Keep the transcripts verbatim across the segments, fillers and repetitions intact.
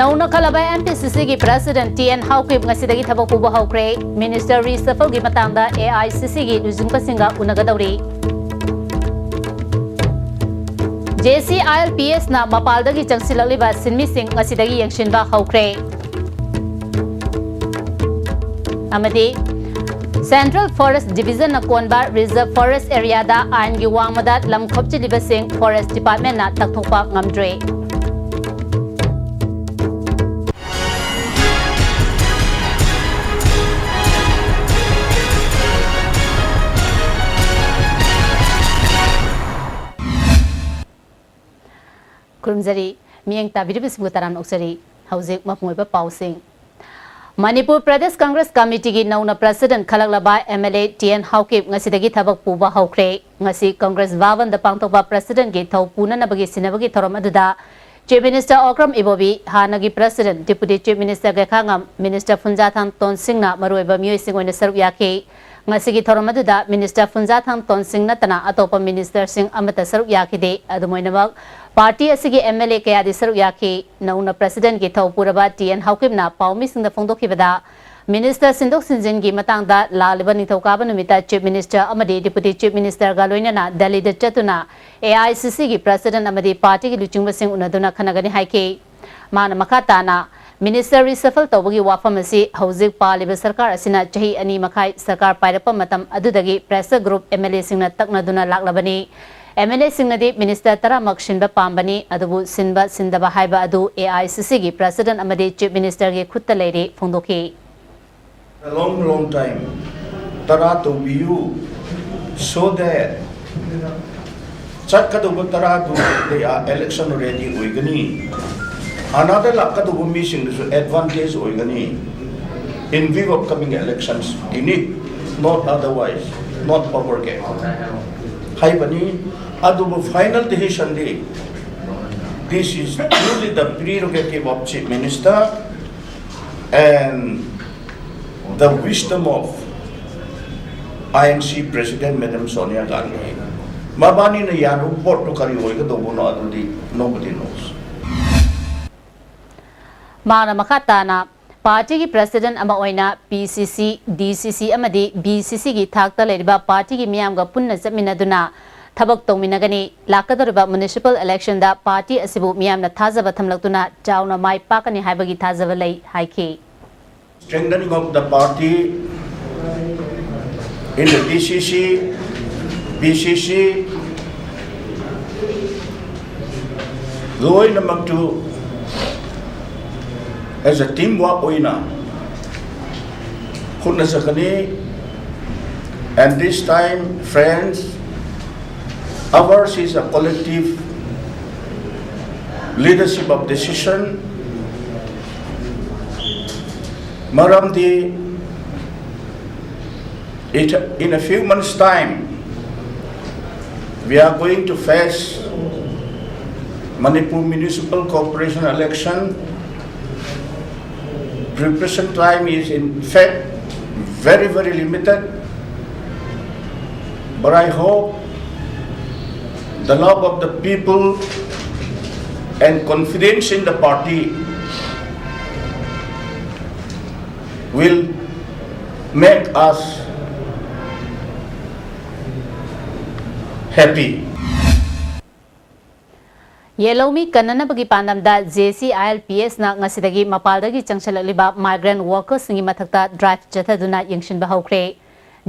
ꯅꯧꯅ ꯈꯜꯂꯕ M P C C ꯒꯤ President T N Haokip ꯉꯁꯤꯗꯒꯤ ꯊꯕꯛ ꯄꯨꯕ ꯍꯧꯈ꯭ꯔꯦ꯫ Minister reshuffle ꯒꯤ ꯃꯇꯥꯡꯗ A I C C ꯒꯤ ꯂꯨꯆꯤꯡꯕꯁꯤꯡꯒ ꯎꯅꯒꯗꯧꯔꯤ꯫ J C I L P S ꯅ ꯃꯄꯥꯜꯗꯒꯤ ꯆꯪꯁꯤꯜꯂꯛꯂꯤꯕ ꯁꯤꯟꯃꯤꯁꯤꯡ ꯉꯁꯤꯗꯒꯤ ꯌꯦꯡꯁꯤꯟꯕ ꯍꯧꯈ꯭ꯔꯦ꯫ ꯑꯃꯗꯤ Central Forest Division ꯅ ꯀꯣꯟꯕ Reserve Forest Area ꯗ ꯑꯥꯏꯟꯒꯤ ꯋꯥꯡꯃꯗ ꯂꯝ ꯈꯣꯞꯆꯤꯜꯂꯤꯕꯁꯤꯡ Forest Department ꯅ ꯇꯛꯊꯣꯛꯄ ꯉꯝꯗ꯭ꯔꯦ꯫ ꯈꯨꯔꯨꯝꯖꯔꯤ꯫ ꯃꯤꯠꯌꯦꯡ ꯇꯥꯕꯤꯔꯤꯕꯁꯤꯡꯕꯨ ꯇꯔꯥꯝꯅ ꯑꯣꯛꯆꯔꯤ꯫ ꯍꯧꯖꯤꯛ ꯃꯄꯨꯡ ꯑꯣꯏꯕ ꯄꯥꯎꯁꯤꯡ꯫ ꯃꯅꯤꯄꯨꯔ ꯄ꯭ꯔꯗꯦꯁ ꯀꯪꯒ꯭ꯔꯦꯁ ꯀꯃꯤꯇꯤꯒꯤ ꯅꯧꯅ President ꯈꯜꯂꯛꯂꯕ M L A T N Haokip ꯉꯁꯤꯗꯒꯤ ꯊꯕꯛ ꯄꯨꯕ ꯍꯧꯈ꯭ꯔꯦ꯫ ꯉꯁꯤ ꯀꯪꯒ꯭ꯔꯦꯁ ꯚꯕꯟꯗ ꯄꯥꯡꯊꯣꯛꯄ President ꯀꯤ ꯊꯧ ꯄꯨꯅꯅꯕꯒꯤ ꯁꯤꯟꯅꯕꯒꯤ ꯊꯧꯔꯝ ꯑꯗꯨꯗ Chief Minister Okram Ibobi, ꯍꯥꯟꯅꯒꯤ President, Deputy Chief Minister ꯒꯦꯈꯥꯉꯝ, Minister ꯐꯨꯟꯖꯥꯊꯥꯡ ꯇꯣꯟꯁꯤꯡꯅ ꯃꯔꯨꯑꯣꯏꯕ ꯃꯤꯑꯣꯏꯁꯤꯡ ꯑꯣꯏꯅ ꯁꯔꯨꯛ ꯌꯥꯈꯤ꯫ ꯉꯁꯤꯒꯤ ꯊꯧꯔꯝ ꯑꯗꯨꯗ Minister ꯐꯨꯟꯖꯥꯊꯥꯡ ꯇꯣꯟꯁꯤꯡ ꯅꯠꯇꯅ ꯑꯇꯣꯞꯄ Minister ꯁꯤꯡ ꯑꯃꯠꯇ ꯁꯔꯨꯛ ꯌꯥꯈꯤꯗꯦ꯫ ꯑꯗꯨꯝ ꯑꯣꯏꯅꯃꯛ, party ꯑꯁꯤꯒꯤ M L A ꯀꯌꯥꯗꯤ ꯁꯔꯨꯛ ꯌꯥꯈꯤ꯫ ꯅꯧꯅ President ꯀꯤ ꯊꯧ ꯄꯨꯔꯕ T N Haokip ꯅ ꯄꯥꯎꯃꯤꯁꯤꯡꯗ ꯐꯣꯡꯗꯣꯛꯈꯤꯕꯗ, Minister ꯁꯤꯟꯗꯣꯛ ꯁꯤꯟꯖꯤꯟꯒꯤ ꯃꯇꯥꯡꯗ ꯂꯥꯛꯂꯤꯕ ꯅꯤꯡꯊꯧꯀꯥꯕ ꯅꯨꯃꯤꯠꯇ Chief Minister ꯑꯃꯗꯤ Deputy Chief Minister ꯒ ꯂꯣꯏꯅꯅ ꯗꯦꯜꯂꯤꯗ ꯆꯠꯇꯨꯅ A I C C ꯒꯤ President ꯑꯃꯗꯤ party ꯒꯤ ꯂꯨꯆꯤꯡꯕꯁꯤꯡ ꯎꯅꯗꯨꯅ ꯈꯟꯅꯒꯅꯤ ꯍꯥꯏꯈꯤ꯫ ꯃꯥꯅ ꯃꯈꯥ ꯇꯥꯅ, Minister reshuffle ꯇꯧꯕꯒꯤ ꯋꯥꯐꯝ ꯑꯁꯤ ꯍꯧꯖꯤꯛ ꯄꯥꯜꯂꯤꯕ ꯁꯔꯀꯥꯔ ꯑꯁꯤꯅ ꯆꯍꯤ ꯑꯅꯤ ꯃꯈꯥꯏ ꯁꯔꯀꯥꯔ ꯄꯥꯏꯔꯛꯄ ꯃꯇꯝ ꯑꯗꯨꯗꯒꯤ pressure group M L A ꯁꯤꯡꯅ ꯇꯛꯅꯗꯨꯅ ꯂꯥꯛꯂꯕꯅꯤ꯫ M L A ꯁꯤꯡꯅꯗꯤ Minister ꯇꯔꯥꯃꯛ ꯁꯤꯟꯕ ꯄꯥꯝꯕꯅꯤ, ꯑꯗꯨꯕꯨ ꯁꯤꯟꯕ ꯁꯤꯟꯗꯕ ꯍꯥꯏꯕ ꯑꯗꯨ A I C C ꯒꯤ President ꯑꯃꯗꯤ Chief Minister ꯒꯤ ꯈꯨꯠꯇ ꯂꯩꯔꯦ ꯐꯣꯡꯗꯣꯛꯈꯤ꯫ A long, long time. ꯇꯔꯥ ꯇꯧꯕꯤꯌꯨ, so that ꯆꯠꯀꯗꯧꯕ ꯇꯔꯥꯗꯨ they are election ready ꯑꯣꯏꯒꯅꯤ꯫ ꯑꯅꯥꯗ ꯂꯥꯛꯀꯗꯧꯕ ꯃꯤꯁꯤꯡꯗꯨꯁꯨ advantage ꯑꯣꯏꯒꯅꯤ in view of coming elections Guinea, not otherwise, not power game ꯍꯥꯏꯕꯅꯤ꯫ ꯑꯗꯨꯕꯨ final decision D, this is truly the prerogative of Chief Minister and the wisdom of I N C President Madam Sonia Gandhi꯫ ꯃꯕꯥꯅꯤꯅ ꯌꯥꯔꯨꯕ ꯄꯣꯠꯇꯨ ꯀꯔꯤ ꯑꯣꯏꯒꯗꯧꯕꯅꯣ ꯑꯗꯨꯗꯤ nobody knows꯫ ꯃꯥꯅ ꯃꯈꯥ ꯇꯥꯅ ꯄꯥꯔꯇꯤꯒꯤ ꯄ꯭ꯔꯦꯁꯤꯗꯦꯟꯠ ꯑꯃ ꯑꯣꯏꯅ ꯄꯤ ꯁꯤ ꯁꯤ, ꯗꯤ ꯁꯤ ꯁꯤ ꯑꯃꯗꯤ ꯕꯤ ꯁꯤ ꯁꯤꯒꯤ ꯊꯥꯛꯇ ꯂꯩꯔꯤꯕ ꯄꯥꯔꯇꯤꯒꯤ ꯃꯤꯌꯥꯝꯒ ꯄꯨꯟꯅ ꯆꯠꯃꯤꯟꯅꯗꯨꯅ ꯊꯕꯛ ꯇꯧꯃꯤꯟꯅꯒꯅꯤ꯫ ꯂꯥꯛꯀꯗꯧꯔꯤꯕ ꯃ꯭ꯌꯨꯅꯤꯁꯤꯄꯥꯜ ꯏꯂꯦꯛꯁꯟꯗ ꯄꯥꯔꯇꯤ ꯑꯁꯤꯕꯨ ꯃꯤꯌꯥꯝꯅ ꯊꯥꯖꯕ ꯊꯝꯂꯛꯇꯨꯅ ꯆꯥꯎꯅ ꯃꯥꯏ ꯄꯥꯛꯀꯅꯤ ꯍꯥꯏꯕꯒꯤ ꯊꯥꯖꯕ ꯂꯩ ꯍꯥꯏꯈꯤ꯫ Strengthening of the party in the D C C, B C C, ꯂꯣꯏꯅꯃꯛꯇꯨ as a team work ꯑꯣꯏꯅ ꯈꯨꯠꯅ ꯆꯠꯀꯅꯤ꯫ And this time, friends, ours is a collective leadership of decision. ꯃꯔꯝꯗꯤ it, in a few months' time, we are going to face Manipur Municipal Corporation election. Preparation time is in fact very, very limited. But I hope the love of the people and confidence in the party will make us happy. ꯌꯦꯜꯍꯧꯃꯤ ꯀꯟꯅꯅꯕꯒꯤ ꯄꯥꯟꯗꯝꯗ J C I L P S ꯅ ꯉꯁꯤꯗꯒꯤ ꯃꯄꯥꯜꯗꯒꯤ ꯆꯪꯁꯤꯜꯂꯛꯂꯤꯕ migrant workers ꯁꯤꯡꯒꯤ ꯃꯊꯛꯇ drive ꯆꯠꯊꯗꯨꯅ ꯌꯦꯡꯁꯤꯟꯕ ꯍꯧꯈ꯭ꯔꯦ꯫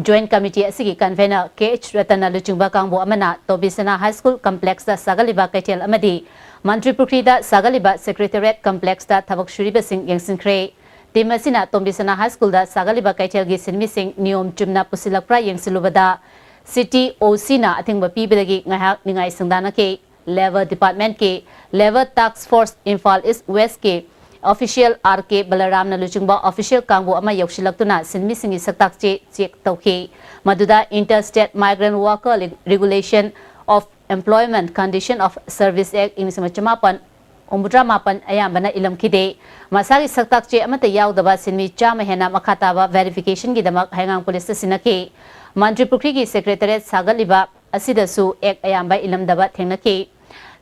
Joint Committee ꯑꯁꯤꯒꯤ convener K H ꯔꯇꯟꯅ ꯂꯨꯆꯤꯡꯕ ꯀꯥꯡꯕꯨ ꯑꯃꯅ ꯇꯣꯝꯕꯤꯁꯅꯥ High School complex ꯇ ꯁꯥꯒꯠꯂꯤꯕ ꯀꯩꯊꯦꯜ ꯑꯃꯗꯤ ꯃꯟꯇ꯭ꯔꯤ ꯄꯨꯈ꯭ꯔꯤꯗ ꯁꯥꯒꯠꯂꯤꯕ Secretariat complex ꯇ ꯊꯕꯛ ꯁꯨꯔꯤꯕꯁꯤꯡ ꯌꯦꯡꯁꯤꯟꯈ꯭ꯔꯦ꯫ Team ꯑꯁꯤꯅ ꯇꯣꯝꯕꯤꯁꯅꯥ High School ꯗ ꯁꯥꯒꯠꯂꯤꯕ ꯀꯩꯊꯦꯜꯒꯤ ꯁꯤꯟꯃꯤꯁꯤꯡ ꯅꯤꯌꯣꯝ ꯆꯨꯝꯅ ꯄꯨꯁꯤꯜꯂꯛꯄ꯭ꯔꯥ ꯌꯦꯡꯁꯤꯜꯂꯨꯕꯗ, City O C ꯅ ꯑꯊꯤꯡꯕ ꯄꯤꯕꯗꯒꯤ ꯉꯥꯏꯍꯥꯛ ꯅꯤꯡꯉꯥꯏ ꯁꯪꯗꯥꯅꯈꯤ꯫ Labour Department ꯀꯤ, Labour Task Force Imphal East West ꯀꯤ official R K ꯕꯂꯔꯥꯝꯅ ꯂꯨꯆꯤꯡꯕ official ꯀꯥꯡꯕꯨ ꯑꯃ ꯌꯧꯁꯤꯜꯂꯛꯇꯨꯅ ꯁꯤꯟꯃꯤꯁꯤꯡꯒꯤ ꯁꯛꯇꯥꯛ ꯆꯦ check ꯇꯧꯈꯤ꯫ ꯃꯗꯨꯗ Interstate Migrant Worker Regulation of Employment Condition of Service Act ꯏꯪ ꯂꯤꯁꯤꯡ ꯑꯃ ꯆꯃꯥꯄꯟ ꯍꯨꯝꯐꯨꯇꯔꯥ ꯃꯥꯄꯟ ꯑꯌꯥꯝꯕꯅ ꯏꯂꯝꯈꯤꯗꯦ꯫ ꯃꯁꯥꯒꯤ ꯁꯛꯇꯥꯛ ꯆꯦ ꯑꯃꯠꯇ ꯌꯥꯎꯗꯕ ꯁꯤꯟꯃꯤ ꯆꯥꯝꯃ ꯍꯦꯟꯅ ꯃꯈꯥ ꯇꯥꯕ verification ꯒꯤꯗꯃꯛ ꯍꯩꯉꯥꯡ police ꯇ ꯁꯤꯟꯅꯈꯤ꯫ ꯃꯟꯇ꯭ꯔꯤ ꯄꯨꯈ꯭ꯔꯤꯒꯤ Secretariat ꯁꯥꯒꯠꯂꯤꯕ ꯑꯁꯤꯗꯁꯨ act ꯑꯌꯥꯝꯕ ꯏꯂꯝꯗꯕ ꯊꯦꯡꯅꯈꯤ꯫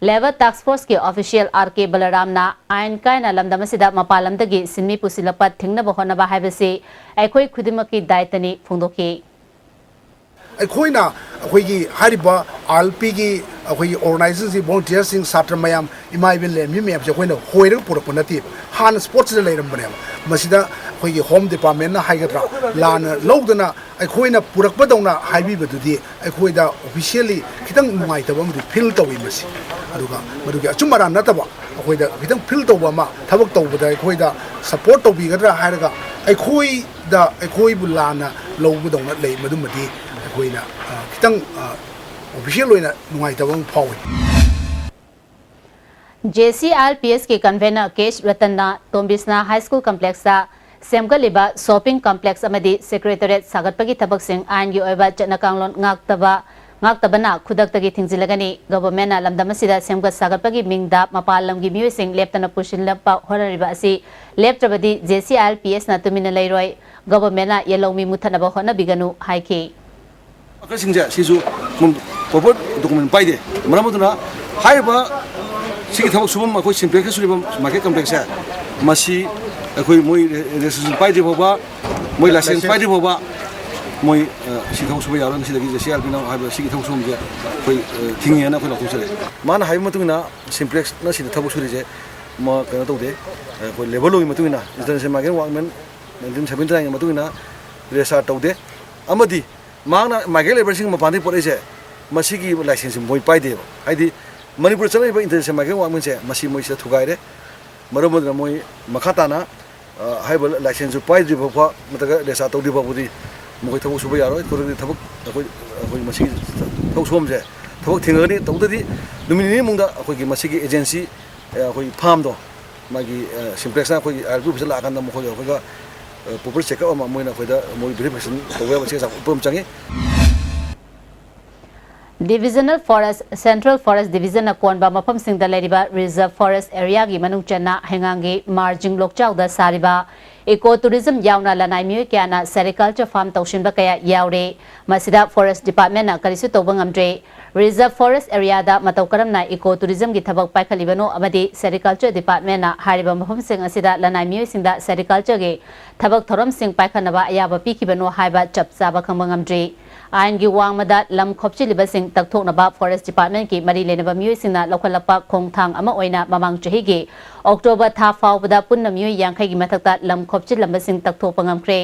Labour Task Force ꯀꯤ official R K ꯕꯂꯔꯥꯝꯅ ꯑꯥꯏꯟ ꯀꯥꯏꯅ ꯂꯝꯗꯝ ꯑꯁꯤꯗ ꯃꯄꯥꯟ ꯂꯝꯗꯒꯤ ꯁꯤꯟꯃꯤ ꯄꯨꯁꯤꯜꯂꯛꯄ ꯊꯤꯡꯅꯕ ꯍꯣꯠꯅꯕ ꯍꯥꯏꯕꯁꯤ ꯑꯩꯈꯣꯏ ꯈꯨꯗꯤꯡꯃꯛꯀꯤ ꯗꯥꯏꯇꯅꯤ ꯐꯣꯡꯗꯣꯛꯈꯤ꯫ ꯑꯩꯈꯣꯏꯅ ꯑꯩꯈꯣꯏꯒꯤ ꯍꯥꯏꯔꯤꯕ ꯑꯥꯔ ꯄꯤꯒꯤ ꯑꯩꯈꯣꯏꯒꯤ organization ꯁꯤꯡ, volunteer ꯁꯤꯡ, ꯁꯥꯇ꯭ꯔ ꯃꯌꯥꯝ, ꯏꯃꯥ ꯏꯕꯦꯟ ꯂꯩꯔꯝꯃꯤ ꯃꯌꯥꯝꯁꯦ ꯑꯩꯈꯣꯏꯅ ꯍꯣꯏꯔꯒ ꯄꯨꯔꯛꯄ ꯅꯠꯇꯦꯕ꯫ ꯍꯥꯟꯅ ꯁ꯭ꯄꯣꯔꯠꯁꯤꯗ ꯂꯩꯔꯝꯕꯅꯦꯕ꯫ ꯃꯁꯤꯗ ꯑꯩꯈꯣꯏꯒꯤ Home Department ꯅ ꯍꯥꯏꯒꯗ꯭ꯔꯥ, ꯂꯥꯟꯅ ꯂꯧꯗꯅ ꯑꯩꯈꯣꯏꯅ ꯄꯨꯔꯛꯄꯗꯧꯅ ꯍꯥꯏꯕꯤꯕꯗꯨꯗꯤ ꯑꯩꯈꯣꯏꯗ officially ꯈꯤꯇꯪ ꯅꯨꯡꯉꯥꯏꯇꯕ ꯑꯃꯗꯤ feel ꯇꯧꯏ ꯃꯁꯤ꯫ ꯑꯗꯨꯒ ꯃꯗꯨꯒꯤ ꯑꯆꯨꯝ ꯑꯔꯥꯟ ꯅꯠꯇꯕ, ꯑꯩꯈꯣꯏꯗ ꯈꯤꯇꯪ feel ꯇꯧꯕ ꯑꯃ, ꯊꯕꯛ ꯇꯧꯕꯗ ꯑꯩꯈꯣꯏꯗ support ꯇꯧꯕꯤꯒꯗ꯭ꯔꯥ ꯍꯥꯏꯔꯒ ꯑꯩꯈꯣꯏꯗ, ꯑꯩꯈꯣꯏꯕꯨ ꯂꯥꯟꯅ ꯂꯧꯕꯗꯧꯅ ꯂꯩ, ꯃꯗꯨꯃꯗꯤ ꯑꯩꯈꯣꯏꯅ, ꯑ, ꯈꯤꯇꯪ, ꯑ, official ꯑꯣꯏꯅ ꯅꯨꯡꯉꯥꯏꯇꯕ ꯑꯃ ꯐꯥꯎꯏ꯫ J C I L P S ꯀꯤ convener K H ꯔꯇꯟꯅ ꯇꯣꯝꯕꯤꯁꯅꯥ High School complex ꯇ ꯁꯦꯝꯒꯠꯂꯤꯕ shopping complex ꯑꯃꯗꯤ secretariat ꯁꯥꯒꯠꯄꯒꯤ ꯊꯕꯛꯁꯤꯡ ꯑꯥꯏꯟꯒꯤ ꯑꯣꯏꯕ ꯆꯠꯅ ꯀꯥꯡꯂꯣꯟ ꯉꯥꯛꯇꯕ, ꯉꯥꯛꯇꯕꯅ ꯈꯨꯗꯛꯇꯒꯤ ꯊꯤꯡꯖꯤꯜꯂꯒꯅꯤ꯫ Government ꯅ ꯂꯝꯗꯝ ꯑꯁꯤꯗ ꯁꯦꯝꯒꯠ ꯁꯥꯒꯠꯄꯒꯤ ꯃꯤꯡꯗ ꯃꯄꯥꯟ ꯂꯝꯒꯤ ꯃꯤꯑꯣꯏꯁꯤꯡ ꯂꯦꯞꯇꯅ ꯄꯨꯁꯤꯜꯂꯛꯄ ꯍꯣꯠꯅꯔꯤꯕ ꯑꯁꯤ ꯂꯦꯞꯇ꯭ꯔꯕꯗꯤ J C I L P S ꯅ ꯇꯨꯃꯤꯟꯅ ꯂꯩꯔꯣꯏ꯫ Government ꯅ ꯌꯦꯜꯍꯧꯃꯤ ꯃꯨꯊꯠꯅꯕ ꯍꯣꯠꯅꯕꯤꯒꯅꯨ ꯍꯥꯏꯈꯤ꯫ ꯋꯥꯀꯔꯁꯤꯡꯁꯦ ꯁꯤꯁꯨ proper document ꯄꯥꯏꯗꯦ꯫ ꯃꯔꯝ ꯑꯗꯨꯅ ꯍꯥꯏꯔꯤꯕ ꯁꯤꯒꯤ ꯊꯕꯛ ꯁꯨꯐꯝ, ꯑꯩꯈꯣꯏ Simplex ꯀ ꯁꯨꯔꯤꯕ market complex ꯁꯦ, ꯃꯁꯤ ꯑꯩꯈꯣꯏ ꯃꯣꯏ registration ꯄꯥꯏꯗ꯭ꯔꯤ ꯐꯥꯎꯕ, ꯃꯣꯏ license ꯄꯥꯏꯗ꯭ꯔꯤ ꯐꯥꯎꯕ ꯃꯣꯏ, ꯑ, ꯁꯤ ꯊꯕꯛ ꯁꯨꯕ ꯌꯥꯔꯣꯏ꯫ ꯉꯁꯤꯗꯒꯤ J C I L P ꯅ ꯍꯥꯏꯕ ꯁꯤꯒꯤ ꯊꯕꯛ ꯁꯨꯐꯝꯁꯦ ꯑꯩꯈꯣꯏ, ꯑ, ꯊꯤꯡꯉꯦꯅ ꯑꯩꯈꯣꯏ ꯂꯥꯎꯊꯣꯛꯆꯔꯦ꯫ ꯃꯥꯅ ꯍꯥꯏꯕ ꯃꯇꯨꯡ ꯏꯟꯅ Simplex ꯅ ꯁꯤꯗ ꯊꯕꯛ ꯁꯨꯔꯤꯁꯦ ꯃ-, ꯀꯩꯅꯣ ꯇꯧꯗꯦ, ꯑꯩꯈꯣꯏ labour law ꯒꯤ ꯃꯇꯨꯡ ꯏꯟꯅ, International Migrant Workmen nineteen seventy nine ꯒꯤ ꯃꯇꯨꯡ ꯏꯟꯅ register ꯇꯧꯗꯦ꯫ ꯑꯃꯗꯤ ꯃꯍꯥꯛꯅ migrant labour ꯁꯤꯡ ꯃꯄꯥꯟꯗꯒꯤ ꯄꯨꯔꯛꯏꯁꯦ, ꯃꯁꯤꯒꯤ license ꯁꯤ ꯃꯣꯏ ꯄꯥꯏꯗꯦꯕ꯫ ꯍꯥꯏꯗꯤ ꯃꯅꯤꯄꯨꯔꯗ ꯆꯠꯅꯔꯤꯕ International Migrant Workmen ꯁꯦ, ꯃꯁꯤ ꯃꯣꯏ ꯁꯤꯗ ꯊꯨꯒꯥꯏꯔꯦ꯫ ꯃꯔꯝ ꯑꯗꯨꯅ ꯃꯣꯏ ꯃꯈꯥ ꯇꯥꯅ, ꯑ, ꯍꯥꯏꯔꯤꯕ license ꯁꯨ ꯄꯥꯏꯗ꯭ꯔꯤ ꯐꯥꯎꯕ ꯅꯠꯇ꯭ꯔꯒ register ꯇꯧꯗ꯭ꯔꯤ ꯐꯥꯎꯕꯗꯤ ꯃꯈꯣꯏ ꯊꯕꯛ ꯁꯨꯕ ꯌꯥꯔꯣꯏ꯫ ꯊꯕꯛ, ꯑꯩꯈꯣꯏ, ꯑꯩꯈꯣꯏ ꯃꯁꯤꯒꯤ ꯊꯕꯛ ꯁꯨꯐꯝꯁꯦ ꯊꯕꯛ ꯊꯤꯡꯉꯒꯅꯤ꯫ ꯇꯧꯗ꯭ꯔꯗꯤ ꯅꯨꯃꯤꯠ ꯅꯤꯅꯤ ꯃꯅꯨꯡꯗ ꯑꯩꯈꯣꯏꯒꯤ ꯃꯁꯤꯒꯤ agency, ꯑ, ꯑꯩꯈꯣꯏꯒꯤ farm ꯗꯣ, ꯃꯥꯒꯤ, ꯑ, Simplex ꯅ ꯑꯩꯈꯣꯏꯒꯤ I R P office ꯇ ꯂꯥꯛꯑꯀꯥꯟꯗ ꯃꯈꯣꯏꯒꯤ ꯑꯩꯈꯣꯏꯒ, ꯑ, proper checkup ꯑꯃ ꯃꯣꯏꯅ ꯑꯩꯈꯣꯏꯗ ꯃꯣꯏ verification ꯇꯧꯕ ꯌꯥꯕ ꯆꯦ ꯆꯥꯡ ꯎꯠꯄ ꯑꯃ ꯆꯪꯉꯤ꯫ Divisional Forest, Central Forest Division ꯅ ꯀꯣꯟꯕ ꯃꯐꯝꯁꯤꯡꯗ ꯂꯩꯔꯤꯕ Reserve Forest Area ꯒꯤ ꯃꯅꯨꯡ ꯆꯟꯅ ꯍꯩꯉꯥꯡꯒꯤ ꯃꯥꯔꯖꯤꯡ ꯂꯣꯛꯆꯥꯎꯗ ꯁꯥꯔꯤꯕ Eco tourism ꯌꯥꯎꯅ ꯂꯅꯥꯏ ꯃꯤꯑꯣꯏ ꯀꯌꯥꯅ sericulture farm ꯇꯧꯁꯤꯟꯕ ꯀꯌꯥ ꯌꯥꯎꯔꯦ꯫ ꯃꯁꯤꯗ forest departmentꯅ ꯀꯔꯤꯁꯨ ꯇꯧꯕ ꯉꯝꯗ꯭ꯔꯦ꯫ Reserve forest areaꯗ ꯃꯇꯧ ꯀꯔꯝꯅ eco tourismꯒꯤ ꯊꯕꯛ ꯄꯥꯏꯈꯠꯂꯤꯕꯅꯣ ꯑꯃꯗꯤ sericulture departmentꯅ ꯍꯥꯏꯔꯤꯕ ꯃꯐꯝꯁꯤꯡ ꯑꯁꯤꯗ ꯂꯅꯥꯏ ꯃꯤꯑꯣꯏꯁꯤꯡꯗ sericultureꯒꯤ ꯊꯕꯛ ꯊꯧꯔꯝꯁꯤꯡ ꯄꯥꯏꯈꯠꯅꯕ ꯑꯌꯥꯕ ꯄꯤꯈꯤꯕꯅꯣ ꯍꯥꯏꯕ ꯆꯞ ꯆꯥꯕ ꯈꯪꯕ ꯉꯝꯗ꯭ꯔꯤ꯫ ꯑꯥꯏꯟꯒꯤ ꯋꯥꯡꯃꯗ ꯂꯝ ꯈꯣꯞꯆꯤꯜꯂꯤꯕꯁꯤꯡ ꯇꯛꯊꯣꯛꯅꯕ forest departmentꯀꯤ ꯃꯔꯤ ꯂꯩꯅꯕ ꯃꯤꯑꯣꯏꯁꯤꯡꯅ ꯂꯧꯈꯠꯂꯛꯄ ꯈꯣꯡꯊꯥꯡ ꯑꯃ ꯑꯣꯏꯅ ꯃꯃꯥꯡ ꯆꯍꯤꯒꯤ October ꯊꯥ ꯐꯥꯎꯕꯗ ꯄꯨꯟꯅ ꯃꯤꯑꯣꯏ ꯌꯥꯡꯈꯩꯒꯤ ꯃꯊꯛꯇ ꯂꯝ ꯈꯣꯞꯆꯤꯜꯂꯝꯕꯁꯤꯡ ꯇꯛꯊꯣꯛꯄ ꯉꯝꯈ꯭ꯔꯦ꯫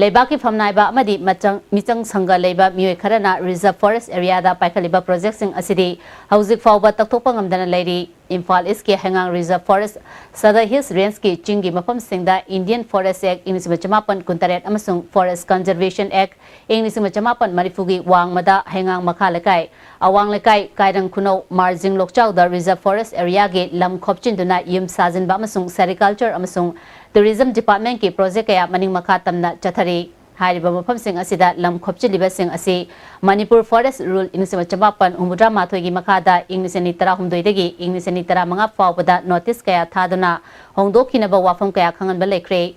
ꯂꯩꯕꯥꯛꯀꯤ ꯐꯝꯅꯥꯏꯕ ꯑꯃꯗꯤ ꯃꯆꯪ-, ꯃꯤꯆꯪ ꯁꯪꯒ ꯂꯩꯕ ꯃꯤꯑꯣꯏ ꯈꯔꯅ reserve forest areaꯗ ꯄꯥꯏꯈꯠꯂꯤꯕ projectꯁꯤꯡ ꯑꯁꯤꯗꯤ ꯍꯧꯖꯤꯛ ꯐꯥꯎꯕ ꯇꯛꯊꯣꯛꯄ ꯉꯝꯗꯅ ꯂꯩꯔꯤ꯫ Imphal Eastꯀꯤ ꯍꯩꯉꯥꯡ reserve forest, Sadar Hills Rangeꯀꯤ ꯆꯤꯡꯒꯤ ꯃꯐꯝꯁꯤꯡꯗ Indian Forest Act ꯏꯪ ꯂꯤꯁꯤꯡ ꯑꯃ ꯆꯃꯥꯄꯟ ꯀꯨꯟꯇꯔꯦꯠ ꯑꯃꯁꯨꯡ Forest Conservation Act ꯏꯪ ꯂꯤꯁꯤꯡ ꯑꯃ ꯆꯃꯥꯄꯟ ꯃꯔꯤꯐꯨꯒꯤ ꯋꯥꯡꯃꯗ ꯍꯩꯉꯥꯡ ꯃꯈꯥ ꯂꯩꯀꯥꯏ, ꯑꯋꯥꯡ ꯂꯩꯀꯥꯏ, ꯀꯥꯏꯔꯪ ꯈꯨꯅꯧ, ꯃꯥꯔꯖꯤꯡ ꯂꯣꯛꯆꯥꯎꯗ reserve forest areaꯒꯤ ꯂꯝ ꯈꯣꯞꯆꯤꯟꯗꯨꯅ ꯌꯨꯝ ꯁꯥꯖꯤꯟꯕ ꯑꯃꯁꯨꯡ sericulture ꯑꯃꯁꯨꯡ tourism departmentꯀꯤ project ꯀꯌꯥ ꯃꯅꯤꯡ ꯃꯈꯥ ꯇꯝꯅ ꯆꯠꯊꯔꯤ꯫ ꯍꯥꯏꯔꯤꯕ ꯃꯐꯝꯁꯤꯡ ꯑꯁꯤꯗ ꯂꯝ ꯈꯣꯞꯆꯤꯜꯂꯤꯕꯁꯤꯡ ꯑꯁꯤ Manipur Forest Rule ꯏꯪ ꯂꯤꯁꯤꯡ ꯑꯃ ꯆꯃꯥꯄꯟ ꯍꯨꯝꯐꯨꯇꯔꯥ ꯃꯥꯊꯣꯏꯒꯤ ꯃꯈꯥꯗ ꯏꯪ ꯂꯤꯁꯤꯡ ꯑꯅꯤ ꯇꯔꯥꯍꯨꯝꯗꯣꯏꯗꯒꯤ ꯏꯪ ꯂꯤꯁꯤꯡ ꯑꯅꯤ ꯇꯔꯥꯃꯉꯥ ꯐꯥꯎꯕꯗ notice ꯀꯌꯥ ꯊꯥꯗꯨꯅ ꯍꯣꯡꯗꯣꯛꯈꯤꯅꯕ ꯋꯥꯐꯝ ꯀꯌꯥ ꯈꯪꯍꯟꯕ ꯂꯩꯈ꯭ꯔꯦ꯫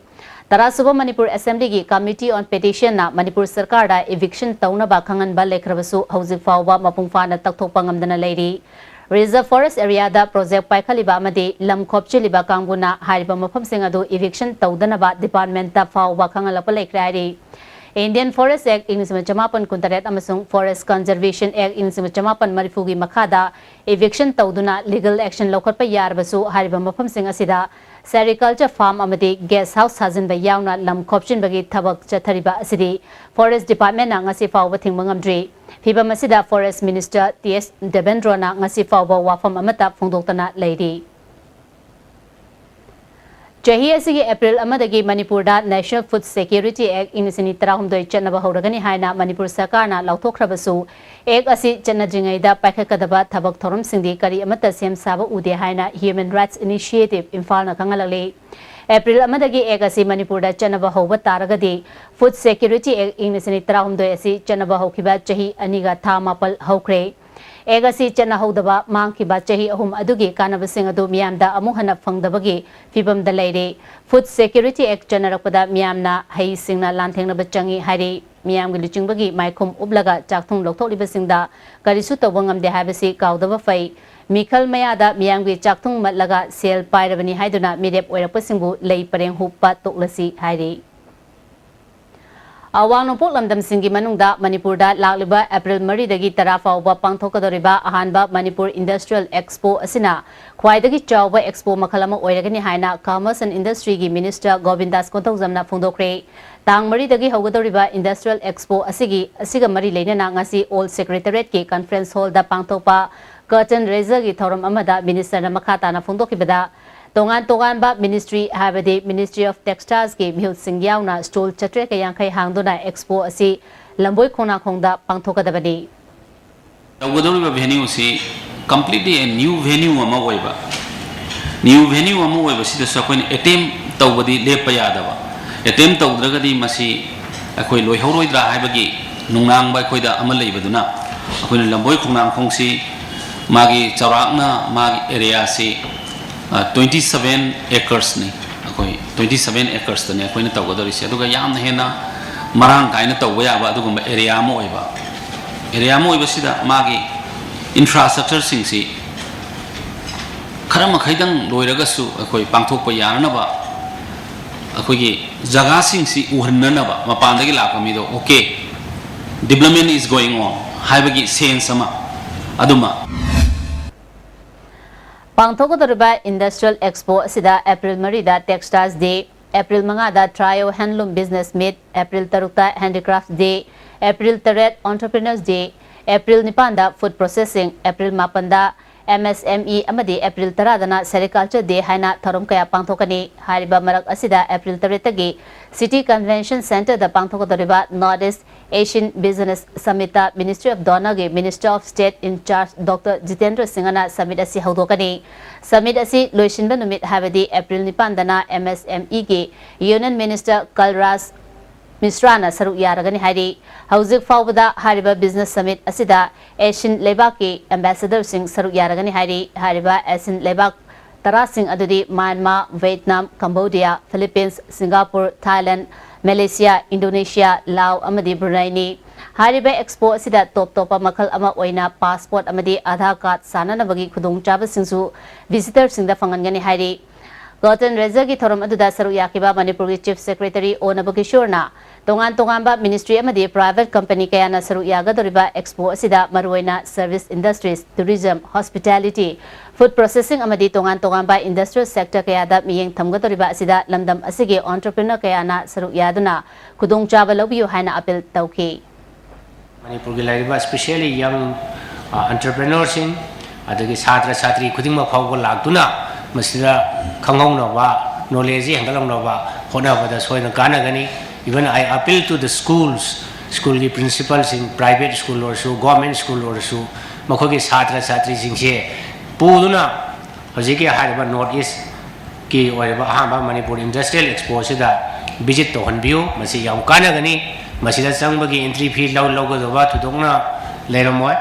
ꯇꯔꯥꯁꯨꯕ Manipur Assemblyꯒꯤ Committee on Petitionꯅ Manipur ꯁꯔꯀꯥꯔꯗ eviction ꯇꯧꯅꯕ ꯈꯪꯍꯟꯕ ꯂꯩꯈ꯭ꯔꯕꯁꯨ ꯍꯧꯖꯤꯛ ꯐꯥꯎꯕ ꯃꯄꯨꯡ ꯐꯥꯅ ꯇꯛꯊꯣꯛꯄ ꯉꯝꯗꯅ ꯂꯩꯔꯤ꯫ Reserve forest areaꯗ project ꯄꯥꯏꯈꯠꯂꯤꯕ ꯑꯃꯗꯤ ꯂꯝ ꯈꯣꯞꯆꯤꯜꯂꯤꯕ ꯀꯥꯡꯕꯨꯅ ꯍꯥꯏꯔꯤꯕ ꯃꯐꯝꯁꯤꯡ ꯑꯗꯨ eviction ꯇꯧꯗꯅꯕ departmentꯇ ꯐꯥꯎꯕ ꯈꯪꯍꯜꯂꯛꯄ ꯂꯩꯈ꯭ꯔꯦ ꯍꯥꯏꯔꯤ꯫ Indian Forest Act ꯏꯪ ꯂꯤꯁꯤꯡ ꯑꯃ ꯆꯃꯥꯄꯟ ꯀꯨꯟꯇꯔꯦꯠ ꯑꯃꯁꯨꯡ Forest Conservation Act ꯏꯪ ꯂꯤꯁꯤꯡ ꯑꯃ ꯆꯃꯥꯄꯟ ꯃꯔꯤꯐꯨꯒꯤ ꯃꯈꯥꯗ eviction ꯇꯧꯗꯨꯅ legal action ꯂꯧꯈꯠꯄ ꯌꯥꯔꯕꯁꯨ ꯍꯥꯏꯔꯤꯕ ꯃꯐꯝꯁꯤꯡ ꯑꯁꯤꯗ sericulture farm ꯑꯃꯗꯤ guest house ꯁꯥꯖꯤꯟꯕ ꯌꯥꯎꯅ ꯂꯝ ꯈꯣꯞꯆꯤꯟꯕꯒꯤ ꯊꯕꯛ ꯆꯠꯊꯔꯤꯕ ꯑꯁꯤꯗꯤ Forest Departmentꯅ ꯉꯁꯤ ꯐꯥꯎꯕ ꯊꯤꯡꯕ ꯉꯝꯗ꯭ꯔꯤ꯫ ꯐꯤꯚꯝ ꯑꯁꯤꯗ Forest Minister ꯇꯤ ꯑꯦꯁ ꯗꯦꯕꯦꯟꯗ꯭ꯔꯣꯅ ꯉꯁꯤ ꯐꯥꯎꯕ ꯋꯥꯐꯝ ꯑꯃꯠꯇ ꯐꯣꯡꯗꯣꯛꯇꯅ ꯂꯩꯔꯤ꯫ ꯆꯍꯤ ꯑꯁꯤꯒꯤ April ꯑꯃꯗꯒꯤ ꯃꯅꯤꯄꯨꯔꯗ National Food Security Act ꯏꯪ ꯂꯤꯁꯤꯡ ꯑꯅꯤ ꯇꯔꯥꯍꯨꯝꯗꯣꯏ ꯆꯠꯅꯕ ꯍꯧꯔꯒꯅꯤ ꯍꯥꯏꯅ ꯃꯅꯤꯄꯨꯔ ꯁꯔꯀꯥꯔꯅ ꯂꯥꯎꯊꯣꯛꯈ꯭ꯔꯕꯁꯨ, Act ꯑꯁꯤ ꯆꯠꯅꯗ꯭ꯔꯤꯉꯩꯗ ꯄꯥꯏꯈꯠꯀꯗꯕ ꯊꯕꯛ ꯊꯧꯔꯝꯁꯤꯡꯗꯤ ꯀꯔꯤ ꯑꯃꯠꯇ ꯁꯦꯝ ꯁꯥꯕ ꯎꯗꯦ ꯍꯥꯏꯅ Human Rights Initiative ꯏꯝꯐꯥꯜꯅ ꯈꯪꯍꯜꯂꯛꯂꯤ꯫ April ꯑꯃꯗꯒꯤ Act ꯑꯁꯤ ꯃꯅꯤꯄꯨꯔꯗ ꯆꯠꯅꯕ ꯍꯧꯕ ꯇꯥꯔꯒꯗꯤ, Food Security Act ꯏꯪ ꯂꯤꯁꯤꯡ ꯑꯅꯤ ꯇꯔꯥꯍꯨꯝꯗꯣꯏ ꯑꯁꯤ ꯆꯠꯅꯕ ꯍꯧꯈꯤꯕ ꯆꯍꯤ ꯑꯅꯤꯒ ꯊꯥ ꯃꯥꯄꯜ ꯍꯧꯈ꯭ꯔꯦ꯫ ꯑꯦꯛ ꯑꯁꯤ ꯆꯠꯅꯍꯧꯗꯕ ꯃꯥꯡꯈꯤꯕ ꯆꯍꯤ ꯑꯍꯨꯝ ꯑꯗꯨꯒꯤ ꯀꯥꯟꯅꯕꯁꯤꯡ ꯑꯗꯨ ꯃꯤꯌꯥꯝꯗ ꯑꯃꯨꯛ ꯍꯟꯅ ꯐꯪꯗꯕꯒꯤ ꯐꯤꯚꯝꯗ ꯂꯩꯔꯤ꯫ Food Security Act ꯆꯠꯅꯔꯛꯄꯗ ꯃꯤꯌꯥꯝꯅ ꯍꯩꯁꯤꯡꯅ ꯂꯥꯟꯊꯦꯡꯅꯕ ꯆꯪꯏ ꯍꯥꯏꯔꯤ꯫ ꯃꯤꯌꯥꯝꯒꯤ ꯂꯨꯆꯤꯡꯕꯒꯤ ꯃꯥꯏꯈꯨꯝ ꯎꯞꯂꯒ ꯆꯥꯛꯊꯨꯡ ꯂꯧꯊꯣꯛꯂꯤꯕꯁꯤꯡꯗ ꯀꯔꯤꯁꯨ ꯇꯧꯕ ꯉꯝꯗꯦ ꯍꯥꯏꯕꯁꯤ ꯀꯥꯎꯗꯕ ꯐꯩ꯫ ꯃꯤꯈꯜ ꯃꯌꯥꯗ ꯃꯤꯌꯥꯝꯒꯤ ꯆꯥꯛꯊꯨꯡ ꯃꯠꯂꯒ ꯁꯦꯜ ꯄꯥꯏꯔꯕꯅꯤ ꯍꯥꯏꯗꯨꯅ ꯃꯤꯔꯦꯞ ꯑꯣꯏꯔꯛꯄꯁꯤꯡꯕꯨ ꯂꯩ ꯄꯔꯦꯡ ꯍꯨꯞꯄ ꯇꯣꯛꯂꯁꯤ ꯍꯥꯏꯔꯤ꯫ ꯑꯋꯥꯡ ꯅꯣꯡꯄꯣꯛ ꯂꯝꯗꯝꯁꯤꯡꯒꯤ ꯃꯅꯨꯡꯗ ꯃꯅꯤꯄꯨꯔꯗ ꯂꯥꯛꯂꯤꯕ ꯑꯦꯄ꯭ꯔꯤꯜ ꯃꯔꯤꯗꯒꯤ ꯇꯔꯥ ꯐꯥꯎꯕ ꯄꯥꯡꯊꯣꯛꯀꯗꯧꯔꯤꯕ ꯑꯍꯥꯟꯕ ꯃꯅꯤꯄꯨꯔ Industrial Expo ꯑꯁꯤꯅ ꯈ꯭ꯋꯥꯏꯗꯒꯤ ꯆꯥꯎꯕ expo ꯃꯈꯜ ꯑꯃ ꯑꯣꯏꯔꯒꯅꯤ ꯍꯥꯏꯅ Commerce and Industryꯒꯤ Minister ꯒꯣꯕꯤꯟꯗꯥꯁ ꯀꯣꯟꯊꯧꯖꯝꯅ ꯐꯣꯡꯗꯣꯛꯈ꯭ꯔꯦ꯫ ꯇꯥꯡ ꯃꯔꯤꯗꯒꯤ ꯍꯧꯒꯗꯧꯔꯤꯕ Industrial Expo ꯑꯁꯤꯒꯤ, ꯑꯁꯤꯒ ꯃꯔꯤ ꯂꯩꯅꯅ ꯉꯁꯤ Old Secretariatꯀꯤ Conference Hallꯗ ꯄꯥꯡꯊꯣꯛꯄ curtain raiserꯒꯤ ꯊꯧꯔꯝ ꯑꯃꯗ ministerꯅ ꯃꯈꯥ ꯇꯥꯅ ꯐꯣꯡꯗꯣꯛꯈꯤꯕꯗ, ꯇꯣꯉꯥꯟ ꯇꯣꯉꯥꯟꯕ ministry ꯍꯥꯏꯕꯗꯤ Ministry of Textilesꯀꯤ ꯃꯤꯍꯨꯠꯁꯤꯡ ꯌꯥꯎꯅ stall ꯆꯥꯇ꯭ꯔꯦꯠꯀ ꯌꯥꯡꯈꯩ ꯍꯥꯡꯗꯨꯅ expo ꯑꯁꯤ ꯂꯝꯕꯣꯏ ꯈꯣꯡꯅꯥꯡꯈꯣꯡꯗ ꯄꯥꯡꯊꯣꯛꯀꯗꯕꯅꯤ꯫ ꯇꯧꯒꯗꯧꯔꯤꯕ venue ꯑꯁꯤ completely a new venue ꯑꯃ ꯑꯣꯏꯕ, new venue ꯑꯃ ꯑꯣꯏꯕꯁꯤꯗꯁꯨ ꯑꯩꯈꯣꯏꯅ attempt ꯇꯧꯕꯗꯤ ꯂꯦꯞꯄ ꯌꯥꯗꯕ, attempt ꯇꯧꯗ꯭ꯔꯒꯗꯤ ꯃꯁꯤ ꯑꯩꯈꯣꯏ ꯂꯣꯏꯍꯧꯔꯣꯏꯗ꯭ꯔꯥ ꯍꯥꯏꯕꯒꯤ ꯅꯨꯡꯅꯥꯡꯕ ꯑꯩꯈꯣꯏꯗ ꯑꯃ ꯂꯩꯕꯗꯨꯅ, ꯑꯩꯈꯣꯏꯅ ꯂꯝꯕꯣꯏ ꯈꯣꯡꯅꯥꯡꯈꯣꯡꯁꯤ ꯃꯥꯒꯤ ꯆꯥꯎꯔꯥꯛꯅ ꯃꯥꯒꯤ areaꯁꯤ twenty seven acresꯅꯤ꯫ ꯑꯩꯈꯣꯏ twenty seven acresꯇꯅꯤ ꯑꯩꯈꯣꯏꯅ ꯇꯧꯒꯗꯧꯔꯤꯁꯦ꯫ ꯑꯗꯨꯒ ꯌꯥꯝꯅ ꯍꯦꯟꯅ ꯃꯔꯥꯡ ꯀꯥꯏꯅ ꯇꯧꯕ ꯌꯥꯕ ꯑꯗꯨꯒꯨꯝꯕ area ꯑꯃ ꯑꯣꯏꯕ, area ꯑꯃ ꯑꯣꯏꯕꯁꯤꯗ ꯃꯥꯒꯤ infrastructureꯁꯤꯡꯁꯤ ꯈꯔ ꯃꯈꯩꯗꯪ ꯂꯣꯏꯔꯒꯁꯨ ꯑꯩꯈꯣꯏ ꯄꯥꯡꯊꯣꯛꯄ ꯌꯥꯅꯅꯕ, ꯑꯩꯈꯣꯏꯒꯤ ꯖꯒꯥꯁꯤꯡꯁꯤ ꯎꯍꯟꯅꯅꯕ, ꯃꯄꯥꯟꯗꯒꯤ ꯂꯥꯛꯄ ꯃꯤꯗꯣ, "Okay, development is going on" ꯍꯥꯏꯕꯒꯤ sense ꯑꯃ ꯑꯗꯨꯃ꯫ ꯄꯥꯡꯊꯣꯛꯀꯗꯧꯔꯤꯕ Industrial Expo ꯑꯁꯤꯗ ꯑꯦꯄ꯭ꯔꯤꯜ ꯃꯔꯤꯗ Textiles Day, ꯑꯦꯄ꯭ꯔꯤꯜ ꯃꯉꯥꯗ Trio Handloom Business Meet, April ꯇꯔꯨꯛꯇ Handicraft Day, ꯑꯦꯄ꯭ꯔꯤꯜ ꯇꯔꯦꯠ Entrepreneurs Day, ꯑꯦꯄ꯭ꯔꯤꯜ ꯅꯤꯄꯥꯟꯗ Food Processing, ꯑꯦꯄ꯭ꯔꯤꯜ ꯃꯥꯄꯟꯗ MSME ꯑꯃꯗꯤ ꯑꯦꯄ꯭ꯔꯤꯜ ꯇꯔꯥꯗꯅ Sericulture Day ꯍꯥꯏꯅ ꯊꯧꯔꯝ ꯀꯌꯥ ꯄꯥꯡꯊꯣꯛꯀꯅꯤ꯫ ꯍꯥꯏꯔꯤꯕ ꯃꯔꯛ ꯑꯁꯤꯗ ꯑꯦꯄ꯭ꯔꯤꯜ ꯇꯔꯦꯠꯇꯒꯤ City Convention Centreꯗ ꯄꯥꯡꯊꯣꯛꯀꯗꯧꯔꯤꯕ North East Asian Business Summitꯇ Ministry of Donorꯒꯤ Minister of State in charge Doctor Jitendra Singhꯅ summit ꯑꯁꯤ ꯍꯧꯗꯣꯛꯀꯅꯤ꯫ Summit ꯑꯁꯤ ꯂꯣꯏꯁꯤꯟꯕ ꯅꯨꯃꯤꯠ ꯍꯥꯏꯕꯗꯤ ꯑꯦꯄ꯭ꯔꯤꯜ ꯅꯤꯄꯥꯟꯗꯅ MSMEꯒꯤ Union Minister ꯀꯜꯔꯥꯖ ꯃꯤꯁ꯭ꯔꯥꯅ ꯁꯔꯨꯛ ꯌꯥꯔꯒꯅꯤ ꯍꯥꯏꯔꯤ꯫ ꯍꯧꯖꯤꯛ ꯐꯥꯎꯕꯗ ꯍꯥꯏꯔꯤꯕ business summit ꯑꯁꯤꯗ ASEAN ꯂꯩꯕꯥꯛꯀꯤ ambassadorꯁꯤꯡ ꯁꯔꯨꯛ ꯌꯥꯔꯒꯅꯤ ꯍꯥꯏꯔꯤ꯫ ꯍꯥꯏꯔꯤꯕ ASEAN ꯂꯩꯕꯥꯛ ꯇꯔꯥꯁꯤꯡ ꯑꯗꯨꯗꯤ Myanmar, Vietnam, Cambodia, Philippines, Singapore, Thailand, Malaysia, Indonesia, Lao ꯑꯃꯗꯤ ꯕ꯭ꯔꯨꯅꯥꯏꯅꯤ꯫ ꯍꯥꯏꯔꯤꯕ expo ꯑꯁꯤꯗ top ꯇꯣꯞꯄ ꯃꯈꯜ ꯑꯃ ꯑꯣꯏꯅ passport ꯑꯃꯗꯤ Aadhaar card ꯁꯥꯟꯅꯅꯕꯒꯤ ꯈꯨꯗꯣꯡꯆꯥꯕꯁꯤꯡꯁꯨ visitorꯁꯤꯡꯗ ꯐꯪꯍꯟꯒꯅꯤ ꯍꯥꯏꯔꯤ꯫ Curtain raiserꯒꯤ ꯊꯧꯔꯝ ꯑꯗꯨꯗ ꯁꯔꯨꯛ ꯌꯥꯈꯤꯕ ꯃꯅꯤꯄꯨꯔꯒꯤ Chief Secretary ꯑꯣ ꯅꯕꯀꯤꯁꯣꯔꯅ ꯇꯣꯉꯥꯟ ꯇꯣꯉꯥꯟꯕ ministry ꯑꯃꯗꯤ private company ꯀꯌꯥꯅ ꯁꯔꯨꯛ ꯌꯥꯒꯗꯧꯔꯤꯕ expo ꯑꯁꯤꯗ ꯃꯔꯨꯑꯣꯏꯅ service industries, tourism, hospitality, food processing ꯑꯃꯗꯤ ꯇꯣꯉꯥꯟ ꯇꯣꯉꯥꯟꯕ industrial sector ꯀꯌꯥꯗ ꯃꯤꯠꯌꯦꯡ ꯊꯝꯒꯗꯧꯔꯤꯕ ꯑꯁꯤꯗ ꯂꯝꯗꯝ ꯑꯁꯤꯒꯤ entrepreneur ꯀꯌꯥꯅ ꯁꯔꯨꯛ ꯌꯥꯗꯨꯅ ꯈꯨꯗꯣꯡꯆꯥꯕ ꯂꯧꯕꯤꯌꯨ ꯍꯥꯏꯅ appeal ꯇꯧꯈꯤ꯫ ꯃꯅꯤꯄꯨꯔꯒꯤ ꯂꯩꯔꯤꯕ especially young entrepreneurꯁꯤꯡ, ꯑꯗꯒꯤ ꯁꯥꯇ꯭ꯔ ꯁꯥꯇ꯭ꯔꯤ ꯈꯨꯗꯤꯡꯃꯛ ꯐꯥꯎꯕ ꯂꯥꯛꯇꯨꯅ ꯃꯁꯤꯗ ꯈꯪꯍꯧꯅꯕ, knowledge ꯍꯦꯟꯒꯠꯍꯧꯅꯕ ꯍꯣꯠꯅꯕꯗ ꯁꯣꯏꯗꯅ ꯀꯥꯟꯅꯒꯅꯤ꯫ Even I appeal to the schools, schoolꯒꯤ principalꯁꯤꯡ, private school ꯑꯣꯏꯔꯁꯨ government school ꯑꯣꯏꯔꯁꯨ, ꯃꯈꯣꯏꯒꯤ ꯁꯥꯇ꯭ꯔ ꯁꯥꯇ꯭ꯔꯤꯁꯤꯡꯁꯦ ꯄꯨꯗꯨꯅ ꯍꯧꯖꯤꯛꯀꯤ ꯍꯥꯏꯔꯤꯕ North Eastꯀꯤ ꯑꯣꯏꯔꯤꯕ ꯑꯍꯥꯟꯕ ꯃꯅꯤꯄꯨꯔ Industrial Expo ꯑꯁꯤꯗ visit ꯇꯧꯍꯟꯕꯤꯌꯨ꯫ ꯃꯁꯤ ꯌꯥꯝ ꯀꯥꯟꯅꯒꯅꯤ꯫ ꯃꯁꯤꯗ ꯆꯪꯕꯒꯤ entry fee ꯂꯧ-, ꯂꯧꯒꯗꯕ ꯊꯣꯏꯗꯣꯛꯅ ꯂꯩꯔꯝꯃꯣꯏ꯫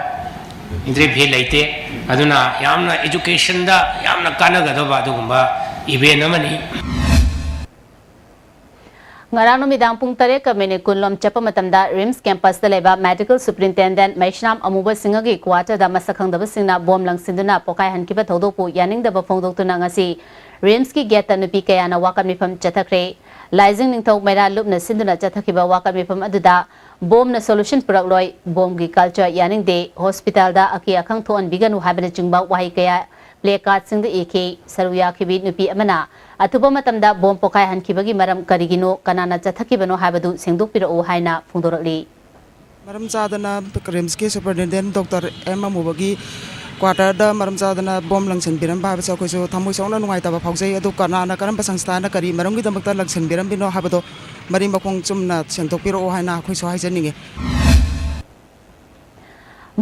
Entry fee ꯂꯩꯇꯦ꯫ ꯑꯗꯨꯅ ꯌꯥꯝꯅ educationꯗ ꯌꯥꯝꯅ ꯀꯥꯟꯅꯒꯗꯕ ꯑꯗꯨꯒꯨꯝꯕ event ꯑꯃꯅꯤ꯫ ꯉꯔꯥꯡ ꯅꯨꯃꯤꯗꯥꯡ ꯄꯨꯡ ꯇꯔꯦꯠꯀ minute ꯀꯨꯟ ꯂꯣꯝ ꯆꯠꯄ ꯃꯇꯝꯗ RIMSꯀꯦꯝꯄꯁꯇ ꯂꯩꯕ medical superintendent ꯃꯩꯁꯅꯥꯝ ꯑꯃꯨꯕ ꯁꯤꯡꯍꯒꯤ quarterꯗ ꯃꯁꯛ ꯈꯪꯗꯕꯁꯤꯡꯅ bomb ꯂꯪꯁꯤꯟꯗꯨꯅ ꯄꯣꯈꯥꯏꯍꯟꯈꯤꯕ ꯊꯧꯗꯣꯛꯄꯨ ꯌꯥꯅꯤꯡꯗꯕ ꯐꯣꯡꯗꯣꯛꯇꯨꯅ ꯉꯁꯤ RIMSꯀꯤ gateꯇ ꯅꯨꯄꯤ ꯀꯌꯥꯅ ꯋꯥꯀꯠ ꯃꯤꯐꯝ ꯆꯠꯊꯈ꯭ꯔꯦ꯫ ꯂꯥꯏꯖꯤꯡ ꯅꯤꯡꯊꯧ ꯃꯩꯔꯥ ꯂꯨꯞꯅ ꯁꯤꯟꯗꯨꯅ ꯆꯠꯊꯈꯤꯕ ꯋꯥꯀꯠ ꯃꯤꯐꯝ ꯑꯗꯨꯗ bombꯅ solution ꯄꯨꯔꯛꯂꯣꯏ, bombꯒꯤ culture ꯌꯥꯅꯤꯡꯗꯦ, hospitalꯗ ꯑꯀꯤ ꯑꯈꯪ ꯊꯣꯛꯍꯟꯕꯤꯒꯅꯨ ꯍꯥꯏꯕꯅꯆꯤꯡꯕ ꯋꯥꯍꯩ ꯀꯌꯥ placardꯁꯤꯡꯗ ꯏꯈꯤ꯫ ꯁꯔꯨꯛ ꯌꯥꯈꯤꯕꯤ ꯅꯨꯄꯤ ꯑꯃꯅ ꯑꯊꯨꯕ ꯃꯇꯝꯗ bomb ꯄꯣꯈꯥꯏꯍꯟꯈꯤꯕꯒꯤ ꯃꯔꯝ ꯀꯔꯤꯒꯤꯅꯣ, ꯀꯅꯥꯅ ꯆꯠꯊꯈꯤꯕꯅꯣ ꯍꯥꯏꯕꯗꯨ ꯁꯦꯡꯗꯣꯛꯄꯤꯔꯛꯎ ꯍꯥꯏꯅ ꯐꯣꯡꯗꯣꯔꯛꯂꯤ꯫ ꯃꯔꯝ ꯆꯥꯗꯅ RIMSꯀꯤ superintendent Doctor ꯑꯦꯝ ꯑꯃꯨꯕꯒꯤ quarterꯗ ꯃꯔꯝ ꯆꯥꯗꯅ bomb ꯂꯪꯁꯤꯟꯕꯤꯔꯝꯕ ꯍꯥꯏꯕꯁꯦ ꯑꯩꯈꯣꯏꯁꯨ ꯊꯃꯣꯏ ꯁꯣꯛꯅ ꯅꯨꯡꯉꯥꯏꯇꯕ ꯐꯥꯎꯖꯩ꯫ ꯑꯗꯨ ꯀꯅꯥꯅ, ꯀꯔꯝꯕ ꯁꯪꯁꯊꯥꯅ ꯀꯔꯤ ꯃꯔꯝꯒꯤꯗꯃꯛꯇ ꯂꯪꯁꯤꯟꯕꯤꯔꯝꯕꯤꯅꯣ ꯍꯥꯏꯕꯗꯣ ꯃꯔꯤ ꯃꯈꯣꯡ ꯆꯨꯝꯅ ꯁꯦꯡꯗꯣꯛꯄꯤꯔꯛꯑꯣ ꯍꯥꯏꯅ ꯑꯩꯈꯣꯏꯁꯨ ꯍꯥꯏꯖꯅꯤꯡꯉꯤ꯫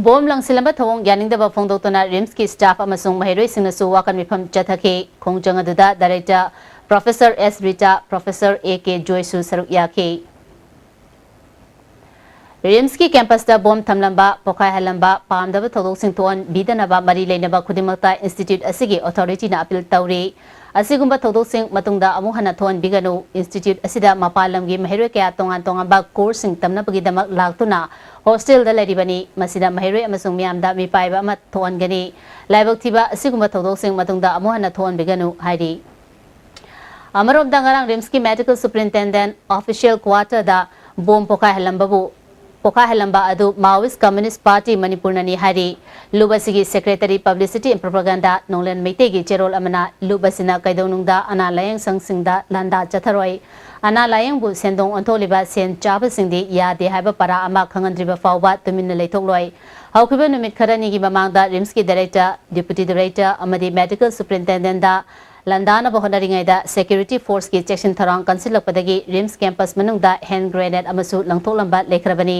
Bomb ꯂꯪꯁꯤꯜꯂꯝꯕ ꯊꯧꯑꯣꯡ ꯌꯥꯅꯤꯡꯗꯕ ꯐꯣꯡꯗꯣꯛꯇꯨꯅ RIMSꯀꯤ staff ꯑꯃꯁꯨꯡ ꯃꯍꯩꯔꯣꯏꯁꯤꯡꯅꯁꯨ ꯋꯥꯀꯠ ꯃꯤꯐꯝ ꯆꯠꯊꯈꯤ꯫ ꯈꯣꯡꯖꯪ ꯑꯗꯨꯗ director Professor S Rita, Professor A K ꯖꯣꯏꯁꯨ ꯁꯔꯨꯛ ꯌꯥꯈꯤ꯫ ꯔꯤꯝꯁꯀꯤ ꯀꯦꯝꯄꯁꯇ ꯕꯣꯝ ꯊꯝꯂꯝꯕ, ꯄꯣꯈꯥꯏꯍꯜꯂꯝꯕ, ꯄꯥꯝꯗꯕ ꯊꯧꯗꯣꯛꯁꯤꯡ ꯊꯣꯛꯍꯟꯕꯤꯗꯅꯕ ꯃꯔꯤ ꯂꯩꯅꯕ ꯈꯨꯗꯤꯡꯃꯛꯇ ꯏꯟꯁꯇꯤꯇ꯭ꯌꯨꯠ ꯑꯁꯤꯒꯤ ꯑꯣꯊꯣꯔꯤꯇꯤꯅ ꯑꯄꯤꯜ ꯇꯧꯔꯤ꯫ ꯑꯁꯤꯒꯨꯝꯕ ꯊꯧꯗꯣꯛꯁꯤꯡ ꯃꯇꯨꯡꯗ ꯑꯃꯨꯛ ꯍꯟꯅ ꯊꯣꯛꯍꯟꯕꯤꯒꯅꯨ꯫ ꯏꯟꯁꯇꯤꯇ꯭ꯌꯨꯠ ꯑꯁꯤꯗ ꯃꯄꯥꯟ ꯂꯝꯒꯤ ꯃꯍꯩꯔꯣꯏ ꯀꯌꯥ ꯇꯣꯉꯥꯟ ꯇꯣꯉꯥꯟꯕ ꯀꯣꯔꯁꯁꯤꯡ ꯇꯝꯅꯕꯒꯤꯗꯃꯛ ꯂꯥꯛꯇꯨꯅ ꯍꯣꯁꯇꯦꯜꯗ ꯂꯩꯔꯤꯕꯅꯤ꯫ ꯃꯁꯤꯗ ꯃꯍꯩꯔꯣꯏ ꯑꯃꯁꯨꯡ ꯃꯤꯌꯥꯝꯗ ꯃꯤꯄꯥꯏꯕ ꯑꯃ ꯊꯣꯛꯍꯟꯒꯅꯤ꯫ ꯂꯥꯏꯕꯛ ꯊꯤꯕ ꯑꯁꯤꯒꯨꯝꯕ ꯊꯧꯗꯣꯛꯁꯤꯡ ꯃꯇꯨꯡꯗ ꯑꯃꯨꯛ ꯍꯟꯅ ꯊꯣꯛꯍꯟꯕꯤꯒꯅꯨ ꯍꯥꯏꯔꯤ꯫ ꯑꯃꯔꯣꯝꯗ, ꯉꯔꯥꯡ ꯔꯤꯝꯁꯀꯤ ꯃꯦꯗꯤꯀꯦꯜ ꯁꯨꯄꯔꯤꯟꯇꯦꯟꯗꯦꯟꯠ ꯑꯣꯐꯤꯁꯤꯌꯦꯜ ꯀ꯭ꯋꯥꯔꯇꯔꯗ ꯕꯣꯝ ꯄꯣꯈꯥꯏꯍꯜꯂꯝꯕꯕꯨ, ꯄꯣꯈꯥꯏꯍꯜꯂꯝꯕ ꯑꯗꯨ ꯃꯥꯑꯣꯏꯁ ꯀꯝꯃ꯭ꯌꯨꯅꯤꯁ ꯄꯥꯔꯇꯤ ꯃꯅꯤꯄꯨꯔꯅꯅꯤ ꯍꯥꯏꯔꯤ꯫ ꯂꯨꯞ ꯑꯁꯤꯒꯤ ꯁꯦꯀ꯭ꯔꯦꯇꯔꯤ ꯄꯕ꯭ꯂꯤꯁꯤꯇꯤ ꯑꯦꯟ ꯄ꯭ꯔꯣꯄꯥꯒꯥꯟꯗꯥ ꯅꯣꯡꯂꯦꯟ ꯃꯩꯇꯩꯒꯤ ꯆꯦꯔꯣꯜ ꯑꯃꯅ ꯂꯨꯞ ꯑꯁꯤꯅ ꯀꯩꯗꯧꯅꯨꯡꯗ ꯑꯅꯥ ꯂꯥꯌꯦꯡ ꯁꯪꯁꯤꯡꯗ ꯂꯥꯟꯗꯥ ꯆꯠꯊꯔꯣꯏ꯫ ꯑꯅꯥ ꯂꯥꯌꯦꯡꯕꯨ ꯁꯦꯟꯗꯣꯡ ꯑꯣꯟꯊꯣꯛꯂꯤꯕ ꯁꯦꯟ ꯆꯥꯕꯁꯤꯡꯗꯤ ꯌꯥꯗꯦ ꯍꯥꯏꯕ ꯄꯔꯥ ꯑꯃ ꯈꯪꯍꯟꯗ꯭ꯔꯤꯕ ꯐꯥꯎꯕ ꯇꯨꯃꯤꯟꯅ ꯂꯩꯊꯣꯛꯂꯣꯏ꯫ ꯍꯧꯈꯤꯕ ꯅꯨꯃꯤꯠ ꯈꯔꯅꯤꯒꯤ ꯃꯃꯥꯡꯗ ꯔꯤꯝꯁꯀꯤ ꯗꯥꯏꯔꯦꯛꯇꯔ, ꯗꯤꯄꯨꯇꯤ ꯗꯥꯏꯔꯦꯛꯇꯔ ꯑꯃꯗꯤ ꯃꯦꯗꯤꯀꯦꯜ ꯁꯨꯄꯔꯤꯟꯇꯦꯟꯗꯦꯟꯠꯗ ꯂꯥꯟꯗꯥꯅꯕ ꯍꯣꯠꯅꯔꯤꯉꯩꯗ ꯁꯦꯀ꯭ꯌꯨꯔꯤꯇꯤ ꯐꯣꯔꯁꯀꯤ ꯆꯦꯛꯁꯤꯟ ꯊꯧꯔꯥꯡ ꯀꯟꯁꯤꯜꯂꯛꯄꯗꯒꯤ ꯔꯤꯝꯁ ꯀꯦꯝꯄꯁ ꯃꯅꯨꯡꯗ ꯍꯦꯟ ꯒ꯭ꯔꯦꯅꯦꯗ ꯑꯃꯁꯨ ꯂꯪꯊꯣꯛꯂꯝꯕ ꯂꯩꯈ꯭ꯔꯕꯅꯤ꯫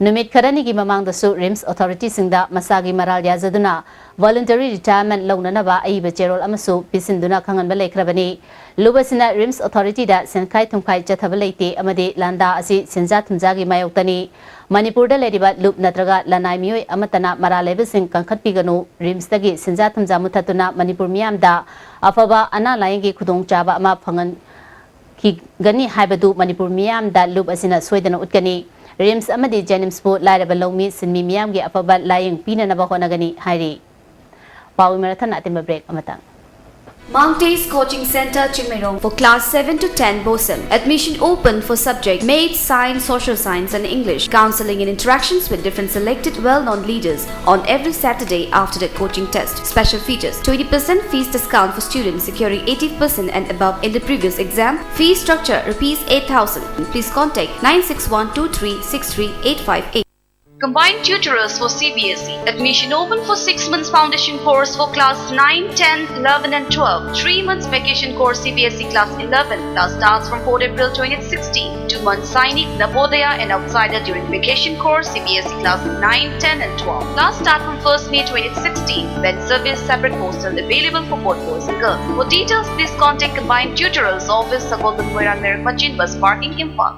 ꯅꯨꯃꯤꯠ ꯈꯔꯅꯤꯒꯤ ꯃꯃꯥꯡꯗꯁꯨ ꯔꯤꯝꯁ ꯑꯣꯊꯣꯔꯤꯇꯤꯁꯤꯡꯗ ꯃꯁꯥꯒꯤ ꯃꯔꯥꯜ ꯌꯥꯖꯗꯨꯅ voluntary retirement ꯂꯧꯅꯅꯕ ꯑꯏꯕ ꯆꯦꯔꯣꯜ ꯑꯃꯁꯨ ꯄꯤꯁꯤꯟꯗꯨꯅ ꯈꯪꯍꯟꯕ ꯂꯩꯈ꯭ꯔꯕꯅꯤ꯫ ꯂꯨꯞ ꯑꯁꯤꯅ ꯔꯤꯝꯁ ꯑꯣꯊꯣꯔꯤꯇꯤꯗ ꯁꯦꯟꯈꯥꯏ ꯊꯨꯝꯈꯥꯏ ꯆꯠꯊꯕ ꯂꯩꯇꯦ ꯑꯃꯗꯤ ꯂꯥꯟꯗꯥ ꯑꯁꯤ ꯁꯦꯟꯖꯥ ꯊꯨꯝꯖꯥꯒꯤ ꯃꯥꯌꯣꯛꯇꯅꯤ꯫ ꯃꯅꯤꯄꯨꯔꯗ ꯂꯩꯔꯤꯕ ꯂꯨꯞ ꯅꯠꯇ꯭ꯔꯒ ꯂꯅꯥꯏ ꯃꯤꯑꯣꯏ ꯑꯃꯠꯇꯅ ꯃꯔꯥꯜ ꯂꯩꯕꯁꯤꯡ ꯀꯟꯈꯠꯄꯤꯒꯅꯨ꯫ ꯔꯤꯝꯁꯇꯒꯤ ꯁꯦꯟꯖꯥ ꯊꯨꯝꯖꯥ ꯃꯨꯊꯠꯇꯨꯅ ꯃꯅꯤꯄꯨꯔ ꯃꯤꯌꯥꯝꯗ ꯑꯐꯕ ꯑꯅꯥ ꯂꯥꯌꯦꯡꯒꯤ ꯈꯨꯗꯣꯡꯆꯥꯕ ꯑꯃ ꯐꯪꯍꯟꯈꯤꯒꯅꯤ ꯍꯥꯏꯕꯗꯨ ꯃꯅꯤꯄꯨꯔ ꯃꯤꯌꯥꯝꯗ ꯂꯨꯞ ꯑꯁꯤꯅ ꯁꯣꯏꯗꯅ ꯎꯠꯀꯅꯤ꯫ ꯔꯤꯝꯁ ꯑꯃꯗꯤ ꯖꯦꯅꯤꯝꯁꯄꯨ ꯂꯥꯏꯔꯕ ꯂꯧꯃꯤ ꯁꯤꯟꯃꯤ ꯃꯤꯌꯥꯝꯒꯤ ꯑꯐꯕ ꯂꯥꯌꯦꯡ ꯄꯤꯅꯅꯕ ꯍꯣꯠꯅꯒꯅꯤ ꯍꯥꯏꯔꯤ꯫ ꯄꯥꯎ ꯃꯔꯛ ꯊꯠꯅ ꯑꯇꯦꯟꯕ ꯕ꯭ꯔꯦꯛ ꯑꯃꯇꯪ꯫ Mount East Coaching Center, Chingmeirong for class seven to ten BOSEM. Admission open for subject Maths, Science, Social Science and English. Counseling and interactions with different selected well-known leaders on every Saturday after the coaching test. Special features: twenty percent fees discount for students securing eighty percent and above in the previous exam. Fee structure: rupees eight thousand. Please contact nine six one two three six three eight five eight. Combined tutorials for C B S E. Admission open for six months foundation course for class nine, ten, eleven and twelve. Three months vacation course C B S E class eleven. Class starts from fourth April twenty sixteen. Two months Sainik, Navodaya and Outsider during vacation course C B S E class nine, ten and twelve. Class start from first May twenty sixteen, when service separate hostel available for both boys and girls. For details, please contact Combined Tutorials Office, Sagolband Moirang Merak Machine Bus Parking, Imphal.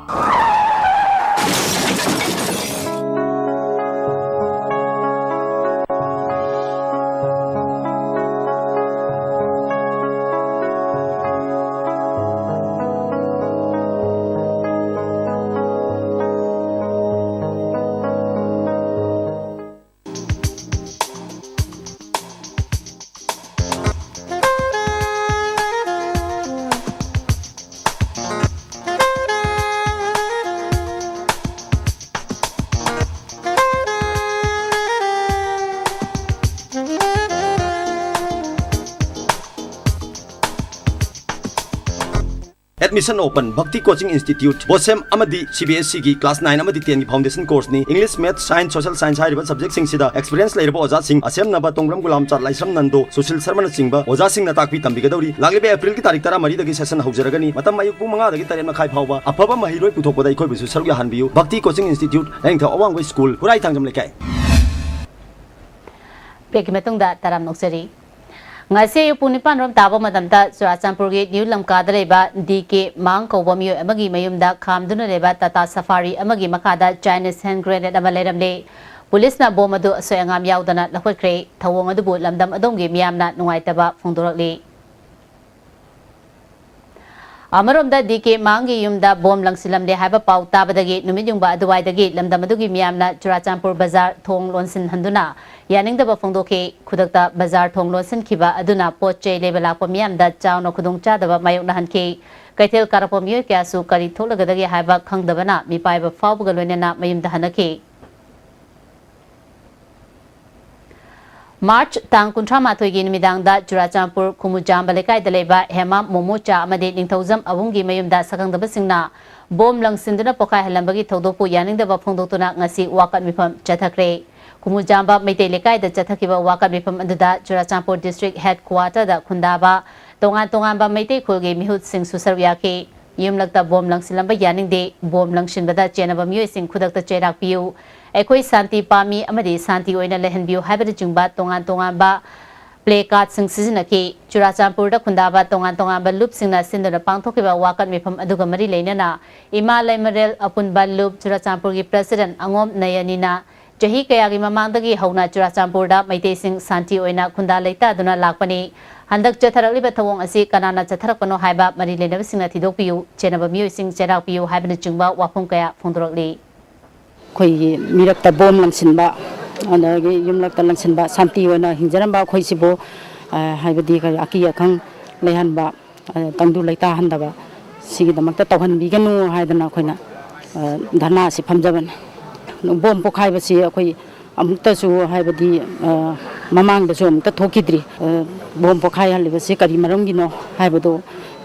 Mission Open, Bhakti Coaching Institute, ꯕꯣꯁꯦꯝ ꯑꯃꯗꯤ C B ꯑꯦꯁ ꯏꯒꯤ class nine ꯑꯃꯗꯤ ten ꯒꯤ foundation course ꯅꯤ꯫ English, Maths, Science, Social Science ꯍꯥꯏꯔꯤꯕ subject ꯁꯤꯡꯁꯤꯗ experience ꯂꯩꯔꯕ ꯑꯣꯖꯥꯁꯤꯡ, ꯑꯁꯦꯝꯅꯕ ꯇꯣꯡꯕ꯭ꯔꯝ ꯒꯨꯂꯥꯝꯆꯥꯟ, ꯂꯥꯏꯁ꯭ꯔꯝ ꯅꯟꯗꯣ, ꯁꯨꯁꯤꯜ ꯁꯔꯃꯅꯆꯤꯡꯕ ꯑꯣꯖꯥꯁꯤꯡꯅ ꯇꯥꯛꯄꯤ ꯇꯝꯕꯤꯒꯗꯧꯔꯤ꯫ ꯂꯥꯛꯂꯤꯕ April ꯒꯤ ꯇꯥꯔꯤꯛ ꯇꯔꯥꯃꯔꯤꯗꯒꯤ session ꯍꯧꯖꯔꯒꯅꯤ꯫ ꯃꯇꯝ ꯑꯌꯨꯛ ꯄꯨꯡ ꯃꯉꯥꯗꯒꯤ ꯇꯔꯦꯠ ꯃꯈꯥꯏ ꯐꯥꯎꯕ꯫ ꯑꯐꯕ ꯃꯍꯩꯔꯣꯏ ꯄꯨꯊꯣꯛꯄꯗ ꯑꯩꯈꯣꯏꯕꯨꯁꯨ ꯁꯔꯨꯛ ꯌꯥꯍꯟꯕꯤꯌꯨ꯫ Bhakti Coaching Institute, ꯂꯥꯏꯅꯤꯡꯊꯧ ꯑꯋꯥꯡꯕ school, ꯍꯨꯔꯥꯏ ꯊꯥꯡꯖꯝ ꯂꯩꯀꯥꯏ꯫ Break ꯀꯤ ꯃꯇꯨꯡꯗ ꯇꯔꯥꯝꯅ ꯑꯣꯛꯆꯔꯤ꯫ ꯉꯁꯤ ꯑꯌꯨꯛ ꯄꯨꯡ ꯅꯤꯄꯥꯟ ꯔꯣꯝ ꯇꯥꯕ ꯃꯇꯝꯗ ꯆꯨꯔꯥꯆꯥꯟꯄꯨꯔꯒꯤ ꯅ꯭ꯌꯨ ꯂꯝꯀꯥꯗ ꯂꯩꯕ ꯗꯤ ꯀꯦ ꯃꯥꯡ ꯀꯧꯕ ꯃꯤꯑꯣꯏ ꯑꯃꯒꯤ ꯃꯌꯨꯝꯗ ꯈꯥꯝꯗꯨꯅ ꯂꯩꯕ ꯇꯥꯇꯥ ꯁꯐꯥꯔꯤ ꯑꯃꯒꯤ ꯃꯈꯥꯗ Chinese hand grenade ꯑꯃ ꯂꯩꯔꯝꯂꯦ꯫ ꯄꯨꯂꯤꯁꯅ ꯕꯣꯝ ꯑꯗꯨ ꯑꯁꯣꯏ ꯑꯉꯥꯝ ꯌꯥꯎꯗꯅ ꯂꯧꯈꯠꯈ꯭ꯔꯦ꯫ ꯊꯧꯑꯣꯡ ꯑꯗꯨꯕꯨ ꯂꯝꯗꯝ ꯑꯗꯣꯝꯒꯤ ꯃꯤꯌꯥꯝꯅ ꯅꯨꯡꯉꯥꯏꯇꯕ ꯐꯣꯡꯗꯣꯔꯛꯂꯤ꯫ ꯑꯃꯔꯣꯝꯗ ꯗꯤ ꯀꯦ ꯃꯥꯡꯒꯤ ꯌꯨꯝꯗ ꯕꯣꯝ ꯂꯪꯁꯤꯜꯂꯝꯂꯦ ꯍꯥꯏꯕ ꯄꯥꯎ ꯇꯥꯕꯗꯒꯤ ꯅꯨꯃꯤꯠ ꯌꯨꯡꯕ ꯑꯗꯨꯋꯥꯏꯗꯒꯤ ꯂꯝꯗꯝ ꯑꯗꯨꯒꯤ ꯃꯤꯌꯥꯝꯅ ꯆꯨꯔꯥꯆꯥꯟꯄꯨꯔ ꯕꯖꯥꯔ ꯊꯣꯡ ꯂꯣꯟꯁꯤꯟꯍꯟꯗꯨꯅ ꯌꯥꯅꯤꯡꯗꯕ ꯐꯣꯡꯗꯣꯛꯈꯤ꯫ ꯈꯨꯗꯛꯇ ꯕꯖꯥꯔ ꯊꯣꯡ ꯂꯣꯟꯁꯤꯟꯈꯤꯕ ꯑꯗꯨꯅ ꯄꯣꯠ ꯆꯩ ꯂꯩꯕ ꯂꯥꯛꯄ ꯃꯤꯌꯥꯝꯗ ꯆꯥꯎꯅ ꯈꯨꯗꯣꯡꯆꯥꯗꯕ ꯃꯥꯌꯣꯛꯅꯍꯟꯈꯤ꯫ ꯀꯩꯊꯦꯜ ꯀꯥꯔꯛꯄ ꯃꯤꯑꯣꯏ ꯀꯌꯥꯁꯨ ꯀꯔꯤ ꯊꯣꯛꯂꯒꯗꯒꯦ ꯍꯥꯏꯕ ꯈꯪꯗꯕꯅ ꯃꯤꯄꯥꯏꯕ ꯐꯥꯎꯕꯒ ꯂꯣꯏꯅꯅ ꯃꯌꯨꯝꯗ ꯍꯟꯅꯈꯤ꯫ March ꯇꯥꯡ ꯀꯨꯟꯊ꯭ꯔꯥ ꯃꯥꯊꯣꯏꯒꯤ ꯅꯨꯃꯤꯗꯥꯡꯗ ꯆꯨꯔꯥꯆꯥꯟꯄꯨꯔ ꯈꯨꯃꯨꯖꯥꯝꯕ ꯂꯩꯀꯥꯏꯗ ꯂꯩꯕ ꯍꯦꯃꯥ ꯃꯣꯃꯣꯆꯥ ꯑꯃꯗꯤ ꯅꯤꯡꯊꯧꯖꯝ ꯑꯕꯨꯡꯒꯤ ꯃꯌꯨꯝꯗ ꯁꯛꯈꯪꯗꯕꯁꯤꯡꯅ ꯕꯣꯝ ꯂꯪꯁꯤꯟꯗꯨꯅ ꯄꯣꯈꯥꯏꯍꯜꯂꯝꯕꯒꯤ ꯊꯧꯗꯣꯛꯄꯨ ꯌꯥꯅꯤꯡꯗꯕ ꯐꯣꯡꯗꯣꯛꯇꯨꯅ ꯉꯁꯤ ꯋꯥꯀꯠ ꯃꯤꯐꯝ ꯆꯠꯊꯈ꯭ꯔꯦ꯫ ꯈꯨꯃꯨꯖꯥꯝꯕ ꯃꯩꯇꯩ ꯂꯩꯀꯥꯏꯗ ꯆꯠꯊꯈꯤꯕ ꯋꯥꯀꯠ ꯃꯤꯐꯝ ꯑꯗꯨꯗ ꯆꯨꯔꯥꯆꯥꯟꯄꯨꯔ district headquarter ꯗ ꯈꯨꯟꯗꯥꯕ ꯇꯣꯉꯥꯟ ꯇꯣꯉꯥꯟꯕ ꯃꯩꯇꯩ ꯈꯨꯜꯒꯤ ꯃꯤꯍꯨꯠꯁꯤꯡꯁꯨ ꯁꯔꯨꯛ ꯌꯥꯈꯤ꯫ ꯌꯨꯝꯂꯛꯇ ꯕꯣꯝ ꯂꯪꯁꯤꯜꯂꯝꯕ ꯌꯥꯅꯤꯡꯗꯦ, ꯕꯣꯝ ꯂꯪꯁꯤꯟꯕꯗ ꯆꯦꯟꯅꯕ ꯃꯤꯑꯣꯏꯁꯤꯡ ꯈꯨꯗꯛꯇ ꯆꯩꯔꯥꯛ ꯄꯤꯌꯨ, ꯑꯩꯈꯣꯏ ꯁꯥꯟꯇꯤ ꯄꯥꯝꯃꯤ ꯑꯃꯗꯤ ꯁꯥꯟꯇꯤ ꯑꯣꯏꯅ ꯂꯩꯍꯟꯕꯤꯌꯨ ꯍꯥꯏꯕꯅꯆꯤꯡꯕ ꯇꯣꯉꯥꯟ ꯇꯣꯉꯥꯟꯕ placard ꯁꯤꯡ ꯁꯤꯖꯤꯟꯅꯈꯤ꯫ ꯆꯨꯔꯥꯆꯥꯟꯄꯨꯔꯗ ꯈꯨꯟꯗꯥꯕ ꯇꯣꯉꯥꯟ ꯇꯣꯉꯥꯟꯕ ꯂꯨꯞꯁꯤꯡꯅ ꯁꯤꯟꯗꯨꯅ ꯄꯥꯡꯊꯣꯛꯈꯤꯕ ꯋꯥꯀꯠ ꯃꯤꯐꯝ ꯑꯗꯨꯒ ꯃꯔꯤ ꯂꯩꯅꯅ ꯏꯃꯥ ꯂꯩꯃꯔꯦꯜ ꯑꯄꯨꯟꯕ ꯂꯨꯞ ꯆꯨꯔꯥꯆꯥꯟꯄꯨꯔꯒꯤ president ꯑꯉꯣꯝ ꯅꯌꯅꯤꯅ ꯆꯍꯤ ꯀꯌꯥꯒꯤ ꯃꯃꯥꯡꯗꯒꯤ ꯍꯧꯅ ꯆꯨꯔꯥꯆꯥꯟꯄꯨꯔꯗ ꯃꯩꯇꯩꯁꯤꯡ ꯁꯥꯟꯇꯤ ꯑꯣꯏꯅ ꯈꯨꯟꯗꯥ ꯂꯩꯇꯥꯗꯨꯅ ꯂꯥꯛꯄꯅꯤ꯫ ꯍꯟꯗꯛ ꯆꯠꯊꯔꯛꯂꯤꯕ ꯊꯧꯑꯣꯡ ꯑꯁꯤ ꯀꯅꯥꯅ ꯆꯠꯊꯔꯛꯄꯅꯣ ꯍꯥꯏꯕ ꯃꯔꯤ ꯂꯩꯅꯕꯁꯤꯡꯅ ꯊꯤꯗꯣꯛꯄꯤꯌꯨ, ꯆꯦꯟꯅꯕ ꯃꯤꯑꯣꯏꯁꯤꯡ ꯆꯩꯔꯥꯛ ꯄꯤꯌꯨ ꯍꯥꯏꯕꯅꯆꯤꯡꯕ ꯋꯥꯐꯝ ꯀꯌꯥ ꯐꯣꯡꯗꯣꯔꯛꯂꯤ꯫ ꯑꯩꯈꯣꯏꯒꯤ ꯃꯤꯔꯛꯇ ꯕꯣꯝ ꯂꯪꯁꯤꯟꯕ, ꯑꯗꯒꯤ ꯌꯨꯝꯂꯛꯇ ꯂꯪꯁꯤꯟꯕ, ꯁꯥꯟꯇꯤ ꯑꯣꯏꯅ ꯍꯤꯡꯖꯔꯝꯕ ꯑꯩꯈꯣꯏꯁꯤꯕꯨ, ꯑ, ꯍꯥꯏꯕꯗꯤ ꯀꯔꯤ ꯑꯀꯤ ꯑꯈꯪ ꯂꯩꯍꯟꯕ, ꯑ, ꯇꯪꯗꯨ ꯂꯩꯇꯥꯍꯟꯗꯕ, ꯁꯤꯒꯤꯗꯃꯛꯇ ꯇꯧꯍꯟꯕꯤꯒꯅꯨ ꯍꯥꯏꯗꯅ ꯑꯩꯈꯣꯏꯅ, ꯑ, ꯙꯔꯅꯥ ꯑꯁꯤ ꯐꯝꯖꯕꯅꯤ꯫ ꯕꯣꯝ ꯄꯣꯈꯥꯏꯕꯁꯤ ꯑꯩꯈꯣꯏ ꯑꯃꯨꯛꯇꯁꯨ, ꯍꯥꯏꯕꯗꯤ, ꯑ, ꯃꯃꯥꯡꯗꯁꯨ ꯑꯃꯨꯛꯇ ꯊꯣꯛꯈꯤꯗ꯭ꯔꯤ꯫ ꯑ, ꯕꯣꯝ ꯄꯣꯈꯥꯏꯍꯜꯂꯤꯕꯁꯤ ꯀꯔꯤ ꯃꯔꯝꯒꯤꯅꯣ ꯍꯥꯏꯕꯗꯨ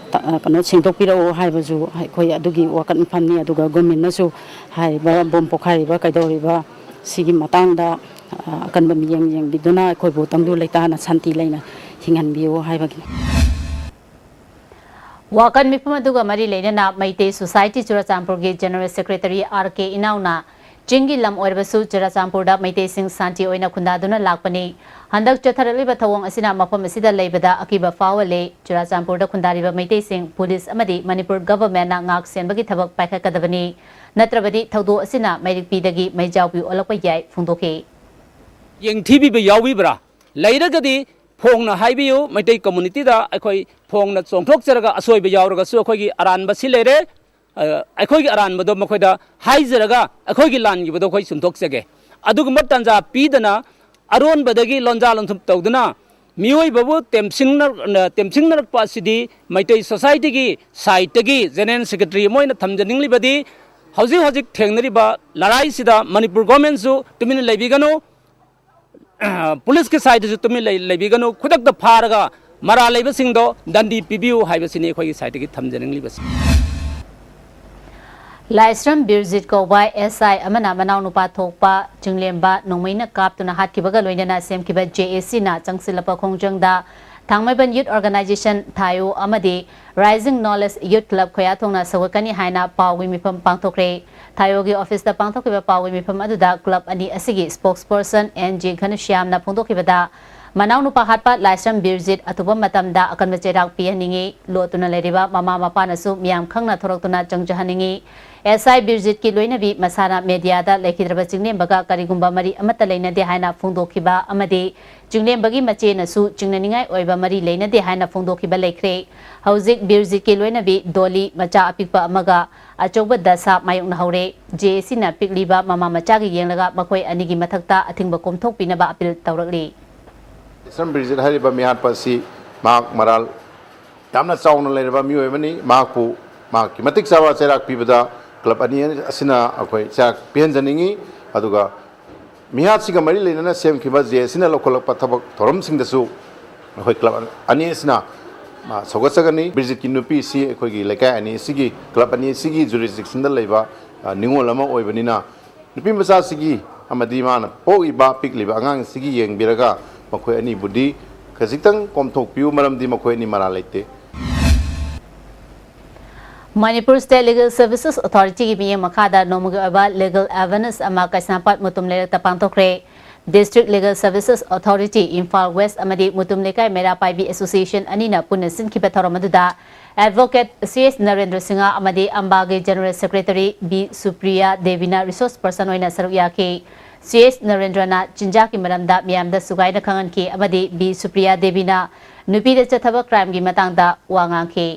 ꯀꯩꯅꯣ ꯁꯦꯡꯗꯣꯛꯄꯤꯔꯛꯎ ꯍꯥꯏꯕꯁꯨ ꯑꯩꯈꯣꯏ ꯑꯗꯨꯒꯤ ꯋꯥꯀꯠ ꯃꯐꯝꯅꯤ꯫ ꯑꯗꯨꯒ ꯒꯣꯔꯃꯦꯟꯅꯁꯨ ꯍꯥꯏꯔꯤꯕ ꯕꯣꯝ ꯄꯣꯈꯥꯏꯔꯤꯕ ꯀꯩꯗꯧꯔꯤꯕ ꯁꯤꯒꯤ ꯃꯇꯥꯡꯗ ꯑꯀꯟꯕ ꯃꯤꯠꯌꯦꯡ ꯌꯦꯡꯕꯤꯗꯨꯅ ꯑꯩꯈꯣꯏꯕꯨ ꯇꯪꯗꯨ ꯂꯩꯇꯥꯅ ꯁꯥꯟꯇꯤ ꯂꯩꯅ ꯍꯤꯡꯍꯟꯕꯤꯌꯨ ꯍꯥꯏꯕꯒꯤꯅꯤ꯫ ꯋꯥꯀꯠ ꯃꯤꯐꯝ ꯑꯗꯨꯒ ꯃꯔꯤ ꯂꯩꯅꯅ ꯃꯩꯇꯩ ꯁꯣꯁꯥꯏꯇꯤ ꯆꯨꯔꯆꯥꯟꯄꯨꯔꯒꯤ ꯖꯦꯅꯔꯦꯜ ꯁꯦꯀ꯭ꯔꯦꯇꯔꯤ ꯑꯥꯔ ꯀꯦ ꯏꯅꯥꯎꯅ ꯆꯤꯡꯒꯤ ꯂꯝ ꯑꯣꯏꯔꯕꯁꯨ ꯆꯨꯔꯆꯥꯟꯄꯨꯔꯗ ꯃꯩꯇꯩꯁꯤꯡ ꯁꯥꯟꯇꯤ ꯑꯣꯏꯅ ꯈꯨꯟꯗꯥꯗꯨꯅ ꯂꯥꯛꯄꯅꯤ꯫ ꯍꯟꯗꯛ ꯆꯠꯊꯔꯛꯂꯤꯕ ꯊꯧꯑꯣꯡ ꯑꯁꯤꯅ ꯃꯐꯝ ꯑꯁꯤꯗ ꯂꯩꯕꯗ ꯑꯀꯤꯕ ꯐꯥꯎꯍꯜꯂꯤ꯫ ꯆꯨꯔꯆꯥꯟꯄꯨꯔꯗ ꯈꯨꯟꯗꯥꯔꯤꯕ ꯃꯩꯇꯩꯁꯤꯡ ꯄꯨꯂꯤꯁ ꯑꯃꯗꯤ ꯃꯅꯤꯄꯨꯔ ꯒꯚꯔꯟꯃꯦꯟꯠꯅ ꯉꯥꯛ ꯁꯦꯟꯕꯒꯤ ꯊꯕꯛ ꯄꯥꯏꯈꯠꯀꯗꯕꯅꯤ꯫ ꯅꯠꯇ꯭ꯔꯕꯗꯤ ꯊꯧꯗꯣꯛ ꯑꯁꯤꯅ ꯃꯩꯔꯤꯛ ꯄꯤꯗꯒꯤ ꯃꯩꯖꯥꯎꯕꯤ ꯑꯣꯜꯂꯛꯄ ꯌꯥꯏ ꯐꯣꯡꯗꯣꯛꯈꯤ꯫ ꯌꯦꯡꯊꯤꯕꯤꯕ ꯌꯥꯎꯕꯤꯕ꯭ꯔꯥ? ꯂꯩꯔꯒꯗꯤ ꯐꯣꯡꯅ ꯍꯥꯏꯕꯤꯌꯨ꯫ ꯃꯩꯇꯩ ꯀꯝꯃꯨꯅꯤꯇꯤꯗ ꯑꯩꯈꯣꯏ ꯐꯣꯡꯅ ꯆꯣꯡꯊꯣꯛꯆꯔꯒ ꯑꯁꯣꯏꯕ ꯌꯥꯎꯔꯒꯁꯨ ꯑꯩꯈꯣꯏꯒꯤ ꯑꯔꯥꯟꯕ ꯁꯤ ꯂꯩꯔꯦ꯫ ꯑ, ꯑꯩꯈꯣꯏꯒꯤ ꯑꯔꯥꯟꯕꯗꯣ ꯃꯈꯣꯏꯗ ꯍꯥꯏꯖꯔꯒ ꯑꯩꯈꯣꯏꯒꯤ ꯂꯥꯟꯈꯤꯕꯗꯣ ꯑꯩꯈꯣꯏ ꯆꯨꯝꯊꯣꯛꯆꯒꯦ꯫ ꯑꯗꯨꯒꯨꯝꯕ ꯇꯥꯟꯖꯥ ꯄꯤꯗꯅ ꯑꯔꯣꯟꯕꯗꯒꯤ ꯂꯣꯟꯖꯥ ꯂꯣꯟꯊꯨꯞ ꯇꯧꯗꯨꯅ ꯃꯤꯑꯣꯏꯕꯕꯨ ꯇꯦꯝꯁꯤꯡꯅ-, ꯇꯦꯝꯁꯤꯡꯅꯔꯛꯄ ꯑꯁꯤꯗꯤ ꯃꯩꯇꯩ ꯁꯣꯁꯥꯏꯇꯤꯒꯤ ꯁꯥꯏꯠꯇꯒꯤ ꯖꯦꯅꯔꯦꯜ ꯁꯦꯀ꯭ꯔꯦꯇꯔꯤ ꯑꯃ ꯑꯣꯏꯅ ꯊꯝꯖꯅꯤꯡꯂꯤꯕꯗꯤ ꯍꯧꯖꯤꯛ ꯍꯧꯖꯤꯛ ꯊꯦꯡꯅꯔꯤꯕ ꯂꯔꯥꯏꯁꯤꯗ ꯃꯅꯤꯄꯨꯔ ꯒꯣꯔꯃꯦꯟꯁꯨ ꯇꯨꯃꯤꯟꯅ ꯂꯩꯕꯤꯒꯅꯨ꯫ ꯄꯨꯂꯤꯁꯀꯤ ꯁꯥꯏꯠꯇꯁꯨ ꯇꯨꯃꯤꯟ ꯂꯩ-, ꯂꯩꯕꯤꯒꯅꯨ꯫ ꯈꯨꯗꯛꯇ ꯐꯥꯔꯒ ꯃꯔꯥꯜ ꯂꯩꯕꯁꯤꯡꯗꯣ ꯗꯟꯗꯤ ꯄꯤꯕꯤꯌꯨ ꯍꯥꯏꯕꯁꯤꯅꯤ ꯑꯩꯈꯣꯏꯒꯤ ꯁꯥꯏꯠꯇꯒꯤ ꯊꯝꯖꯅꯤꯡꯂꯤꯕꯁꯤ꯫ ꯂꯥꯏꯁ꯭ꯔꯝ ꯕꯤꯔꯖꯤꯠ ꯀꯧꯕ ꯑꯦꯁ ꯑꯥꯏ ꯑꯃꯅ ꯃꯅꯥꯎꯅꯨꯄꯥ ꯊꯣꯛꯄ ꯆꯤꯡꯂꯦꯝꯕ ꯅꯣꯡꯃꯩꯅ ꯀꯥꯞꯇꯨꯅ ꯍꯥꯠꯈꯤꯕꯒ ꯂꯣꯏꯅꯅ ꯁꯦꯝꯈꯤꯕ ꯖꯦ ꯑꯦ ꯁꯤꯅ ꯆꯪꯁꯤꯜꯂꯛꯄ ꯈꯣꯡꯖꯪꯗ ꯊꯥꯡꯃꯩꯕꯟ ꯌꯨꯠ ꯑꯣꯔꯒꯅꯥꯏꯖꯦꯁꯟ, ꯊꯥꯏꯑꯣ, ꯑꯃꯗꯤ ꯔꯥꯏꯖꯤꯡ ꯅꯣꯂꯦꯖ ꯌꯨꯠ ꯀ꯭ꯂꯕ ꯈꯣꯌꯥꯊꯣꯡꯅ ꯁꯧꯒꯠꯀꯅꯤ ꯍꯥꯏꯅ ꯄꯥꯎꯒꯤ ꯃꯤꯐꯝ ꯄꯥꯡꯊꯣꯛꯈ꯭ꯔꯦ꯫ ꯊꯥꯏꯑꯣꯒꯤ ꯑꯣꯐꯤꯁꯇ ꯄꯥꯡꯊꯣꯛꯈꯤꯕ ꯄꯥꯎꯒꯤ ꯃꯤꯐꯝ ꯑꯗꯨꯗ ꯀ꯭ꯂꯕ ꯑꯅꯤ ꯑꯁꯤꯒꯤ ꯁ꯭ꯄꯣꯛꯁꯄꯔꯁꯟ ꯑꯦꯟ ꯖꯤ ꯘꯅꯁ꯭ꯌꯥꯝꯅ ꯐꯣꯡꯗꯣꯛꯈꯤꯕꯗ, ꯃꯅꯥꯎꯅꯨꯄꯥ ꯍꯥꯠꯄ ꯂꯥꯏꯁ꯭ꯔꯝ ꯕꯤꯔꯖꯤꯠ ꯑꯊꯨꯕ ꯃꯇꯝꯗ ꯑꯀꯟꯕ ꯆꯩꯔꯥꯛ ꯄꯤꯍꯟꯅꯤꯡꯏ꯫ ꯂꯣꯠꯇꯨꯅ ꯂꯩꯔꯤꯕ ꯃꯃꯥ ꯃꯄꯥꯅꯁꯨ ꯃꯤꯌꯥꯝ ꯈꯪꯅ ꯊꯣꯔꯛꯇꯨꯅ ꯆꯪꯖꯍꯟꯅꯤꯡꯏ꯫ ꯑꯦꯁ ꯑꯥꯏ ꯕꯤꯔꯖꯤꯠꯀꯤ ꯂꯣꯏꯅꯕꯤ ꯃꯁꯥꯅ ꯃꯦꯗꯤꯌꯥꯗ ꯂꯩꯈꯤꯗ꯭ꯔꯕ ꯆꯤꯡꯂꯦꯝꯕꯒ ꯀꯔꯤꯒꯨꯝꯕ ꯃꯔꯤ ꯑꯃꯠꯇ ꯂꯩꯅꯗꯦ ꯍꯥꯏꯅ ꯐꯣꯡꯗꯣꯛꯈꯤꯕ ꯑꯃꯗꯤ ꯆꯤꯡꯂꯦꯝꯕꯒꯤ ꯃꯆꯦꯅꯁꯨ ꯆꯤꯡꯅꯅꯤꯡꯉꯥꯏ ꯑꯣꯏꯕ ꯃꯔꯤ ꯂꯩꯅꯗꯦ ꯍꯥꯏꯅ ꯐꯣꯡꯗꯣꯛꯈꯤꯕ ꯂꯩꯈ꯭ꯔꯦ꯫ ꯍꯧꯖꯤꯛ ꯕꯤꯔꯖꯤꯠꯀꯤ ꯂꯣꯏꯅꯕꯤ ꯗꯣꯂꯤ ꯃꯆꯥ ꯑꯄꯤꯛꯄ ꯑꯃꯒ ꯑꯆꯧꯕ ꯗꯁꯥ ꯃꯥꯌꯣꯛꯅꯍꯧꯔꯦ꯫ ꯖꯦ ꯑꯦ ꯁꯤꯅ ꯄꯤꯛꯂꯤꯕ ꯃꯃꯥ ꯃꯆꯥꯒꯤ ꯌꯦꯡꯂꯒ ꯃꯈꯣꯏ ꯑꯅꯤꯒꯤ ꯃꯊꯛꯇ ꯑꯊꯤꯡꯕ ꯀꯣꯝꯊꯣꯛꯄꯤꯅꯕ ꯑꯄꯤꯜ ꯇꯧꯔꯛꯂꯤ꯫ ꯂꯥꯏꯁ꯭ꯔꯝ ꯕꯤꯔꯖꯤꯠ ꯍꯥꯏꯔꯤꯕ ꯃꯤꯍꯥꯠꯄ ꯑꯁꯤ ꯃꯍꯥꯛ ꯃꯔꯥꯜ ꯌꯥꯝꯅ ꯆꯥꯎꯅ ꯂꯩꯔꯕ ꯃꯤꯑꯣꯏ ꯑꯃꯅꯤ꯫ ꯃꯍꯥꯛꯄꯨ ꯃꯍꯥꯛꯀꯤ ꯃꯇꯤꯛ ꯆꯥꯕ ꯆꯩꯔꯥꯛ ꯄꯤꯕꯗ ꯀ꯭ꯂꯕ ꯑꯅꯤ ꯑꯁꯤꯅ ꯑꯩꯈꯣꯏ ꯆꯩꯔꯥꯛ ꯄꯤꯍꯟꯖꯅꯤꯡꯏ꯫ ꯑꯗꯨꯒ ꯃꯤꯍꯥꯠꯁꯤꯒ ꯃꯔꯤ ꯂꯩꯅꯅ ꯁꯦꯝꯈꯤꯕ ꯖꯦ ꯑꯦ ꯁꯤꯅ ꯂꯧꯈꯠꯂꯛꯄ ꯊꯕꯛ ꯊꯧꯔꯝꯁꯤꯡꯗꯁꯨ ꯑꯩꯈꯣꯏ ꯀ꯭ꯂꯕ ꯑꯅꯤ ꯑꯁꯤꯅ ꯃꯥ ꯁꯧꯒꯠꯆꯒꯅꯤ꯫ ꯕꯤꯔꯖꯤꯠꯀꯤ ꯅꯨꯄꯤꯁꯤ ꯑꯩꯈꯣꯏꯒꯤ ꯂꯩꯀꯥꯏ ꯑꯅꯤ ꯑꯁꯤꯒꯤ, ꯀ꯭ꯂꯕ ꯑꯅꯤ ꯑꯁꯤꯒꯤ ꯖꯨꯔꯤꯁꯗꯤꯛꯁꯟꯗ ꯂꯩꯕ, ꯑ, ꯅꯤꯉꯣꯜ ꯑꯃ ꯑꯣꯏꯕꯅꯤꯅ, ꯅꯨꯄꯤ ꯃꯆꯥꯁꯤꯒꯤ ꯑꯃꯗꯤ ꯃꯥꯅ ꯄꯣꯛꯏꯕ ꯄꯤꯛꯂꯤꯕ ꯑꯉꯥꯡꯁꯤꯒꯤ ꯌꯦꯡꯕꯤꯔꯒ ꯃꯈꯣꯏ ꯑꯅꯤꯕꯨꯗꯤ ꯈꯖꯤꯛꯇꯪ ꯀꯣꯝꯊꯣꯛꯄꯤꯌꯨ, ꯃꯔꯝꯗꯤ ꯃꯈꯣꯏ ꯑꯅꯤ ꯃꯔꯥꯜ ꯂꯩꯇꯦ꯫ ꯃꯅꯤꯄꯨꯔ ꯁ꯭ꯇꯦꯠ ꯂꯤꯒꯦꯜ ꯁꯔꯚꯤꯁꯦꯁ ꯑꯣꯊꯣꯔꯤꯇꯤꯒꯤ ꯃꯤꯠꯌꯦꯡ ꯃꯈꯥꯗ ꯅꯣꯡꯃꯒꯤ ꯑꯣꯏꯕ ꯂꯤꯒꯦꯜ ꯑꯦꯋꯦꯔꯅꯦꯁ ꯑꯃ ꯀꯩꯁꯥꯝꯄꯥꯠ ꯃꯨꯇꯨꯝ ꯂꯩꯔꯛꯇ ꯄꯥꯡꯊꯣꯛꯈ꯭ꯔꯦ꯫ District Legal Services Authority, Imphal West ꯑꯃꯗꯤ ꯃꯨꯇꯨꯝ ꯂꯩꯀꯥꯏ ꯃꯩꯔꯥ ꯄꯥꯏꯕꯤ ꯑꯦꯁꯣꯁꯤꯌꯦꯁꯟ ꯑꯅꯤꯅ ꯄꯨꯟꯅ ꯁꯤꯟꯈꯤꯕ ꯊꯧꯔꯝ ꯑꯗꯨꯗ advocate C S Narendra Singh ꯑꯃꯗꯤ ꯑꯝꯕꯥꯒꯤ ꯖꯦꯅꯔꯦꯜ ꯁꯦꯀ꯭ꯔꯦꯇꯔꯤ ꯕꯤ ꯁꯨꯄ꯭ꯔꯤꯌꯥ ꯗꯦꯕꯤꯅ ꯔꯤꯁꯣꯔꯁ ꯄꯔꯁꯟ ꯑꯣꯏꯅ ꯁꯔꯨꯛ ꯌꯥꯈꯤ꯫ ꯁꯤ ꯑꯦꯁ ꯅꯔꯦꯟꯗ꯭ꯔꯅ ꯆꯤꯟꯖꯥꯛꯀꯤ ꯃꯔꯝꯗ ꯃꯤꯌꯥꯝꯗ ꯁꯨꯒꯥꯏꯅ ꯈꯪꯍꯟꯈꯤ ꯑꯃꯗꯤ ꯕꯤ ꯁꯨꯄ꯭ꯔꯤꯌꯥ ꯗꯦꯕꯤꯅ ꯅꯨꯄꯤꯗ ꯆꯠꯊꯕ ꯀ꯭ꯔꯥꯏꯝꯒꯤ ꯃꯇꯥꯡꯗ ꯋꯥ ꯉꯥꯡꯈꯤ꯫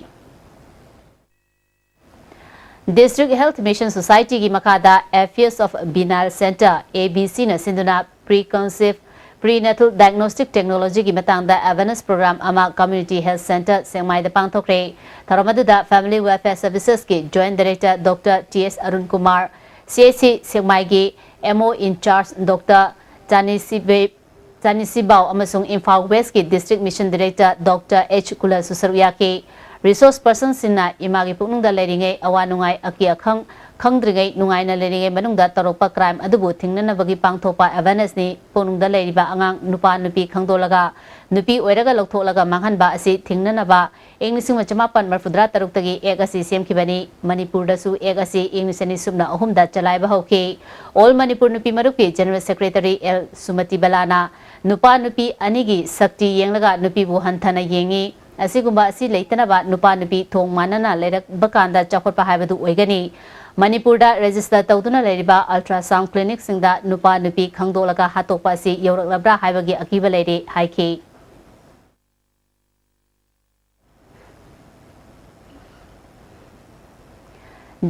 ꯗꯤꯁꯇ꯭ꯔꯤꯛ ꯍꯦꯜꯊ ꯃꯤꯁꯟ ꯁꯣꯁꯥꯏꯇꯤꯒꯤ ꯃꯈꯥꯗ ꯑꯦꯐꯤꯌꯁ ꯑꯣꯐ ꯕꯤꯅꯥꯏꯜ ꯁꯦꯟꯇꯔ, ꯑꯦ ꯕꯤ ꯁꯤꯅ ꯁꯤꯟꯗꯨꯅ ꯄ꯭ꯔꯤ ꯀꯟꯁꯤꯞ ꯄ꯭ꯔꯤꯅꯦꯇꯜ ꯗꯥꯏꯒꯅꯣꯁꯇꯤꯛ ꯇꯦꯛꯅꯣꯂꯣꯖꯤꯒꯤ ꯃꯇꯥꯡꯗ ꯑꯦꯋꯦꯔꯅꯦꯁ ꯄ꯭ꯔꯣꯒ꯭ꯔꯥꯝ ꯑꯃ ꯀꯝꯃ꯭ꯌꯨꯅꯤꯇꯤ ꯍꯦꯜꯊ ꯁꯦꯟꯇꯔ ꯁꯦꯛꯃꯥꯏꯗ ꯄꯥꯡꯊꯣꯛꯈ꯭ꯔꯦ꯫ ꯊꯧꯔꯝ ꯑꯗꯨꯗ ꯐꯦꯃꯤꯂꯤ ꯋꯦꯜꯐꯤꯌꯔ ꯁꯔꯚꯤꯁꯦꯁꯀꯤ joint director doctor T S Arun Kumar, C H C ꯁꯦꯛꯃꯥꯏꯒꯤ ꯑꯦꯝ ꯑꯣ ꯏꯟꯆꯥꯔꯖ ꯗꯣꯛꯇꯔ ꯆꯥꯅꯤꯁꯤꯕꯦ ꯆꯥꯅꯤꯁꯤꯕꯥꯎ ꯑꯃꯁꯨꯡ ꯏꯝꯐꯥꯜ ꯋꯦꯁꯀꯤ district mission director doctor H ꯀꯨꯂꯁꯨ ꯁꯔꯨꯛ ꯌꯥꯈꯤ꯫ ꯔꯤꯁꯣꯔꯁ ꯄꯔꯁꯟꯁꯤꯡꯅ ꯏꯃꯥꯒꯤ ꯄꯨꯛꯅꯨꯡꯗ ꯂꯩꯔꯤꯉꯩ ꯑꯋꯥ ꯅꯨꯡꯉꯥꯏ ꯑꯀꯤ ꯑꯈꯪ ꯈꯪꯗ꯭ꯔꯤꯉꯩ ꯅꯨꯡꯉꯥꯏꯅ ꯂꯩꯔꯤꯉꯩ ꯃꯅꯨꯡꯗ ꯇꯧꯔꯛꯄ ꯀ꯭ꯔꯥꯏꯝ ꯑꯗꯨꯕꯨ ꯊꯤꯡꯅꯅꯕꯒꯤ ꯄꯥꯡꯊꯣꯛꯄ ꯑꯦꯋꯦꯔꯅꯦꯁꯅꯤ꯫ ꯄꯨꯛꯅꯨꯡꯗ ꯂꯩꯔꯤꯕ ꯑꯉꯥꯡ ꯅꯨꯄꯥ ꯅꯨꯄꯤ ꯈꯪꯗꯣꯛꯂꯒ ꯅꯨꯄꯤ ꯑꯣꯏꯔꯒ ꯂꯧꯊꯣꯛꯂꯒ ꯃꯥꯡꯍꯟꯕ ꯑꯁꯤ ꯊꯤꯡꯅꯅꯕ ꯏꯪ ꯂꯤꯁꯤꯡ ꯑꯃ ꯆꯃꯥꯄꯟ ꯃꯔꯤꯐꯨꯇꯔꯥ ꯇꯔꯨꯛꯇꯒꯤ ꯑꯦꯛ ꯑꯁꯤ ꯁꯦꯝꯈꯤꯕꯅꯤ꯫ ꯃꯅꯤꯄꯨꯔꯗꯁꯨ ꯑꯦꯛ ꯑꯁꯤ ꯏꯪ ꯂꯤꯁꯤꯡ ꯑꯅꯤ ꯁꯨꯞꯅ ꯑꯍꯨꯝꯗ ꯆꯂꯥꯏꯕ ꯍꯧꯈꯤ꯫ ꯑꯣꯜ ꯃꯅꯤꯄꯨꯔ ꯅꯨꯄꯤ ꯃꯔꯨꯞꯀꯤ ꯖꯦꯅꯔꯦꯜ ꯁꯦꯀ꯭ꯔꯦꯇꯔꯤ ꯑꯦꯜ ꯁꯨꯃꯇꯤ ꯕꯂꯥꯅ ꯅꯨꯄꯥ ꯅꯨꯄꯤ ꯑꯅꯤꯒꯤ ꯁꯛꯇꯤ ꯌꯦꯡꯂꯒ ꯅꯨꯄꯤꯕꯨ ꯍꯟꯊꯅ ꯌꯦꯡꯉꯤ꯫ ꯑꯁꯤꯒꯨꯝꯕ ꯑꯁꯤ ꯂꯩꯇꯅꯕ ꯅꯨꯄꯥ ꯅꯨꯄꯤ ꯊꯣꯡ ꯃꯥꯟꯅꯅ ꯂꯩꯔꯛꯄ ꯀꯥꯟꯗ ꯆꯥꯎꯈꯠꯄ ꯍꯥꯏꯕꯗꯨ ꯑꯣꯏꯒꯅꯤ꯫ ꯃꯅꯤꯄꯨꯔꯗ ꯔꯦꯖꯤꯁꯇꯔ ꯇꯧꯗꯨꯅ ꯂꯩꯔꯤꯕ ꯑꯜꯇ꯭ꯔꯥꯁꯥꯎꯟ ꯀ꯭ꯂꯤꯅꯤꯛꯁꯤꯡꯗ ꯅꯨꯄꯥ ꯅꯨꯄꯤ ꯈꯪꯗꯣꯛꯂꯒ ꯍꯥꯠꯇꯣꯛꯄ ꯑꯁꯤ ꯌꯧꯔꯛꯂꯕ꯭ꯔꯥ ꯍꯥꯏꯕꯒꯤ ꯑꯀꯤꯕ ꯂꯩꯔꯦ ꯍꯥꯏꯈꯤ꯫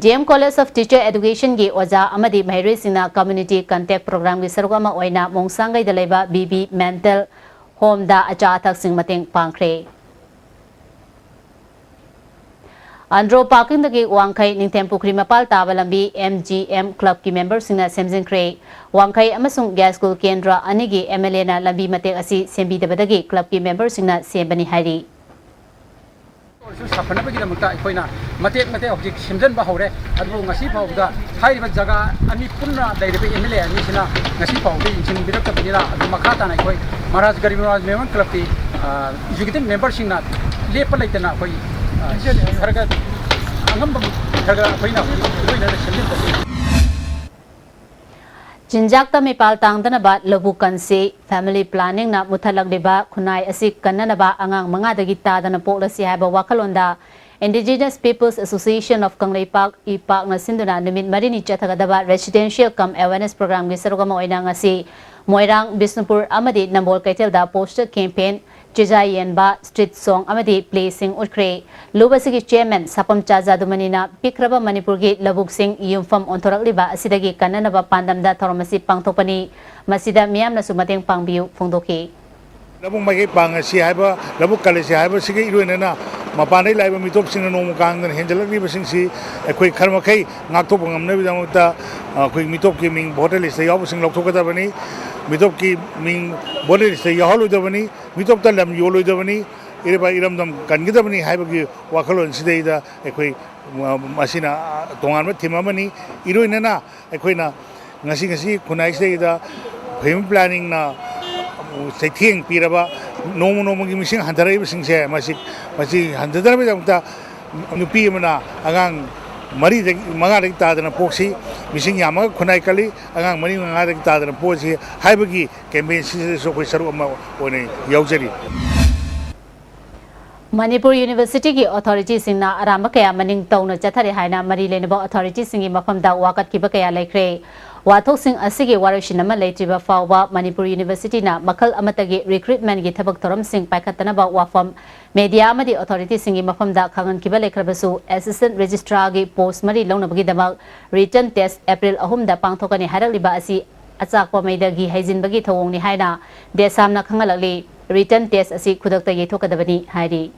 D M College of Teacher Educationꯒꯤ ꯑꯣꯖꯥ ꯑꯃꯗꯤ ꯃꯍꯩꯔꯣꯏꯁꯤꯡꯅ ꯀꯝꯃ꯭ꯌꯨꯅꯤꯇꯤ ꯀꯟꯇꯦꯛ ꯄ꯭ꯔꯣꯒ꯭ꯔꯥꯝꯒꯤ ꯁꯔꯨꯛ ꯑꯃ ꯑꯣꯏꯅ ꯃꯣꯡꯁꯥꯡꯒꯩꯗ ꯂꯩꯕ ꯕꯤ ꯕꯤ ꯃꯦꯟꯇꯦꯜ ꯍꯣꯝꯗ ꯑꯆꯥ ꯑꯊꯛꯁꯤꯡ ꯃꯇꯦꯡ ꯄꯥꯡꯈ꯭ꯔꯦ꯫ ꯑꯟꯗ꯭ꯔꯣ ꯄꯥꯔꯀꯤꯡꯗꯒꯤ ꯋꯥꯡꯈꯩ ꯅꯤꯡꯊꯦꯝ ꯄꯨꯈ꯭ꯔꯤ ꯃꯄꯥꯜ ꯇꯥꯕ ꯂꯝꯕꯤ ꯑꯦꯝ ꯖꯤ ꯑꯦꯝ ꯀ꯭ꯂꯕꯀꯤ ꯃꯦꯝꯕꯔꯁꯤꯡꯅ ꯁꯦꯝꯖꯤꯟꯈ꯭ꯔꯦ꯫ ꯋꯥꯡꯈꯩ ꯑꯃꯁꯨꯡ ꯒ꯭ꯌꯥꯁ ꯁ꯭ꯀꯨꯜ ꯀꯦꯟꯗ꯭ꯔ ꯑꯅꯤꯒꯤ ꯑꯦꯝ ꯑꯦꯜ ꯑꯦꯅ ꯂꯝꯕꯤ ꯃꯇꯦꯛ ꯑꯁꯤ ꯁꯦꯝꯕꯤꯗꯕꯗꯒꯤ ꯀ꯭ꯂꯕꯀꯤ ꯃꯦꯝꯕꯔꯁꯤꯡꯅ ꯁꯦꯝꯕꯅꯤ ꯍꯥꯏꯔꯤ꯫ ꯁꯥꯐꯅꯕꯒꯤꯗꯃꯛꯇ ꯑꯩꯈꯣꯏꯅ ꯃꯇꯦꯛ ꯃꯇꯦꯛ ꯍꯧꯖꯤꯛ ꯁꯦꯝꯖꯤꯟꯕ ꯍꯧꯔꯦ꯫ ꯑꯗꯨꯕꯨ ꯉꯁꯤ ꯐꯥꯎꯕꯗ ꯍꯥꯏꯔꯤꯕ ꯖꯒꯥ ꯑꯅꯤ ꯄꯨꯟꯅ ꯂꯩꯔꯤꯕ MLA ꯑꯅꯤꯁꯤꯅ ꯉꯁꯤ ꯐꯥꯎꯕꯗ ꯌꯦꯡꯁꯤꯟꯕꯤꯔꯛꯇꯕꯅꯤꯅ, ꯑꯗꯨ ꯃꯈꯥ ꯇꯥꯅ ꯑꯩꯈꯣꯏ ꯃꯍꯥꯔꯥꯖ ꯒꯔꯤꯕ ꯅꯤꯋꯥꯖ ꯃꯦꯃꯣꯔꯤꯌꯦꯜ ꯀ꯭ꯂꯕꯀꯤ, ꯑ, executive memberꯁꯤꯡꯅ ꯂꯦꯞꯄ ꯂꯩꯇꯅ ꯑꯩꯈꯣꯏ, ꯑ, ꯈꯔ ꯈꯔ ꯑꯉꯝꯕ ꯈꯔ ꯈꯔ ꯑꯩꯈꯣꯏꯅ ꯍꯧꯖꯤꯛ ꯂꯣꯏꯅꯅ ꯁꯦꯝꯖꯤꯟꯕꯁꯤꯡ꯫ ꯆꯤꯟꯖꯥꯛꯇ ꯃꯤꯄꯥꯜ ꯇꯥꯡꯗꯅꯕ ꯂꯧꯕꯨꯛ ꯀꯟꯁꯤ, family planningꯅ ꯃꯨꯊꯠꯂꯛꯂꯤꯕ ꯈꯨꯟꯅꯥꯏ ꯑꯁꯤ ꯀꯟꯅꯅꯕ ꯑꯉꯥꯡ ꯃꯉꯥꯗꯒꯤ ꯇꯥꯗꯅ ꯄꯣꯛꯂꯁꯤ ꯍꯥꯏꯕ ꯋꯥꯈꯜꯂꯣꯟꯗ Indigenous Peoples Association of Kangleipak, ꯏꯄꯥꯛꯅ ꯁꯤꯟꯗꯨꯅ ꯅꯨꯃꯤꯠ ꯃꯔꯤꯅꯤ ꯆꯠꯊꯒꯗꯕ residential cum awareness programꯒꯤ ꯁꯔꯨꯛ ꯑꯃ ꯑꯣꯏꯅ ꯉꯁꯤ ꯃꯣꯏꯔꯥꯡ, ꯕꯤꯁꯅꯨꯄꯨꯔ ꯑꯃꯗꯤ ꯅꯝꯕꯣꯜ ꯀꯩꯊꯦꯜꯗ poster campaign, ꯆꯤꯖꯥꯏ ꯌꯦꯟꯕ, street song ꯑꯃꯗꯤ playꯁꯤꯡ ꯎꯠꯈ꯭ꯔꯦ꯫ ꯂꯨꯞ ꯑꯁꯤꯒꯤ chairman ꯁꯥꯄꯝꯆꯥ ꯖꯥꯗꯨꯃꯅꯤꯅ ꯄꯤꯛꯈ꯭ꯔꯕ ꯃꯅꯤꯄꯨꯔꯒꯤ ꯂꯧꯕꯨꯛꯁꯤꯡ ꯌꯨꯝꯐꯝ ꯑꯣꯟꯊꯣꯔꯛꯂꯤꯕ ꯑꯁꯤꯗꯒꯤ ꯀꯟꯅꯅꯕ ꯄꯥꯟꯗꯝꯗ ꯊꯧꯔꯝ ꯑꯁꯤ ꯄꯥꯡꯊꯣꯛꯄꯅꯤ꯫ ꯃꯁꯤꯗ ꯃꯤꯌꯥꯝꯅꯁꯨ ꯃꯇꯦꯡ ꯄꯥꯡꯕꯤꯌꯨ ꯐꯣꯡꯗꯣꯛꯈꯤ꯫ ꯂꯧꯕꯨꯛ ꯃꯥꯏꯀꯩ ꯄꯥꯡꯉꯁꯤ ꯍꯥꯏꯕ, ꯂꯧꯕꯨꯛ ꯀꯜꯂꯁꯤ ꯍꯥꯏꯕꯁꯤꯒ ꯏꯔꯣꯏꯅꯅ ꯃꯄꯥꯟꯗꯒꯤ ꯂꯥꯛꯏꯕ ꯃꯤꯇꯣꯞꯁꯤꯡꯅ ꯅꯣꯡꯃ ꯀꯥꯡꯗꯅ ꯍꯦꯟꯖꯜꯂꯛꯂꯤꯕꯁꯤꯡꯁꯤ ꯑꯩꯈꯣꯏ ꯈꯔ ꯃꯈꯩ ꯉꯥꯛꯊꯣꯛꯄ ꯉꯝꯅꯕꯒꯤꯗꯃꯛꯇ ꯑꯩꯈꯣꯏ ꯃꯤꯇꯣꯞꯀꯤ ꯃꯤꯡ voter listꯇ ꯌꯥꯎꯕꯁꯤꯡ ꯂꯧꯊꯣꯛꯀꯗꯕꯅꯤ꯫ ꯃꯤꯇꯣꯞꯀꯤ ꯃꯤꯡ voter listꯇ ꯌꯥꯎꯍꯜꯂꯣꯏꯗꯕꯅꯤ꯫ ꯃꯤꯇꯣꯞꯇ ꯂꯝ ꯌꯣꯜꯂꯣꯏꯗꯕꯅꯤ, ꯏꯔꯝ-, ꯏꯔꯝꯗꯝ ꯀꯟꯒꯗꯕꯅꯤ ꯍꯥꯏꯕꯒꯤ ꯋꯥꯈꯜꯂꯣꯟꯁꯤꯗꯩꯗ ꯑꯩꯈꯣꯏ, ꯃ-, ꯃꯁꯤꯅ ꯇꯣꯉꯥꯟꯕ theme ꯑꯃꯅꯤ꯫ ꯏꯔꯣꯏꯅꯅ ꯑꯩꯈꯣꯏꯅ ꯉꯁꯤ, ꯉꯁꯤ ꯈꯨꯟꯅꯥꯏꯁꯤꯗꯩꯗ family planningꯅ ꯆꯩꯊꯦꯡ ꯄꯤꯔꯕ ꯅꯣꯡꯃ ꯅꯣꯡꯃꯒꯤ ꯃꯤꯁꯤꯡ ꯍꯟꯊꯔꯛꯏꯕꯁꯤꯡꯁꯦ, ꯃꯁꯤ, ꯃꯁꯤ ꯍꯟꯊꯗꯅꯕꯒꯤꯗꯃꯛꯇ ꯅꯨꯄꯤ ꯑꯃꯅ ꯑꯉꯥꯡ ꯃꯔꯤꯗꯒꯤ, ꯃꯉꯥꯗꯒꯤ ꯇꯥꯗꯅ ꯄꯣꯛꯁꯤ, ꯃꯤꯁꯤꯡ ꯌꯥꯝꯃꯒ ꯈꯨꯟꯅꯥꯏ ꯀꯜꯂꯤ, ꯑꯉꯥꯡ ꯃꯔꯤ ꯃꯉꯥꯗꯒꯤ ꯇꯥꯗꯅ ꯄꯣꯛꯁꯤ ꯍꯥꯏꯕꯒꯤ campaignꯁꯤꯗꯁꯨ ꯑꯩꯈꯣꯏ ꯁꯔꯨꯛ ꯑꯃ ꯑꯣꯏꯅ ꯌꯥꯎꯖꯔꯤ꯫ ꯃꯅꯤꯄꯨꯔ Universityꯒꯤ authorityꯁꯤꯡꯅ ꯑꯔꯥꯟꯕ ꯀꯌꯥ ꯃꯅꯤꯡ ꯇꯧꯅ ꯆꯠꯊꯔꯦ ꯍꯥꯏꯅ ꯃꯔꯤ ꯂꯩꯅꯕ authorityꯁꯤꯡꯒꯤ ꯃꯐꯝꯗ ꯋꯥꯀꯠꯈꯤꯕ ꯀꯌꯥ ꯂꯩꯈ꯭ꯔꯦ꯫ ꯋꯥꯊꯣꯛꯁꯤꯡ ꯑꯁꯤꯒꯤ ꯋꯥꯔꯣꯏꯁꯤꯟ ꯑꯃ ꯂꯩꯇ꯭ꯔꯤꯕ ꯐꯥꯎꯕ ꯃꯅꯤꯄꯨꯔ Universityꯅ ꯃꯈꯜ ꯑꯃꯠꯇꯒꯤ recruitmentꯀꯤ ꯊꯕꯛ ꯊꯧꯔꯝꯁꯤꯡ ꯄꯥꯏꯈꯠꯇꯅꯕ ꯋꯥꯐꯝ media ꯑꯃꯗꯤ authorityꯁꯤꯡꯒꯤ ꯃꯐꯝꯗ ꯈꯪꯍꯟꯈꯤꯕ ꯂꯩꯈ꯭ꯔꯕꯁꯨ, assistant registrarꯒꯤ post ꯃꯔꯤ ꯂꯧꯅꯕꯒꯤꯗꯃꯛ written test April ꯑꯍꯨꯝꯗ ꯄꯥꯡꯊꯣꯛꯀꯅꯤ ꯍꯥꯏꯔꯛꯂꯤꯕ ꯑꯁꯤ ꯑꯆꯥꯛꯄ ꯃꯩꯗꯒꯤ ꯍꯩꯖꯤꯟꯕꯒꯤ ꯊꯧꯑꯣꯡꯅꯤ ꯍꯥꯏꯅ ꯗꯦꯁꯥꯝꯅ ꯈꯪꯍꯜꯂꯛꯂꯤ꯫ Written test ꯑꯁꯤ ꯈꯨꯗꯛꯇ ꯌꯩꯊꯣꯛꯀꯗꯕꯅꯤ ꯍꯥꯏꯔꯤ꯫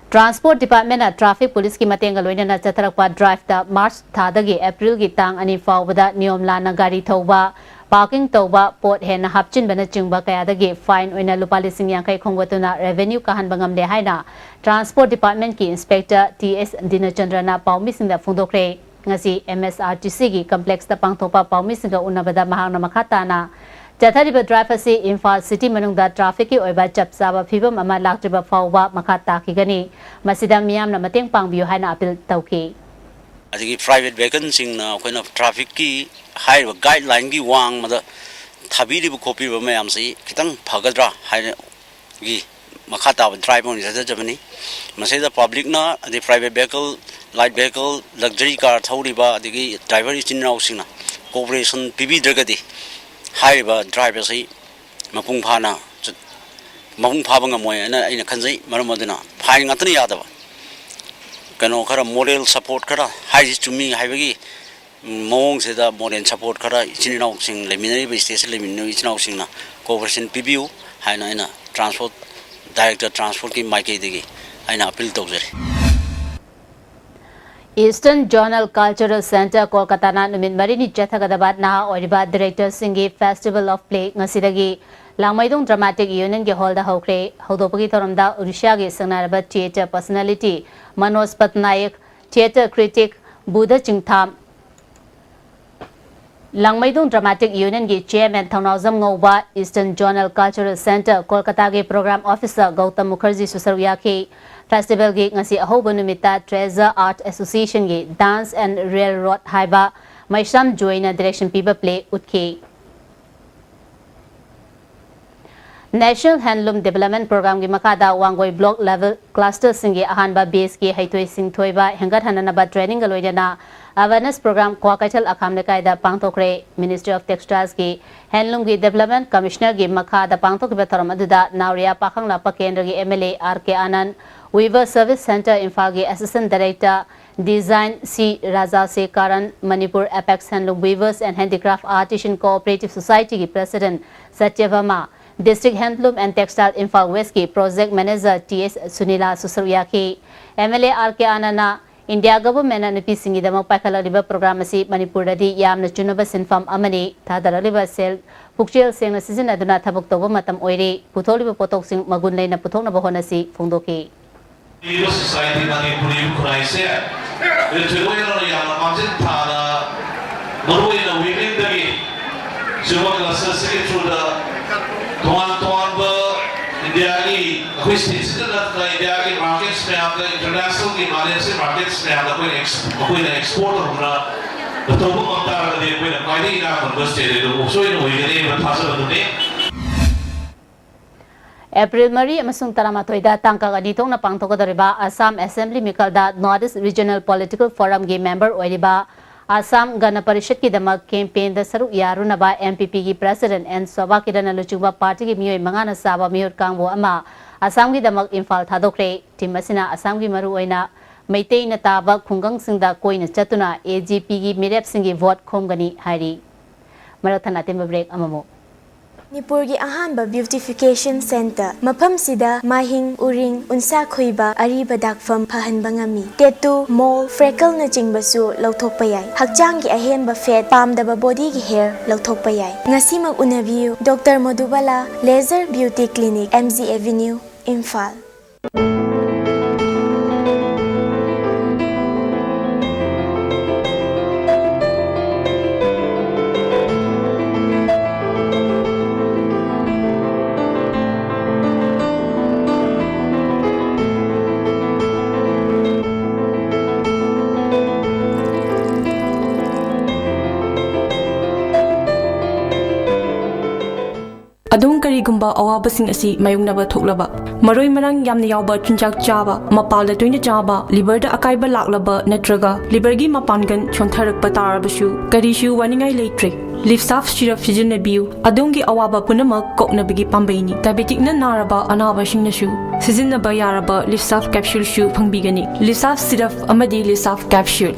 Transport Departmentꯅ traffic policeꯀꯤ ꯃꯇꯦꯡꯒ ꯂꯣꯏꯅꯅ ꯆꯠꯊꯔꯛꯄ driveꯇ March ꯊꯥꯗꯒꯤ Aprilꯒꯤ ꯇꯥꯡ ꯑꯅꯤ ꯐꯥꯎꯕꯗ ꯅꯤꯌꯣꯝ ꯂꯥꯟꯅ ꯒꯥꯔꯤ ꯊꯧꯕ, parking ꯇꯧꯕ, ꯄꯣꯠ ꯍꯦꯟꯅ ꯍꯥꯞꯆꯤꯟꯕꯅꯆꯤꯡꯕ ꯀꯌꯥꯗꯒꯤ fine ꯑꯣꯏꯅ ꯂꯨꯄꯥ ꯂꯤꯁꯤꯡ ꯌꯥꯡꯈꯩ ꯈꯣꯝꯒꯠꯇꯨꯅ revenue ꯀꯥꯍꯟꯕ ꯉꯝꯂꯦ ꯍꯥꯏꯅ Transport Departmentꯀꯤ Inspector ꯇꯤ ꯑꯦꯁ ꯗꯤꯅꯆꯟꯗ꯭ꯔꯅ ꯄꯥꯎꯃꯤꯁꯤꯡꯗ ꯐꯣꯡꯗꯣꯛꯈ꯭ꯔꯦ꯫ ꯉꯁꯤ M S R T Cꯒꯤ complexꯇ ꯄꯥꯡꯊꯣꯛꯄ ꯄꯥꯎꯃꯤꯁꯤꯡꯒ ꯎꯅꯕꯗ ꯃꯍꯥꯛꯅ ꯃꯈꯥ ꯇꯥꯅ ꯆꯠꯊꯔꯤꯕ drive ꯑꯁꯤ ꯏꯝꯐꯥꯜ city ꯃꯅꯨꯡꯗ trafficꯀꯤ ꯑꯣꯏꯕ ꯆꯞ ꯆꯥꯕ ꯐꯤꯕꯝ ꯑꯃ ꯂꯥꯛꯇ꯭ꯔꯤꯕ ꯐꯥꯎꯕ ꯃꯈꯥ ꯇꯥꯈꯤꯒꯅꯤ꯫ ꯃꯁꯤꯗ ꯃꯤꯌꯥꯝꯅ ꯃꯇꯦꯡ ꯄꯥꯡꯕꯤꯌꯨ ꯍꯥꯏꯅ appeal ꯇꯧꯈꯤ꯫ ꯑꯗꯒꯤ private vehicleꯁꯤꯡꯅ ꯑꯩꯈꯣꯏꯅ trafficꯀꯤ ꯍꯥꯏꯔꯤꯕ guideline ꯋꯥꯡꯃꯗ ꯊꯥꯕꯤꯔꯤꯕ ꯈꯣꯠꯄꯤꯔꯤꯕ ꯃꯌꯥꯝꯁꯤ ꯈꯤꯇꯪ ꯐꯒꯗ꯭ꯔꯥ ꯍꯥꯏꯅꯒꯤ ꯃꯈꯥ ꯇꯥꯕ drive ꯑꯣꯏꯅ ꯆꯠꯊꯖꯕꯅꯤ꯫ ꯃꯁꯤꯗ publicꯅ ꯑꯗꯩ private vehicle, light vehicle, luxury car ꯊꯧꯔꯤꯕ ꯑꯗꯒꯤ driver ꯏꯆꯤꯟ ꯏꯅꯥꯎꯁꯤꯡꯅ cooperation ꯄꯤꯕꯤꯗ꯭ꯔꯒꯗꯤ ꯍꯥꯏꯔꯤꯕ drive ꯑꯁꯤ ꯃꯄꯨꯡ ꯐꯥꯅ ꯆꯠ-, ꯃꯄꯨꯡ ꯐꯥꯕ ꯉꯝꯃꯣꯏ ꯍꯥꯏꯅ ꯑꯩꯅ ꯈꯟꯖꯩ꯫ ꯃꯔꯝ ꯑꯗꯨꯅ fine ꯉꯥꯛꯇꯅ ꯌꯥꯗꯕ, ꯀꯩꯅꯣ ꯈꯔ moral support ꯈꯔ ꯍꯥꯏꯔꯤꯁꯤ ꯆꯨꯝꯃꯤ ꯍꯥꯏꯕꯒꯤ ꯃꯑꯣꯡꯁꯤꯗ moral support ꯈꯔ ꯏꯆꯤꯟ ꯏꯅꯥꯎꯁꯤꯡ ꯂꯩꯃꯤꯟꯅꯔꯤꯕ stateꯁꯤꯗ ꯂꯩꯃꯤꯟꯅꯔꯤꯕ ꯏꯆꯤꯟ ꯏꯅꯥꯎꯁꯤꯡꯅ cooperation ꯄꯤꯕꯤꯌꯨ ꯍꯥꯏꯅ ꯑꯩꯅ transport director transportꯀꯤ ꯃꯥꯏꯀꯩꯗꯒꯤ ꯑꯩꯅ appeal ꯇꯧꯖꯔꯤ꯫ Eastern Zonal Cultural Centre ꯀꯣꯜꯀꯇꯥꯅ ꯅꯨꯃꯤꯠ ꯃꯔꯤꯅꯤ ꯆꯠꯊꯒꯗꯕ ꯅꯍꯥ ꯑꯣꯏꯔꯤꯕ directorꯁꯤꯡꯒꯤ Festival of Play ꯉꯁꯤꯗꯒꯤ ꯂꯥꯡꯃꯩꯗꯣꯡ Dramatic Unionꯒꯤ hallꯗ ꯍꯧꯈ꯭ꯔꯦ꯫ ꯍꯧꯗꯣꯛꯄꯒꯤ ꯊꯧꯔꯝꯗ ꯑꯣꯗꯤꯁꯥꯒꯤ ꯁꯛꯅꯥꯏꯔꯕ theatre personality Manoj ꯄꯠꯅꯥꯌꯛ, theatre critic Buddha ꯆꯤꯡꯊꯥꯝ, ꯂꯥꯡꯃꯩꯗꯣꯡ Dramatic Unionꯒꯤ chairman ꯊꯧꯅꯥꯎꯖꯝ ꯉꯧꯕ, Eastern Zonal Cultural Centre ꯀꯣꯜꯀꯇꯥꯒꯤ program officer Gautam ꯃꯨꯈꯔꯖꯤꯁꯨ ꯁꯔꯨꯛ ꯌꯥꯈꯤ꯫ Festivalꯒꯤ ꯉꯁꯤ ꯑꯍꯧꯕ ꯅꯨꯃꯤꯠꯇ Treasure Art Associationꯒꯤ Dance and Railroad ꯍꯥꯏꯕ ꯃꯩꯁ꯭ꯔꯥꯝ ꯖꯣꯏꯅ direction ꯄꯤꯕ play ꯎꯠꯈꯤ꯫ National Handloom Development Programmeꯒꯤ ꯃꯈꯥꯗ ꯋꯥꯡꯒꯣꯏ block level clusterꯁꯤꯡꯒꯤ ꯑꯍꯥꯟꯕ batchꯀꯤ ꯍꯩꯊꯣꯏ ꯁꯤꯡꯊꯣꯏꯕ ꯍꯦꯟꯒꯠꯍꯟꯅꯅꯕ trainingꯒ ꯂꯣꯏꯅꯅ awareness program ꯀ꯭ꯋꯥꯀꯩꯊꯦꯜ ꯑꯈꯥꯝ ꯂꯩꯀꯥꯏꯗ ꯄꯥꯡꯊꯣꯛꯈ꯭ꯔꯦ꯫ Ministry of Textilesꯀꯤ handloomꯒꯤ development commissionerꯒꯤ ꯃꯈꯥꯗ ꯄꯥꯡꯊꯣꯛꯈꯤꯕ ꯊꯧꯔꯝ ꯑꯗꯨꯗ ꯅꯥꯎꯔꯤꯌꯥ ꯄꯥꯈꯪꯂꯥꯛꯄ ꯀꯦꯟꯗ꯭ꯔꯒꯤ M L A R K Anand, Weaver Service Centre ꯏꯝꯐꯥꯜꯒꯤ assistant director design C Raja C Karan, Manipur Apex Handloom Weavers and Handicraft Artisan Cooperative Societyꯒꯤ president ꯁꯇ꯭ꯌꯚꯥꯃꯥ, District Handloom and Textile Imphal Westꯀꯤ project manager T S ꯁꯨꯅꯤꯂꯥꯁꯨ ꯁꯔꯨꯛ ꯌꯥꯈꯤ꯫ M L A R K Anandꯅ India ꯒꯚꯔꯟꯃꯦꯟꯠꯅ ꯅꯨꯄꯤꯁꯤꯡꯒꯤꯗꯃꯛ ꯄꯥꯏꯈꯠꯂꯛꯂꯤꯕ programme ꯑꯁꯤ ꯃꯅꯤꯄꯨꯔꯗꯗꯤ ꯌꯥꯝꯅ ꯆꯨꯅꯕ ꯁꯤꯟꯐꯝ ꯑꯃꯅꯤ꯫ ꯊꯥꯗꯔꯛꯂꯤꯕ ꯁꯦꯜ ꯄꯨꯛꯆꯦꯜ ꯁꯦꯡꯅ ꯁꯤꯖꯤꯟꯅꯗꯨꯅ ꯊꯕꯛ ꯇꯧꯕ ꯃꯇꯝ ꯑꯣꯏꯔꯤ꯫ ꯄꯨꯊꯣꯛꯂꯤꯕ ꯄꯣꯠꯊꯣꯛꯁꯤꯡ ꯃꯒꯨꯟ ꯂꯩꯅ ꯄꯨꯊꯣꯛꯅꯕ ꯍꯣꯠꯅꯁꯤ ꯐꯣꯡꯗꯣꯛꯈꯤ꯫ ꯏꯕ ꯁꯣꯁꯥꯏꯇꯤ ꯃꯅꯤꯄꯨꯔꯤ ꯈꯨꯟꯅꯥꯏꯁꯦ ꯊꯣꯏꯗꯣꯛ ꯍꯦꯟꯗꯣꯛꯅ ꯌꯥꯝꯅ ꯃꯥꯡꯖꯤꯟ ꯊꯥꯅ ꯃꯔꯨꯑꯣꯏꯅ ꯋꯤꯃꯦꯟꯗꯒꯤ ꯁꯤꯒꯨꯝꯕ ꯀ꯭ꯂꯁꯇꯔꯁꯤꯒꯤ ꯊ꯭ꯔꯨꯗ ꯇꯣꯉꯥꯟ ꯇꯣꯉꯥꯟꯕ ꯏꯟꯗꯤꯌꯥꯒꯤ ꯑꯩꯈꯣꯏ ꯁ꯭ꯇꯦꯠꯁꯤꯗ ꯅꯠꯇꯅ ꯏꯟꯗꯤꯌꯥꯒꯤ ꯃꯥꯔꯀꯦꯠꯁ ꯃꯌꯥꯝꯗ, ꯏꯟꯇꯔꯅꯦꯁꯅꯦꯜꯒꯤ ꯃꯥꯂꯦꯝꯁꯤ ꯃꯥꯔꯀꯦꯠꯁ ꯃꯌꯥꯝꯗ ꯑꯩꯈꯣꯏꯅ ꯑꯦꯛꯁ-, ꯑꯩꯈꯣꯏꯅ ꯑꯦꯛꯁꯄꯣꯔꯠ ꯇꯧꯗꯨꯅ ꯇꯧꯕ ꯉꯝ ꯇꯥꯔꯒꯗꯤ ꯑꯩꯈꯣꯏꯅ ꯈ꯭ꯋꯥꯏꯗꯒꯤ ꯏꯅꯥꯛ ꯈꯨꯟꯕ ꯁ꯭ꯇꯦꯠ ꯑꯗꯨ ꯁꯣꯏꯗꯅ ꯑꯣꯏꯒꯅꯤ ꯍꯥꯏꯕ ꯊꯥꯖꯕꯗꯨꯅꯤ꯫ ꯑꯦꯄ꯭ꯔꯤꯜ ꯃꯔꯤ ꯑꯃꯁꯨꯡ ꯇꯔꯥꯃꯥꯊꯣꯏꯗ ꯇꯥꯡꯀꯛ ꯑꯅꯤ ꯊꯣꯛꯅ ꯄꯥꯡꯊꯣꯛꯀꯗꯧꯔꯤꯕ ꯑꯁꯥꯝ ꯑꯦꯁꯦꯝꯕ꯭ꯂꯤ ꯃꯤꯈꯜꯗ ꯅꯣꯔꯠ ꯏꯁ ꯔꯤꯖꯅꯦꯜ ꯄꯣꯂꯤꯇꯤꯀꯦꯜ ꯐꯣꯔꯝꯒꯤ ꯃꯦꯝꯕꯔ ꯑꯣꯏꯔꯤꯕ ꯑꯁꯥꯝ ꯒꯅ ꯄꯔꯤꯁꯠꯀꯤꯗꯃꯛ ꯀꯦꯝꯄꯦꯟꯗ ꯁꯔꯨꯛ ꯌꯥꯔꯨꯅꯕ ꯑꯦꯟ ꯄꯤ ꯄꯤꯒꯤ ꯄ꯭ꯔꯦꯁꯤꯗꯦꯟꯠ ꯑꯦꯟ ꯁꯣꯚꯥ ꯀꯤꯔꯟꯅ ꯂꯨꯆꯤꯡꯕ ꯄꯥꯔꯇꯤꯒꯤ ꯃꯤꯑꯣꯏ ꯃꯉꯥꯅ ꯁꯥꯕ ꯃꯤꯍꯨꯠ ꯀꯥꯡꯕꯨ ꯑꯃ ꯑꯁꯥꯝꯒꯤꯗꯃꯛ ꯏꯝꯐꯥꯜ ꯊꯥꯗꯣꯛꯈ꯭ꯔꯦ꯫ ꯇꯤꯝ ꯑꯁꯤꯅ ꯑꯁꯥꯝꯒꯤ ꯃꯔꯨꯑꯣꯏꯅ ꯃꯩꯇꯩꯅ ꯇꯥꯕ ꯈꯨꯡꯒꯪꯁꯤꯡꯗ ꯀꯣꯏꯅ ꯆꯠꯇꯨꯅ ꯑꯦ ꯖꯤ ꯄꯤꯒꯤ ꯃꯤꯔꯦꯞꯁꯤꯡꯒꯤ ꯚꯣꯠ ꯈꯣꯝꯒꯅꯤ ꯍꯥꯏꯔꯤ꯫ ꯃꯔꯛ ꯊꯠꯅ ꯑꯇꯦꯟꯕ ꯕ꯭ꯔꯦꯛ ꯑꯃꯃꯨꯛ꯫ ꯃꯅꯤꯄꯨꯔꯒꯤ ꯑꯍꯥꯟꯕ ꯕ꯭ꯌꯨꯇꯤꯐꯤꯀꯦꯁꯟ ꯁꯦꯟꯇꯔ꯫ ꯃꯐꯝꯁꯤꯗ ꯃꯥꯏꯍꯤꯡ, ꯎꯔꯤꯡ, ꯎꯟꯁꯥ ꯈꯣꯏꯕ, ꯑꯔꯤꯕ ꯗꯥꯛꯐꯝ ꯐꯍꯟꯕ ꯉꯝꯃꯤ꯫ ꯇꯦꯇꯨ, ꯃꯣꯜ, ꯐ꯭ꯔꯦꯀꯜꯅꯆꯤꯡꯕꯁꯨ ꯂꯧꯊꯣꯛꯄ ꯌꯥꯏ꯫ ꯍꯛꯆꯥꯡꯒꯤ ꯑꯍꯦꯟꯕ ꯐꯦꯠ, ꯄꯥꯝꯗꯕ ꯕꯣꯗꯤꯒꯤ ꯍꯦꯌꯔ ꯂꯧꯊꯣꯛꯄ ꯌꯥꯏ꯫ ꯉꯁꯤꯃꯛ ꯎꯅꯕꯤꯌꯨ, doctor Madhubala, Laser Beauty Clinic, M G Avenue, Imphal. ꯑꯗꯣꯝ ꯀꯔꯤꯒꯨꯝꯕ ꯑꯋꯥꯕꯁꯤꯡ ꯑꯁꯤ ꯃꯥꯌꯣꯛꯅꯕ ꯊꯣꯛꯂꯕ, ꯃꯔꯣꯏ ꯃꯔꯥꯡ ꯌꯥꯝꯅ ꯌꯥꯎꯕ ꯆꯤꯟꯖꯥꯛ ꯆꯥꯕ, ꯃꯄꯥꯜꯗ ꯇꯣꯏꯅ ꯆꯥꯕ, ꯂꯤꯚꯔꯗ ꯑꯀꯥꯏꯕ ꯂꯥꯛꯂꯕ ꯅꯠꯇ꯭ꯔꯒ ꯂꯤꯚꯔꯒꯤ ꯃꯄꯥꯡꯒꯜ ꯁꯣꯟꯊꯔꯛꯄ ꯇꯥꯔꯕꯁꯨ ꯀꯔꯤꯁꯨ ꯋꯥꯅꯤꯡꯉꯥꯏ ꯂꯩꯇ꯭ꯔꯦ꯫ ꯂꯤꯞꯁꯥꯐ ꯁꯤꯔꯞ ꯁꯤꯖꯤꯟꯅꯕꯤꯌꯨ, ꯑꯗꯣꯝꯒꯤ ꯑꯋꯥꯕ ꯄꯨꯝꯅꯃꯛ ꯀꯣꯛꯅꯕꯒꯤ ꯄꯥꯝꯕꯩꯅꯤ꯫ ꯗꯥꯏꯕꯦꯇꯤꯛꯅ ꯅꯥꯔꯕ ꯑꯅꯥꯕꯁꯤꯡꯅꯁꯨ ꯁꯤꯖꯤꯟꯅꯕ ꯌꯥꯔꯕ ꯂꯤꯞꯁꯥꯐ ꯀꯦꯞꯁꯨꯜꯁꯨ ꯐꯪꯕꯤꯒꯅꯤ꯫ ꯂꯤꯞꯁꯥꯐ ꯁꯤꯔꯞ ꯑꯃꯗꯤ ꯂꯤꯞꯁꯥꯐ ꯀꯦꯞꯁꯨꯜ꯫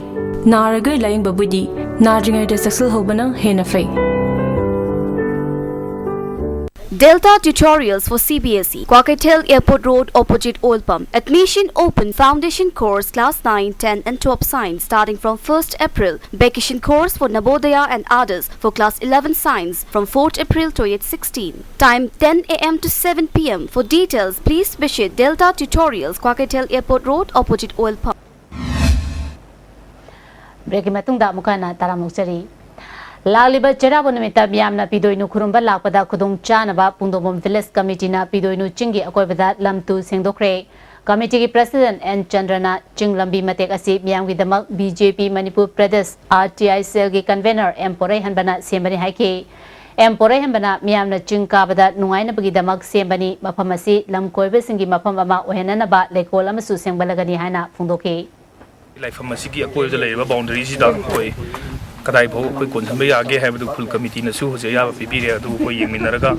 ꯅꯥꯔꯒ ꯂꯥꯌꯦꯡꯕꯕꯨꯗꯤ ꯅꯥꯗ꯭ꯔꯤꯉꯩꯗ ꯆꯦꯛꯁꯤꯜꯍꯧꯕꯅ ꯍꯦꯟꯅ ꯐꯩ꯫ Delta Tutorials for C B S E, Kwakethel Airport Road, opposite Oil Pump. Admission open: Foundation Course, Class nine, ten and twelve Science, starting from first April. Vacation Course for Navodaya and others for Class eleven Science from fourth April twenty sixteen. Time: ten a m to seven p m. For details, please visit Delta Tutorials, Kwakethel Airport Road, opposite Oil Pump. Break ꯀꯤ ꯃꯇꯨꯡꯗ ꯑꯃꯨꯛ ꯍꯟꯅ ꯇꯔꯥꯝꯅ ꯑꯣꯛꯆꯔꯤ꯫ ꯂꯥꯛꯂꯤꯕ ꯆꯩꯔꯥꯎꯕ ꯅꯨꯃꯤꯠꯇ ꯃꯤꯌꯥꯝꯅ ꯄꯤꯗꯣꯏꯅꯨ ꯈꯨꯔꯨꯝꯕ ꯂꯥꯛꯄꯗ ꯈꯨꯗꯣꯡ ꯆꯥꯅꯕ ꯄꯨꯡꯗꯣꯡꯕꯝ Village Committee ꯅ ꯄꯤꯗꯣꯏꯅꯨ ꯆꯤꯡꯒꯤ ꯑꯀꯣꯏꯕꯗ ꯂꯝ ꯇꯨ ꯁꯦꯡꯗꯣꯛꯈ꯭ꯔꯦ꯫ Committee ꯒꯤ President ꯑꯦꯟ ꯆꯟꯗ꯭ꯔꯅ ꯆꯤꯡ ꯂꯝꯕꯤ ꯃꯇꯦꯛ ꯑꯁꯤ ꯃꯤꯌꯥꯝꯒꯤꯗꯃꯛ B J P Manipur Pradesh, R T I cell ꯒꯤ Convener ꯑꯦꯝ ꯄꯣꯔꯩꯍꯟꯕꯅ ꯁꯦꯝꯕꯅꯤ ꯍꯥꯏꯈꯤ꯫ ꯑꯦꯝ ꯄꯣꯔꯩꯍꯟꯕꯅ ꯃꯤꯌꯥꯝꯅ ꯆꯤꯡ ꯀꯥꯕꯗ ꯅꯨꯡꯉꯥꯏꯅꯕꯒꯤꯗꯃꯛ ꯁꯦꯝꯕꯅꯤ꯫ ꯃꯐꯝ ꯑꯁꯤ ꯂꯝ ꯀꯣꯏꯕꯁꯤꯡꯒꯤ ꯃꯐꯝ ꯑꯃ ꯑꯣꯏꯍꯟꯅꯅꯕ ꯂꯩꯀꯣꯜ ꯑꯃꯁꯨ ꯁꯦꯝꯒꯠꯂꯒꯅꯤ ꯍꯥꯏꯅ ꯐꯣꯡꯗꯣꯛꯈꯤ꯫ ꯂꯥꯏꯐꯝ ꯑꯁꯤꯒꯤ ꯑꯀꯣꯏꯕꯗ ꯂꯩꯔꯤꯕ boundary ꯁꯤꯗ ꯑꯩꯈꯣꯏ ꯀꯗꯥꯏꯐꯥꯎ ꯑꯩꯈꯣꯏ ꯀꯣꯟꯁꯤꯟꯕ ꯌꯥꯒꯦ ꯍꯥꯏꯕꯗꯨ ꯈꯨꯜ committee ꯅꯁꯨ ꯍꯧꯖꯤꯛ ꯑꯌꯥꯕ ꯄꯤꯕꯤꯔꯦ꯫ ꯑꯗꯨ ꯑꯩꯈꯣꯏ ꯌꯦꯡꯃꯤꯟꯅꯔꯒ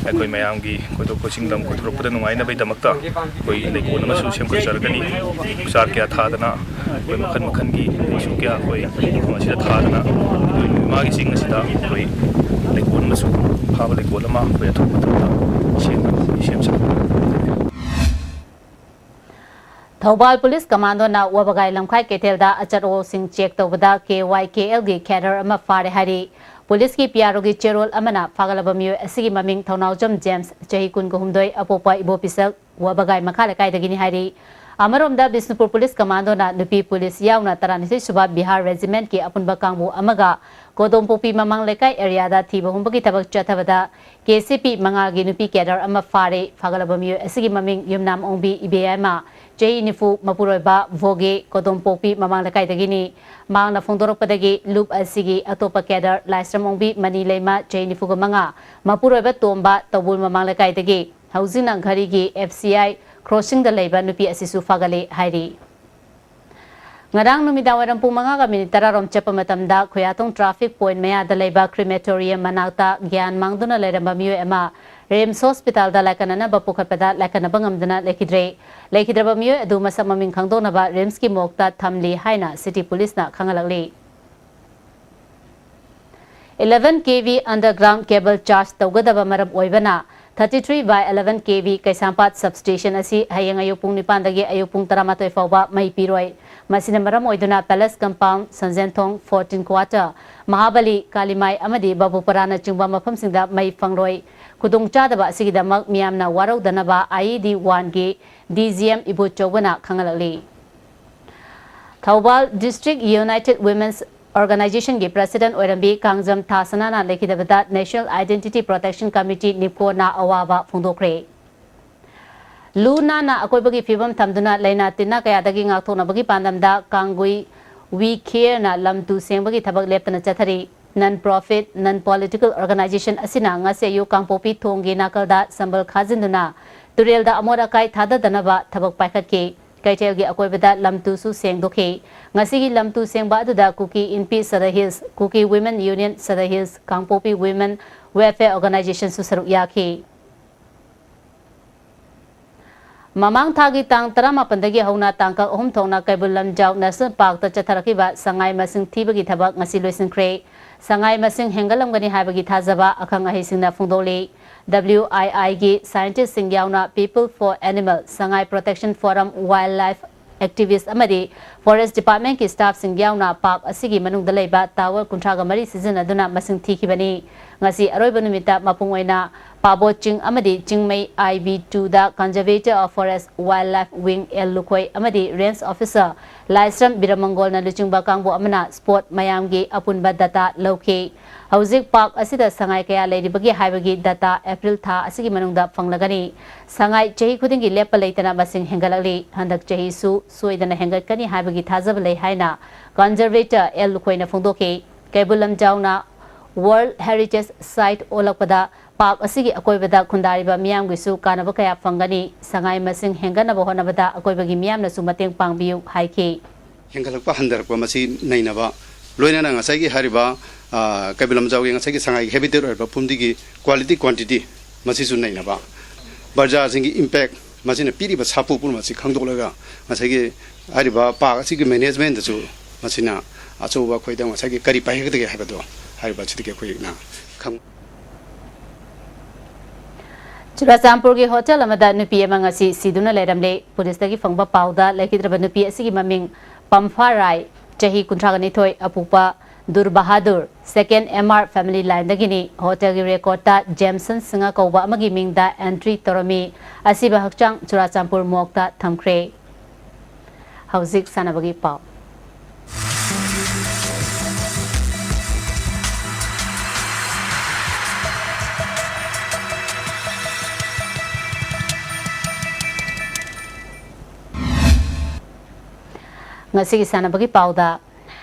ꯑꯩꯈꯣꯏ ꯃꯌꯥꯝꯒꯤ ꯀꯣꯏꯊꯣꯛ ꯀꯣꯏꯁꯤꯟꯗ ꯀꯣꯏꯊꯣꯔꯛꯄꯗ ꯅꯨꯡꯉꯥꯏꯅꯕꯒꯤꯗꯃꯛꯇ ꯑꯩꯈꯣꯏ ꯂꯩꯀꯣꯜ ꯑꯃꯁꯨ ꯁꯦꯝꯒꯠꯆꯔꯒꯅꯤ꯫ ꯎꯆꯥꯔ ꯀꯌꯥ ꯊꯥꯗꯅ, ꯑꯩꯈꯣꯏ ꯃꯈꯜ ꯃꯈꯜꯒꯤ ꯂꯩꯁꯨ ꯀꯌꯥ ꯑꯩꯈꯣꯏ ꯃꯐꯝ ꯑꯁꯤꯗ ꯊꯥꯗꯅ, ꯑꯩꯈꯣꯏ ꯏꯃꯥꯒꯤ ꯆꯤꯡ ꯑꯁꯤꯗ ꯑꯩꯈꯣꯏ ꯂꯩꯀꯣꯜ ꯑꯃꯁꯨ, ꯐꯥꯕ ꯂꯩꯀꯣꯜ ꯑꯃ ꯑꯩꯈꯣꯏ ꯑꯊꯨꯕ ꯃꯇꯝꯗ ꯁꯦꯝꯅꯕ ꯁꯦꯝ ꯁꯥꯕ꯫ ꯊꯧꯕꯥꯜ ꯄꯨꯂꯤꯁ ꯀꯃꯥꯟꯗꯣꯅ ꯋꯥꯕꯒꯥꯏ ꯂꯝꯈꯥꯏ ꯀꯩꯊꯦꯜꯗ ꯑꯆꯠ ꯑꯋꯣꯛꯁꯤꯡ check ꯇꯧꯕꯗ K Y K L ꯒꯤ cadre ꯑꯃ ꯐꯥꯔꯦ ꯍꯥꯏꯔꯤ꯫ ꯄꯨꯂꯤꯁꯀꯤ P R O ꯒꯤ ꯆꯦꯔꯣꯜ ꯑꯃꯅ ꯐꯥꯒꯠꯂꯕ ꯃꯤꯑꯣꯏ ꯑꯁꯤꯒꯤ ꯃꯃꯤꯡ ꯊꯧꯅꯥꯎꯖꯝ ꯖꯦꯝꯁ, ꯆꯍꯤ ꯀꯨꯟꯒ ꯍꯨꯝꯗꯣꯏ, ꯑꯄꯣꯛꯄ ꯏꯕꯣꯄꯤꯁꯛ, ꯋꯥꯕꯒꯥꯏ ꯃꯈꯥ ꯂꯩꯀꯥꯏꯗꯒꯤꯅꯤ ꯍꯥꯏꯔꯤ꯫ ꯑꯃꯔꯣꯝꯗ ꯕꯤꯁꯅꯨꯄꯨꯔ ꯄꯨꯂꯤꯁ ꯀꯃꯥꯟꯗꯣꯅ ꯅꯨꯄꯤ ꯄꯨꯂꯤꯁ ꯌꯥꯎꯅ ꯇꯔꯥꯅꯤꯊꯣꯏ ꯁꯨꯕ ꯕꯤꯍꯥꯔ regiment ꯀꯤ ꯑꯄꯨꯟꯕ ꯀꯥꯡꯕꯨ ꯑꯃꯒ ꯀꯣꯗꯣꯝꯄꯣꯛꯄꯤ ꯃꯃꯥꯡ ꯂꯩꯀꯥꯏ area ꯗ ꯊꯤꯕ ꯍꯨꯝꯕꯒꯤ ꯊꯕꯛ ꯆꯠꯊꯕꯗ K C P ꯃꯉꯥꯒꯤ ꯅꯨꯄꯤ cadre ꯑꯃ ꯐꯥꯔꯦ꯫ ꯐꯥꯒꯠꯂꯕ ꯃꯤꯑꯣꯏ ꯑꯁꯤꯒꯤ ꯃꯃꯤꯡ ꯌꯨꯝꯅꯥꯝ ꯑꯣꯡꯕꯤ ꯏꯕꯦꯌꯥꯏꯃ, ꯆꯍꯤ ꯅꯤꯐꯨ, ꯃꯄꯨꯔꯣꯏꯕ ꯚꯣꯒꯦ, ꯀꯣꯗꯣꯝꯄꯣꯛꯄꯤ ꯃꯃꯥꯡ ꯂꯩꯀꯥꯏꯗꯒꯤꯅꯤ꯫ ꯃꯍꯥꯛꯅ ꯐꯣꯡꯗꯣꯔꯛꯄꯗꯒꯤ ꯂꯨꯞ ꯑꯁꯤꯒꯤ ꯑꯇꯣꯞꯄ cadre ꯂꯥꯏꯁ꯭ꯔꯝ ꯑꯣꯡꯕꯤ ꯃꯅꯤ ꯂꯩꯃ, ꯆꯍꯤ ꯅꯤꯐꯨꯒ ꯃꯉꯥ, ꯃꯄꯨꯔꯣꯏꯕ ꯇꯣꯝꯕ, ꯇꯧꯕꯨꯜ ꯃꯃꯥꯡ ꯂꯩꯀꯥꯏꯗꯒꯤ, ꯍꯧꯖꯤꯛꯅ ꯘꯔꯤꯒꯤ F C I crossing ꯗ ꯂꯩꯕ ꯅꯨꯄꯤ ꯑꯁꯤꯁꯨ ꯐꯥꯒꯠꯂꯦ ꯍꯥꯏꯔꯤ꯫ ꯉꯔꯥꯡ ꯅꯨꯃꯤꯗꯥꯡ ꯋꯥꯏꯔꯝ ꯄꯨꯡ ꯃꯉꯥꯒ minute ꯇꯔꯥ ꯔꯣꯝ ꯆꯠꯄ ꯃꯇꯝꯗ ꯈꯨꯌꯥꯊꯣꯡ traffic point ꯃꯌꯥꯗ ꯂꯩꯕ crematorium ꯃꯅꯥꯛꯇ ꯒ꯭ꯌꯥꯟ ꯃꯥꯡꯗꯨꯅ ꯂꯩꯔꯝꯕ ꯃꯤꯑꯣꯏ ꯑꯃ RIMS hospital ꯗ ꯂꯥꯏꯀꯠꯅꯅꯕ ꯄꯨꯈꯠꯄꯗ ꯂꯥꯏꯀꯠꯅꯕ ꯉꯝꯗꯅ ꯂꯩꯈꯤꯗ꯭ꯔꯦ꯫ ꯂꯩꯈꯤꯗ꯭ꯔꯕ ꯃꯤꯑꯣꯏ ꯑꯗꯨ ꯃꯁꯛ ꯃꯃꯤꯡ ꯈꯪꯗꯣꯛꯅꯕ RIMS ꯀꯤ morgue ꯇ ꯊꯝꯂꯤ ꯍꯥꯏꯅ city police ꯅ ꯈꯪꯍꯜꯂꯛꯂꯤ꯫ eleven K V underground cable charge ꯇꯧꯒꯗꯕ ꯃꯔꯝ ꯑꯣꯏꯕꯅ, thirty three by eleven K V Keishampat substation ꯑꯁꯤ ꯍꯌꯦꯡ ꯑꯌꯨꯛ ꯄꯨꯡ ꯅꯤꯄꯥꯟꯗꯒꯤ ꯑꯌꯨꯛ ꯄꯨꯡ ꯇꯔꯥꯃꯥꯊꯣꯏ ꯐꯥꯎꯕ ꯃꯩ ꯄꯤꯔꯣꯏ꯫ ꯃꯁꯤꯅ ꯃꯔꯝ ꯑꯣꯏꯗꯨꯅ Palace Compound, ꯁꯟꯖꯦꯟꯊꯣꯡ, fourteen Quarter, ꯃꯍꯥꯕꯂꯤ, ꯀꯥꯂꯤꯃꯥꯏ ꯑꯃꯗꯤ ꯕꯥꯕꯨꯄꯔꯥꯅꯆꯤꯡꯕ ꯃꯐꯝꯁꯤꯡꯗ ꯃꯩ ꯐꯪꯂꯣꯏ꯫ ꯈꯨꯗꯣꯡꯆꯥꯗꯕ ꯑꯁꯤꯒꯤꯗꯃꯛ ꯃꯤꯌꯥꯝꯅ ꯋꯥꯔꯧꯗꯅꯕ I E D one ꯒꯤ D G M ꯏꯕꯣꯆꯧꯕꯅ ꯈꯪꯍꯜꯂꯛꯂꯤ꯫ Thoubal District United Women's Organization ꯒꯤ President ꯑꯣꯏꯔꯝꯕꯤ Kangjam ꯊꯥꯁꯅꯥꯅ ꯂꯩꯈꯤꯗꯕꯗ National Identity Protection Committee, NIPCO ꯅ ꯑꯋꯥꯕ ꯐꯣꯡꯗꯣꯛꯈ꯭ꯔꯦ꯫ ꯂꯨ ꯅꯥꯟꯅ ꯑꯀꯣꯏꯕꯒꯤ ꯐꯤꯕꯝ ꯊꯝꯗꯨꯅ ꯂꯥꯏꯅꯥ ꯇꯤꯟꯅꯥ ꯀꯌꯥꯗꯒꯤ ꯉꯥꯛꯊꯣꯛꯅꯕꯒꯤ ꯄꯥꯟꯗꯝꯗ ꯀꯥꯡꯒꯨꯏ We Care ꯅ ꯂꯝ ꯇꯨ ꯁꯦꯡꯕꯒꯤ ꯊꯕꯛ ꯂꯦꯞꯇꯅ ꯆꯠꯊꯔꯤ꯫ Non profit, non political organization ꯑꯁꯤꯅ ꯉꯁꯤ ꯑꯌꯨꯛ ꯀꯥꯡꯄꯣꯛꯄꯤ ꯊꯣꯡꯒꯤ ꯅꯥꯀꯜꯗ ꯁꯝꯕꯜ ꯈꯥꯖꯤꯟꯗꯨꯅ ꯇꯨꯔꯦꯜꯗ ꯑꯃꯣꯠ ꯑꯀꯥꯏ ꯊꯥꯗꯗꯅꯕ ꯊꯕꯛ ꯄꯥꯏꯈꯠꯈꯤ꯫ ꯀꯩꯊꯦꯜꯒꯤ ꯑꯀꯣꯏꯕꯗ ꯂꯝ ꯇꯨꯁꯨ ꯁꯦꯡꯗꯣꯛꯈꯤ꯫ ꯉꯁꯤꯒꯤ ꯂꯝ ꯇꯨ ꯁꯦꯡꯕ ꯑꯗꯨꯗ ꯀꯨꯀꯤ ꯏꯟꯄꯤ ꯁꯗ ꯍꯤꯜꯁ, ꯀꯨꯀꯤ Women Union ꯁꯗ ꯍꯤꯜꯁ, ꯀꯥꯡꯄꯣꯛꯄꯤ Women Welfare Organization ꯁꯨ ꯁꯔꯨꯛ ꯌꯥꯈꯤ꯫ ꯃꯃꯥꯡ ꯊꯥꯒꯤ ꯇꯥꯡ ꯇꯔꯥꯃꯥꯄꯟꯗꯒꯤ ꯍꯧꯅ ꯇꯥꯡꯀꯛ ꯑꯍꯨꯝ ꯊꯣꯛꯅ ꯀꯩꯕꯨꯜ ꯂꯝꯖꯥꯎ National Park ꯇ ꯆꯠꯊꯔꯛꯈꯤꯕ ꯁꯉꯥꯏ ꯃꯁꯤꯡ ꯊꯤꯕꯒꯤ ꯊꯕꯛ ꯉꯁꯤ ꯂꯣꯏꯁꯤꯟꯈ꯭ꯔꯦ꯫ ꯁꯉꯥꯏ ꯃꯁꯤꯡ ꯍꯦꯟꯒꯠꯂꯝꯒꯅꯤ ꯍꯥꯏꯕꯒꯤ ꯊꯥꯖꯕ ꯑꯈꯪ ꯑꯍꯩꯁꯤꯡꯅ ꯐꯣꯡꯗꯣꯛꯂꯤ꯫ W I I ꯒꯤ scientist ꯁꯤꯡ ꯌꯥꯎꯅ People for Animal, Sangai Protection Forum, Wildlife Activist ꯑꯃꯗꯤ Forest Department ꯀꯤ staff ꯁꯤꯡ ꯌꯥꯎꯅ park ꯑꯁꯤꯒꯤ ꯃꯅꯨꯡꯗ ꯂꯩꯕ tower ꯀꯨꯟꯊ꯭ꯔꯥꯒ ꯃꯔꯤ ꯁꯤꯖꯤꯟꯅꯗꯨꯅ ꯃꯁꯤꯡ ꯊꯤꯈꯤꯕꯅꯤ꯫ ꯉꯁꯤ ꯑꯔꯣꯏꯕ ꯅꯨꯃꯤꯠꯇ ꯃꯄꯨꯡ ꯑꯣꯏꯅ ꯄꯥꯕꯣꯠ ꯆꯤꯡ ꯑꯃꯗꯤ ꯆꯤꯡꯃꯩ I V two the Conservator of Forest Wildlife Wing L Lukhoi ꯑꯃꯗꯤ Range Officer ꯂꯥꯏꯁ꯭ꯔꯝ ꯕꯤꯔꯃꯪꯒꯣꯜꯅ ꯂꯨꯆꯤꯡꯕ ꯀꯥꯡꯕꯨ ꯑꯃꯅ spot ꯃꯌꯥꯝꯒꯤ ꯑꯄꯨꯟꯕ data ꯂꯧꯈꯤ꯫ ꯍꯧꯖꯤꯛ park ꯑꯁꯤꯗ ꯁꯉꯥꯏ ꯀꯌꯥ ꯂꯩꯔꯤꯕꯒꯦ ꯍꯥꯏꯕꯒꯤ data April ꯊꯥ ꯑꯁꯤꯒꯤ ꯃꯅꯨꯡꯗ ꯐꯪꯂꯒꯅꯤ꯫ ꯁꯉꯥꯏ ꯆꯍꯤ ꯈꯨꯗꯤꯡꯒꯤ ꯂꯦꯞꯄ ꯂꯩꯇꯅ ꯃꯁꯤꯡ ꯍꯦꯟꯒꯠꯂꯛꯂꯤ꯫ ꯍꯟꯗꯛ ꯆꯍꯤꯁꯨ ꯁꯣꯏꯗꯅ ꯍꯦꯟꯒꯠꯀꯅꯤ ꯍꯥꯏꯕꯒꯤ ꯊꯥꯖꯕ ꯂꯩ ꯍꯥꯏꯅ Conservator L ꯂꯨꯈꯣꯏꯅ ꯐꯣꯡꯗꯣꯛꯈꯤ꯫ ꯀꯩꯕꯨꯜ ꯂꯝꯖꯥꯎꯅ World Heritage Site ꯑꯣꯜꯂꯛꯄꯗ park ꯑꯁꯤꯒꯤ ꯑꯀꯣꯏꯕꯗ ꯈꯨꯟꯗꯥꯔꯤꯕ ꯃꯤꯌꯥꯝꯒꯤꯁꯨ ꯀꯥꯟꯅꯕ ꯀꯌꯥ ꯐꯪꯒꯅꯤ꯫ ꯁꯉꯥꯏ ꯃꯁꯤꯡ ꯍꯦꯟꯒꯠꯅꯕ ꯍꯣꯠꯅꯕꯗ ꯑꯀꯣꯏꯕꯒꯤ ꯃꯤꯌꯥꯝꯅꯁꯨ ꯃꯇꯦꯡ ꯄꯥꯡꯕꯤꯌꯨ ꯍꯥꯏꯈꯤ꯫ ꯍꯦꯟꯒꯠꯂꯛꯄ ꯍꯟꯊꯔꯛꯄ ꯃꯁꯤ ꯅꯩꯅꯕ, ꯂꯣꯏꯅꯅ ꯉꯁꯥꯏꯒꯤ ꯍꯥꯏꯔꯤꯕ, ꯑ, ꯀꯩꯕꯨꯜ ꯂꯝꯖꯥꯎꯒꯤ ꯉꯁꯥꯏꯒꯤ ꯁꯉꯥꯏꯒꯤ habitat ꯑꯣꯏꯔꯤꯕ ꯐꯨꯝꯗꯤꯒꯤ quality quantity ꯃꯁꯤꯁꯨ ꯅꯩꯅꯕ, ꯕꯔꯖꯥꯁꯤꯡꯒꯤ impact, ꯃꯁꯤꯅ ꯄꯤꯔꯤꯕ ꯁꯥꯐꯨ ꯄꯨꯝꯅꯃꯛ ꯑꯁꯤ ꯈꯪꯗꯣꯛꯂꯒ ꯉꯁꯥꯏꯒꯤ ꯍꯥꯏꯔꯤꯕ park ꯑꯁꯤꯒꯤ management ꯇꯁꯨ ꯃꯁꯤꯅ ꯑꯆꯧꯕ ꯑꯩꯈꯣꯏꯗ ꯉꯁꯥꯏꯒꯤ ꯀꯔꯤ ꯄꯥꯏꯈꯠꯀꯗꯒꯦ ꯍꯥꯏꯕꯗꯣ ꯍꯥꯏꯔꯤꯕ ꯑꯁꯤꯗꯒꯤ ꯑꯩꯈꯣꯏꯅ ꯈꯪ ꯆꯨꯔꯥꯆꯥꯟꯄꯨꯔꯒꯤ ꯍꯣꯇꯦꯜ ꯑꯃꯗ ꯅꯨꯄꯤ ꯑꯃ ꯉꯁꯤ ꯁꯤꯗꯨꯅ ꯂꯩꯔꯝꯂꯦ꯫ ꯄꯨꯂꯤꯁꯇꯒꯤ ꯐꯪꯕ ꯄꯥꯎꯗ, ꯂꯩꯈꯤꯗ꯭ꯔꯕ ꯅꯨꯄꯤ ꯑꯁꯤꯒꯤ ꯃꯃꯤꯡ ꯄꯝꯐꯥ ꯔꯥꯏ, ꯆꯍꯤ ꯀꯨꯟꯊ꯭ꯔꯥꯒ ꯅꯤꯊꯣꯏ, ꯑꯄꯣꯛꯄ ꯗꯨꯔ ꯕꯍꯥꯗꯨꯔ, ꯁꯦꯀꯦꯟ ꯑꯦꯝ ꯑꯥꯔ ꯐꯦꯃꯤꯂꯤ ꯂꯥꯏꯟꯗꯒꯤꯅꯤ꯫ ꯍꯣꯇꯦꯜꯒꯤ ꯔꯦꯀꯣꯔꯗꯇ ꯖꯦꯝꯁꯟ ꯁꯤꯡꯍ ꯀꯧꯕ ꯑꯃꯒꯤ ꯃꯤꯡꯗ ꯑꯦꯟꯇ꯭ꯔꯤ ꯇꯧꯔꯝꯃꯤ꯫ ꯑꯁꯤꯕ ꯍꯛꯆꯥꯡ ꯆꯨꯔꯥꯆꯥꯟꯄꯨꯔ ꯃꯣꯔꯒꯇ ꯊꯝꯈ꯭ꯔꯦ꯫ ꯍꯧꯖꯤꯛ ꯁꯥꯟꯅꯕꯒꯤ ꯄꯥꯎ꯫ ꯉꯁꯤꯒꯤ ꯁꯥꯟꯅꯕꯒꯤ ꯄꯥꯎꯗ,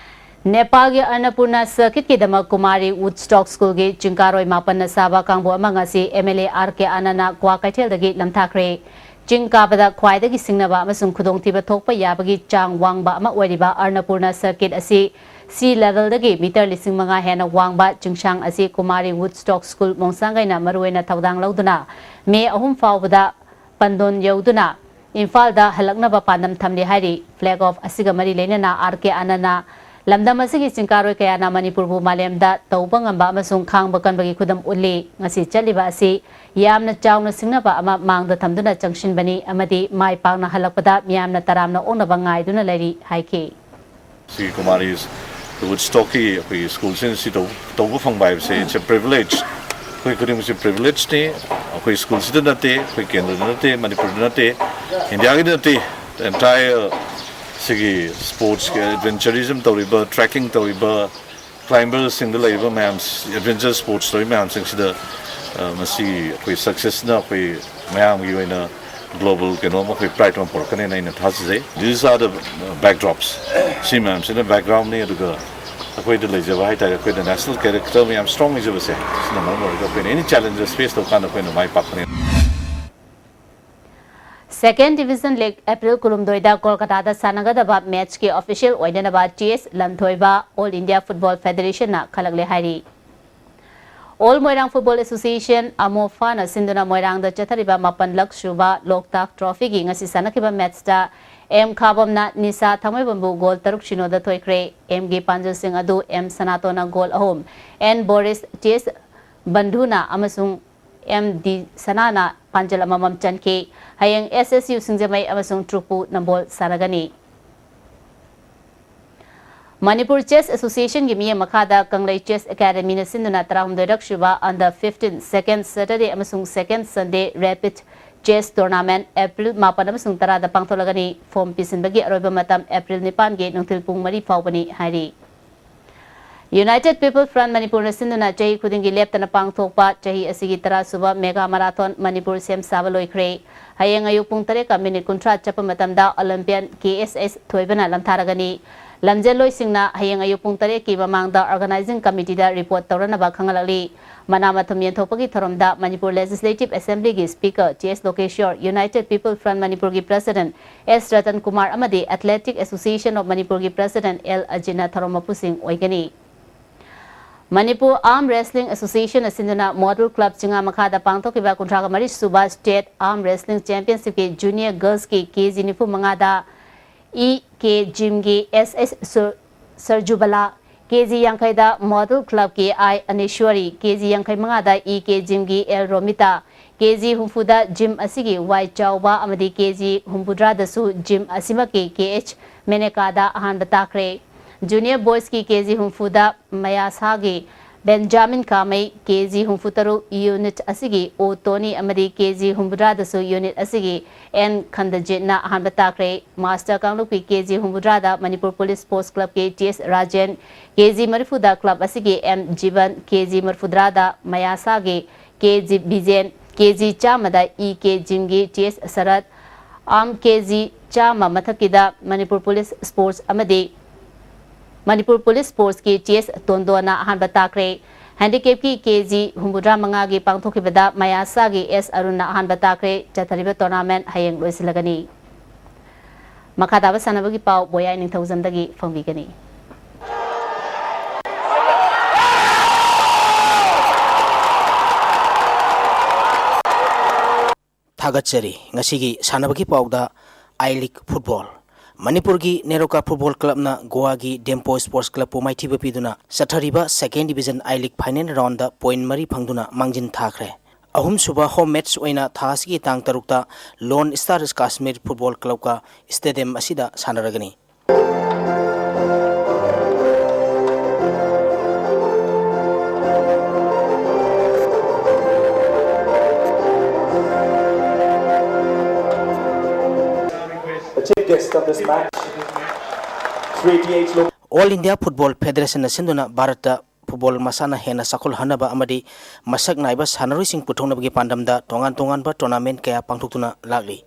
ꯅꯦꯄꯥꯜꯒꯤ ꯑꯟꯅꯄꯨꯔꯅꯥ ꯁꯔꯀꯤꯠꯀꯤꯗꯃꯛ ꯀꯨꯃꯥꯔꯤ ꯋꯨꯗꯁ꯭ꯇꯣꯛ ꯁ꯭ꯀꯨꯜꯒꯤ ꯆꯤꯡꯀꯥꯔꯣꯏ ꯃꯥꯄꯟꯅ ꯁꯥꯕ ꯀꯥꯡꯕꯨ ꯑꯃ ꯉꯁꯤ ꯑꯦꯝ ꯑꯦꯜ ꯑꯦ ꯑꯥꯔ ꯀꯦ ꯑꯥꯅꯟꯅ ꯀ꯭ꯋꯥ ꯀꯩꯊꯦꯜꯗꯒꯤ ꯂꯝꯊꯥꯈ꯭ꯔꯦ꯫ ꯆꯤꯡ ꯀꯥꯕꯗ ꯈ꯭ꯋꯥꯏꯗꯒꯤ ꯁꯤꯡꯅꯕ ꯑꯃꯁꯨꯡ ꯈꯨꯗꯣꯡꯊꯤꯕ ꯊꯣꯛꯄ ꯌꯥꯕꯒꯤ ꯆꯥꯡ ꯋꯥꯡꯕ ꯑꯃ ꯑꯣꯏꯔꯤꯕ ꯑꯟꯅꯄꯨꯔꯅꯥ ꯁꯔꯀꯤꯠ ꯑꯁꯤ ꯁꯤ ꯂꯦꯚꯦꯜꯗꯒꯤ ꯃꯤꯇꯔ ꯂꯤꯁꯤꯡ ꯃꯉꯥ ꯍꯦꯟꯅ ꯋꯥꯡꯕ ꯆꯤꯡꯁꯥꯡ ꯑꯁꯤ ꯀꯨꯃꯥꯔꯤ ꯋꯨꯗꯁ꯭ꯇꯣꯛ ꯁ꯭ꯀꯨꯜ ꯃꯣꯡꯁꯥꯡꯒꯩꯅ ꯃꯔꯨꯑꯣꯏꯅ ꯊꯧꯗꯥꯡ ꯂꯧꯗꯨꯅ ꯃꯦ ꯑꯍꯨꯝ ꯐꯥꯎꯕꯗ ꯄꯟꯗꯣꯟ ꯌꯧꯗꯨꯅ ꯏꯝꯐꯥꯜꯗ ꯍꯜꯂꯛꯅꯕ ꯄꯥꯟꯗꯝ ꯊꯝꯂꯤ ꯍꯥꯏꯔꯤ꯫ ꯐ꯭ꯂꯦꯒ ꯑꯣꯐ ꯑꯁꯤꯒ ꯃꯔꯤ ꯂꯩꯅꯅ ꯑꯥꯔ ꯀꯦ ꯑꯥꯅꯟꯅ ꯂꯝꯗꯝ ꯑꯁꯤꯒꯤ ꯆꯤꯡꯀꯥꯔꯣꯏ ꯀꯌꯥꯅ ꯃꯅꯤꯄꯨꯔꯕꯨ ꯃꯥꯂꯦꯝꯗ ꯇꯧꯕ ꯉꯝꯕ ꯑꯃꯁꯨꯡ ꯈꯥꯡꯕ ꯀꯟꯕꯒꯤ ꯈꯨꯗꯝ ꯎꯠꯂꯤ꯫ ꯉꯁꯤ ꯆꯠꯂꯤꯕ ꯑꯁꯤ ꯌꯥꯝꯅ ꯆꯥꯎꯅ ꯁꯤꯡꯅꯕ ꯑꯃ ꯃꯥꯡꯗ ꯊꯝꯗꯨꯅ ꯆꯪꯁꯤꯟꯕꯅꯤ ꯑꯃꯗꯤ ꯃꯥꯏ ꯄꯥꯛꯅ ꯍꯜꯂꯛꯄꯗ ꯃꯤꯌꯥꯝꯅ ꯇꯔꯥꯝꯅ ꯑꯣꯛꯅꯕ ꯉꯥꯏꯗꯨꯅ ꯂꯩꯔꯤ ꯍꯥꯏꯈꯤ꯫ ꯁꯤ ꯀꯨꯃꯥꯔꯤ ꯋꯨꯗꯁ꯭ꯇꯣꯛꯀꯤ ꯑꯩꯈꯣꯏꯒꯤ ꯁ꯭ꯀꯨꯜꯁꯤꯡ ꯑꯁꯤ ꯇꯧ- ꯇꯧꯕ ꯐꯪꯕ ꯍꯥꯏꯕꯁꯦ it's a privilege꯫ ꯑꯩꯈꯣꯏ ꯈꯨꯗꯤꯡꯃꯛꯁꯦ ꯄ꯭ꯔꯤꯚꯤꯂꯦꯖꯅꯤ꯫ ꯑꯩꯈꯣꯏ ꯁ꯭ꯀꯨꯜꯁꯤꯗ ꯅꯠꯇꯦ, ꯑꯩꯈꯣꯏ ꯀꯦꯟꯗ꯭ꯔꯗ ꯅꯠꯇꯦ, ꯃꯅꯤꯄꯨꯔꯗ ꯅꯠꯇꯦ, ꯏꯟꯗꯤꯌꯥꯒꯤꯗ ꯅꯠꯇꯦ, entire ꯁꯤꯒꯤ ꯁ꯭ꯄꯣꯔꯠꯁꯀꯤ ꯑꯦꯗꯚꯦꯟꯆꯔꯤꯖꯝ ꯇꯧꯔꯤꯕ, ꯇ꯭ꯔꯦꯛꯀꯤꯡ ꯇꯧꯔꯤꯕ, ꯀ꯭ꯂꯥꯏꯝꯕꯔꯁꯤꯡꯗ ꯂꯩꯔꯤꯕ ꯃꯌꯥꯝ, ꯑꯦꯗꯚꯦꯟꯆꯔ ꯁ꯭ꯄꯣꯔꯠꯁ ꯇꯧꯔꯤꯕ ꯃꯌꯥꯝꯁꯤꯡꯁꯤꯗ, ꯑ, ꯃꯁꯤ ꯑꯩꯈꯣꯏ ꯁꯛꯁꯦꯁꯅ ꯑꯩꯈꯣꯏ ꯃꯌꯥꯝꯒꯤ ꯑꯣꯏꯅ ꯒ꯭ꯂꯣꯕꯜ ꯀꯩꯅꯣꯝ ꯑꯩꯈꯣꯏ ꯄ꯭ꯔꯥꯏꯗ ꯑꯃ ꯄꯨꯔꯛꯀꯅꯦꯅ ꯑꯩꯅ ꯊꯥꯖꯖꯩ꯫ These are the backdrops꯫ ꯁꯤ ꯃꯌꯥꯝꯁꯤꯅ ꯕꯦꯛꯒ꯭ꯔꯥꯎꯟꯅꯤ꯫ ꯑꯗꯨꯒ ꯑꯩꯈꯣꯏꯗ ꯂꯩꯖꯕ ꯍꯥꯏꯇꯥꯔꯦ, ꯑꯩꯈꯣꯏꯗ ꯅꯦꯁꯅꯦꯜ ꯀꯦꯔꯦꯛꯇꯔ ꯌꯥꯝ ꯁ꯭ꯇꯔꯣꯡ ꯑꯣꯏꯖꯕꯁꯦ, ꯁꯤꯅ ꯃꯔꯝ ꯑꯣꯏꯔꯒ ꯑꯩꯈꯣꯏꯅ ꯑꯦꯅꯤ ꯆꯦꯂꯦꯟꯖꯦꯁ ꯐꯦꯁ ꯇꯧꯕ ꯀꯥꯟꯗ ꯑꯩꯈꯣꯏꯅ ꯃꯥꯏ ꯄꯥꯛꯀꯅꯤ꯫ ꯁꯦꯀꯦꯟ ꯗꯤꯚꯤꯖꯟ ꯂꯤꯒ ꯑꯦꯄ꯭ꯔꯤꯜ ꯀꯨꯟꯍꯨꯝꯗꯣꯏꯗ ꯀꯣꯜꯀꯇꯥꯗ ꯁꯥꯟꯅꯒꯗꯕ ꯃꯦꯠꯆꯀꯤ ꯑꯣꯐꯤꯁꯤꯌꯦꯜ ꯑꯣꯏꯅꯅꯕ ꯇꯤ ꯑꯦꯁ ꯂꯟꯊꯣꯏꯕ ꯑꯣꯜ ꯏꯟꯗꯤꯌꯥ ꯐꯨꯠꯕꯣꯜ ꯐꯦꯗꯦꯔꯦꯁꯟꯅ ꯈꯜꯂꯛꯂꯦ ꯍꯥꯏꯔꯤ꯫ ꯑꯣꯜ ꯃꯣꯏꯔꯥꯡ ꯐꯨꯠꯕꯣꯜ ꯑꯦꯁꯣꯁꯤꯌꯦꯁꯟ, ꯑꯃꯣꯐꯥꯅ ꯁꯤꯟꯗꯨꯅ ꯃꯣꯏꯔꯥꯡꯗ ꯆꯠꯊꯔꯤꯕ ꯃꯥꯄꯟꯂꯛ ꯁꯨꯕ ꯂꯣꯛꯇꯥꯛ ꯇ꯭ꯔꯣꯐꯤꯒꯤ ꯉꯁꯤ ꯁꯥꯟꯅꯈꯤꯕ ꯃꯦꯠꯆꯇ ꯑꯦꯝ ꯈꯥꯕꯝꯅ ꯅꯤꯁꯥ ꯊꯥꯡꯃꯩꯕꯟꯕꯨ ꯒꯣꯜ ꯇꯔꯨꯛ ꯁꯤꯅꯣꯗ ꯊꯣꯏꯈ꯭ꯔꯦ꯫ ꯑꯦꯝꯒꯤ ꯄꯥꯟꯖꯜꯁꯤꯡ ꯑꯗꯨ ꯑꯦꯝ ꯁꯅꯥꯇꯣꯟꯅ ꯒꯣꯜ ꯑꯍꯨꯝ, ꯑꯦꯟ ꯕꯣꯔꯤꯁ, ꯇꯤ ꯑꯦꯁ ꯕꯟꯙꯨꯅ ꯑꯃꯁꯨꯡ ꯑꯦꯝ ꯗꯤ ꯁꯅꯥꯅ ꯄꯥꯟꯖꯜ ꯑꯃꯃꯝ ꯆꯟꯈꯤ꯫ ꯍꯌꯦꯡ ꯑꯦꯁ ꯑꯦꯁ ꯌꯨ ꯁꯤꯡꯖꯃꯩ ꯑꯃꯁꯨꯡ ꯇ꯭ꯔꯨꯛꯄꯨ ꯅꯝꯕꯣꯜ ꯁꯥꯟꯅꯒꯅꯤ꯫ ꯃꯅꯤꯄꯨꯔ ꯆꯦꯁ ꯑꯦꯁꯣꯁꯤꯌꯦꯁꯟꯒꯤ ꯃꯤꯠꯌꯦꯡ ꯃꯈꯥꯗ ꯀꯪꯂꯩ ꯆꯦꯁ ꯑꯦꯀꯥꯗꯃꯤꯅ ꯁꯤꯟꯗꯨꯅ ꯇꯔꯥꯍꯨꯝꯗꯣꯏꯔꯛ ꯁꯨꯕ Under fifteen second Saturday ꯑꯃꯁꯨꯡ second Sunday Rapid Chess Tournament April ꯃꯥꯄꯟ ꯑꯃꯁꯨꯡ ꯇꯔꯥꯗ ꯄꯥꯡꯊꯣꯛꯂꯒꯅꯤ꯫ ꯐꯣꯔꯝ ꯄꯤꯁꯤꯟꯕꯒꯤ ꯑꯔꯣꯏꯕ ꯃꯇꯝ ꯑꯦꯄ꯭ꯔꯤꯜ ꯅꯤꯄꯥꯟꯒꯤ ꯅꯨꯡꯊꯤꯜ ꯄꯨꯡ ꯃꯔꯤ ꯐꯥꯎꯕꯅꯤ ꯍꯥꯏꯔꯤ꯫ United People Front ꯃꯅꯤꯄꯨꯔꯅ ꯁꯤꯟꯗꯨꯅ ꯆꯍꯤ ꯈꯨꯗꯤꯡꯒꯤ ꯂꯦꯞꯇꯅ ꯄꯥꯡꯊꯣꯛꯄ ꯆꯍꯤ ꯑꯁꯤꯒꯤ ꯇꯔꯥꯁꯨꯕ ꯃꯦꯒꯥ ꯃꯔꯥꯊꯣꯟ ꯃꯅꯤꯄꯨꯔ ꯁꯦꯝ ꯁꯥꯕ ꯂꯣꯏꯈ꯭ꯔꯦ꯫ ꯍꯌꯦꯡ ꯑꯌꯨꯛ ꯄꯨꯡ ꯇꯔꯦꯠꯀ ꯃꯤꯅꯤꯠ ꯀꯨꯟꯊ꯭ꯔꯥ ꯆꯠꯄ ꯃꯇꯝꯗ ꯑꯣꯂꯦꯝꯄꯤꯌꯟ ꯀꯦ ꯑꯦꯁ ꯑꯦꯁ ꯊꯣꯏꯕꯅ ꯂꯝꯊꯥꯔꯒꯅꯤ꯫ ꯂꯝꯖꯦꯜꯂꯣꯏꯁꯤꯡꯅ ꯍꯌꯦꯡ ꯑꯌꯨꯛ ꯄꯨꯡ ꯇꯔꯦꯠꯀꯤ ꯃꯃꯥꯡꯗ ꯑꯣꯔꯒꯅꯥꯏꯖꯤꯡ ꯀꯃꯤꯇꯤꯗ ꯔꯤꯄꯣꯔꯠ ꯇꯧꯔꯅꯕ ꯈꯪꯍꯜꯂꯛꯂꯤ꯫ ꯃꯅꯥ ꯃꯊꯨꯝ ꯌꯦꯟꯊꯣꯛꯄꯒꯤ ꯊꯧꯔꯝꯗ ꯃꯅꯤꯄꯨꯔ ꯂꯦꯖꯤꯁꯂꯦꯇꯤꯚ ꯑꯦꯁꯦꯝꯕ꯭ꯂꯤꯒꯤ ꯁ꯭ꯄꯤꯀꯔ ꯇꯤ ꯑꯦꯁ ꯂꯣꯀꯦꯁ꯭ꯋꯔ, United People Front ꯃꯅꯤꯄꯨꯔꯒꯤ ꯄ꯭ꯔꯁꯤꯗꯦꯟꯠ ꯑꯦꯁ ꯔꯇꯟ ꯀꯨꯃꯥꯔ ꯑꯃꯗꯤ Athletic Association of ꯃꯅꯤꯄꯨꯔꯒꯤ ꯄ꯭ꯔꯁꯤꯗꯦꯟꯠ ꯑꯦꯜ ꯑꯖꯤꯠꯅ ꯊꯧꯔꯝ ꯃꯄꯨꯁꯤꯡ ꯑꯣꯏꯒꯅꯤ꯫ ꯃꯅꯤꯄꯨꯔ ꯑꯥꯔꯝ ꯔꯦꯁꯂꯤꯡ ꯑꯦꯁꯣꯁꯤꯌꯦꯁꯟꯅ ꯁꯤꯟꯗꯨꯅ ꯃꯣꯗꯦꯜ ꯀ꯭ꯂꯕ ꯆꯤꯡꯉꯥ ꯃꯈꯥꯗ ꯄꯥꯡꯊꯣꯛꯈꯤꯕ ꯀꯨꯟꯊ꯭ꯔꯥꯒ ꯃꯔꯤ ꯁꯨꯕ ꯁ꯭ꯇꯦꯠ ꯑꯥꯔꯝ ꯔꯦꯁꯂꯤꯡ ꯆꯦꯝꯄꯤꯌꯟꯁꯤꯞꯀꯤ ꯖꯨꯅꯤꯌꯔ ꯒꯔꯜꯁꯀꯤ ꯀꯦ ꯖꯤ ꯅꯤꯐꯨ ꯃꯉꯥꯗ ꯏ ꯀꯦ ꯖꯤꯝꯒꯤ ꯑꯦꯁ ꯑꯦꯁ ꯁꯔ-, ꯁꯔꯖꯨꯕꯂꯥ, ꯀꯦ ꯖꯤ ꯌꯥꯡꯈꯩꯗ ꯃꯣꯗꯦꯜ ꯀ꯭ꯂꯕꯀꯤ ꯑꯥꯏ ꯑꯅꯦꯁ꯭ꯋꯔꯤ, ꯀꯦ ꯖꯤ ꯌꯥꯡꯈꯩ ꯃꯉꯥꯗ ꯏ ꯀꯦ ꯖꯤꯝꯒꯤ ꯑꯦꯜ ꯔꯣꯃꯤꯇꯥ, ꯀꯦ ꯖꯤ ꯍꯨꯝꯐꯨꯗ ꯖꯤꯝ ꯑꯁꯤꯒꯤ ꯋꯥꯏ ꯆꯥꯎꯕ ꯑꯃꯗꯤ ꯀꯦ ꯖꯤ ꯍꯨꯝꯐꯨꯇꯔꯥꯗꯁꯨ ꯖꯤꯝ ꯑꯁꯤꯃꯛꯀꯤ ꯀꯦ ꯑꯦꯆ ꯃꯦꯅꯦꯀꯥꯗ ꯑꯍꯥꯟꯕ ꯇꯥꯈ꯭ꯔꯦ꯫ ꯖꯨꯅꯤꯌꯔ ꯕꯣꯏꯁꯀꯤ ꯀꯦ ꯖꯤ ꯍꯨꯝꯐꯨꯗ ꯃꯌꯥꯁꯥꯒꯤ ꯕꯦꯟꯖꯥꯃꯤꯟ ꯀꯥꯃꯩ, ꯀꯦ ꯖꯤ ꯍꯨꯝꯐꯨꯇꯔꯨꯛ ꯌꯨꯅꯤꯠ ꯑꯁꯤꯒꯤ ꯑꯣ ꯇꯣꯅꯤ ꯑꯃꯗꯤ ꯀꯦ ꯖꯤ ꯍꯨꯝꯐꯨꯇꯔꯥꯗꯁꯨ ꯌꯨꯅꯤꯠ ꯑꯁꯤꯒꯤ ꯑꯦꯟ ꯈꯟꯗꯖꯤꯠꯅ ꯑꯍꯥꯟꯕ ꯇꯥꯈ꯭ꯔꯦ꯫ ꯃꯥꯁꯇꯔ ꯀꯥꯡꯂꯨꯞꯀꯤ ꯀꯦ ꯖꯤ ꯍꯨꯝꯐꯨꯇꯔꯥꯗ ꯃꯅꯤꯄꯨꯔ ꯄꯨꯂꯤꯁ ꯁ꯭ꯄꯣꯔꯠꯁ ꯀ꯭ꯂꯕꯀꯤ ꯇꯤ ꯑꯦꯁ ꯔꯥꯖꯦꯟ, ꯀꯦ ꯖꯤ ꯃꯔꯤꯐꯨꯗ ꯀ꯭ꯂꯕ ꯑꯁꯤꯒꯤ ꯑꯦꯝ ꯖꯤꯕꯟ, ꯀꯦ ꯖꯤ ꯃꯔꯤꯐꯨꯇꯔꯥꯗ ꯃꯌꯥꯁꯥꯒꯤ ꯀꯦ ꯖꯤ ꯕꯤꯖꯦꯟ, ꯀꯦ ꯖꯤ ꯆꯥꯝꯃꯗ ꯏ ꯀꯦ ꯖꯤꯝꯒꯤ ꯇꯤ ꯑꯦꯁ ꯁꯔꯠ, ꯑꯥꯔꯝ ꯀꯦ ꯖꯤ ꯆꯥꯝꯃ ꯃꯊꯛꯀꯤꯗ ꯃꯅꯤꯄꯨꯔ ꯄꯨꯂꯤꯁ ꯁ꯭ꯄꯣꯔꯠꯁ ꯑꯃꯗꯤ ꯃꯅꯤꯄꯨꯔ ꯄꯨꯂꯤꯁ ꯁ꯭ꯄꯣꯔꯠꯁꯀꯤ ꯇꯤ ꯑꯦꯁ ꯇꯣꯟꯗꯣꯟꯅ ꯑꯍꯥꯟꯕ ꯇꯥꯈ꯭ꯔꯦ꯫ ꯍꯦꯟꯗꯤꯀꯦꯞꯀꯤ ꯀꯦ ꯖꯤ ꯍꯨꯝꯐꯨꯇꯔꯥ ꯃꯉꯥꯒꯤ ꯄꯥꯡꯊꯣꯛꯈꯤꯕꯗ ꯃꯌꯥꯁꯥꯒꯤ ꯑꯦꯁ ꯑꯔꯨꯟꯅ ꯑꯍꯥꯟꯕ ꯇꯥꯈ꯭ꯔꯦ꯫ ꯆꯠꯊꯔꯤꯕ ꯇꯣꯔꯅꯥꯃꯦꯟꯠ ꯍꯌꯦꯡ ꯂꯣꯏꯁꯤꯜꯂꯒꯅꯤ꯫ ꯃꯈꯥ ꯇꯥꯕ ꯁꯥꯟꯅꯕꯒꯤ ꯄꯥꯎ ꯕꯣꯌꯥꯏ ꯅꯤꯡꯊꯧꯖꯝꯗꯒꯤ ꯐꯪꯕꯤꯒꯅꯤ꯫ ꯊꯥꯒꯠꯆꯔꯤ꯫ ꯉꯁꯤꯒꯤ ꯁꯥꯟꯅꯕꯒꯤ ꯄꯥꯎꯗ I League Football꯫ ꯃꯅꯤꯄꯨꯔꯒꯤ ꯅꯦꯔꯣꯀꯥ ꯐꯨꯠꯕꯣꯜ ꯀ꯭ꯂꯕꯅ ꯒꯣꯋꯥꯒꯤ ꯗꯦꯝꯄꯣ ꯁ꯭ꯄꯣꯔꯠꯁ ꯀ꯭ꯂꯕꯄꯨ ꯃꯥꯏꯊꯤꯕ ꯄꯤꯗꯨꯅ ꯆꯠꯊꯔꯤꯕ second division I League final round point ꯃꯔꯤ ꯐꯪꯗꯨꯅ ꯃꯥꯡꯖꯤꯟ ꯊꯥꯈ꯭ꯔꯦ꯫ ꯑꯍꯨꯝꯁꯨꯕ ꯍꯣꯝ ꯃꯦꯠꯆ ꯑꯣꯏꯅ ꯊꯥ ꯑꯁꯤꯒꯤ ꯇꯥꯡ ꯇꯔꯨꯛꯇ ꯂꯣꯟ ꯁ꯭ꯇꯥꯔ ꯀꯥꯁꯃꯤꯔ ꯐꯨꯠꯕꯣꯜ ꯀ꯭ꯂꯕꯀ ꯁ꯭ꯇꯦꯗꯤꯌꯝ ꯑꯁꯤꯗ ꯁꯥꯟꯅꯔꯒꯅꯤ꯫ The chief guest of this match, three T H Lo- All India Football Federation ꯅ ꯁꯤꯟꯗꯨꯅ ꯚꯥꯔꯠꯇ ꯐꯨꯠꯕꯣꯜ ꯃꯁꯥꯟꯅ ꯍꯦꯟꯅ ꯆꯥꯎꯈꯠꯍꯟꯅꯕ ꯑꯃꯗꯤ ꯃꯁꯛ ꯅꯥꯏꯕ ꯁꯥꯟꯅꯔꯣꯏꯁꯤꯡ ꯄꯨꯊꯣꯛꯅꯕꯒꯤ ꯄꯥꯟꯗꯝꯗ ꯇꯣꯉꯥꯟ ꯇꯣꯉꯥꯟꯕ ꯇꯣꯔꯅꯥꯃꯦꯟꯠ ꯀꯌꯥ ꯄꯥꯡꯊꯣꯛꯇꯨꯅ ꯂꯥꯛꯂꯤ꯫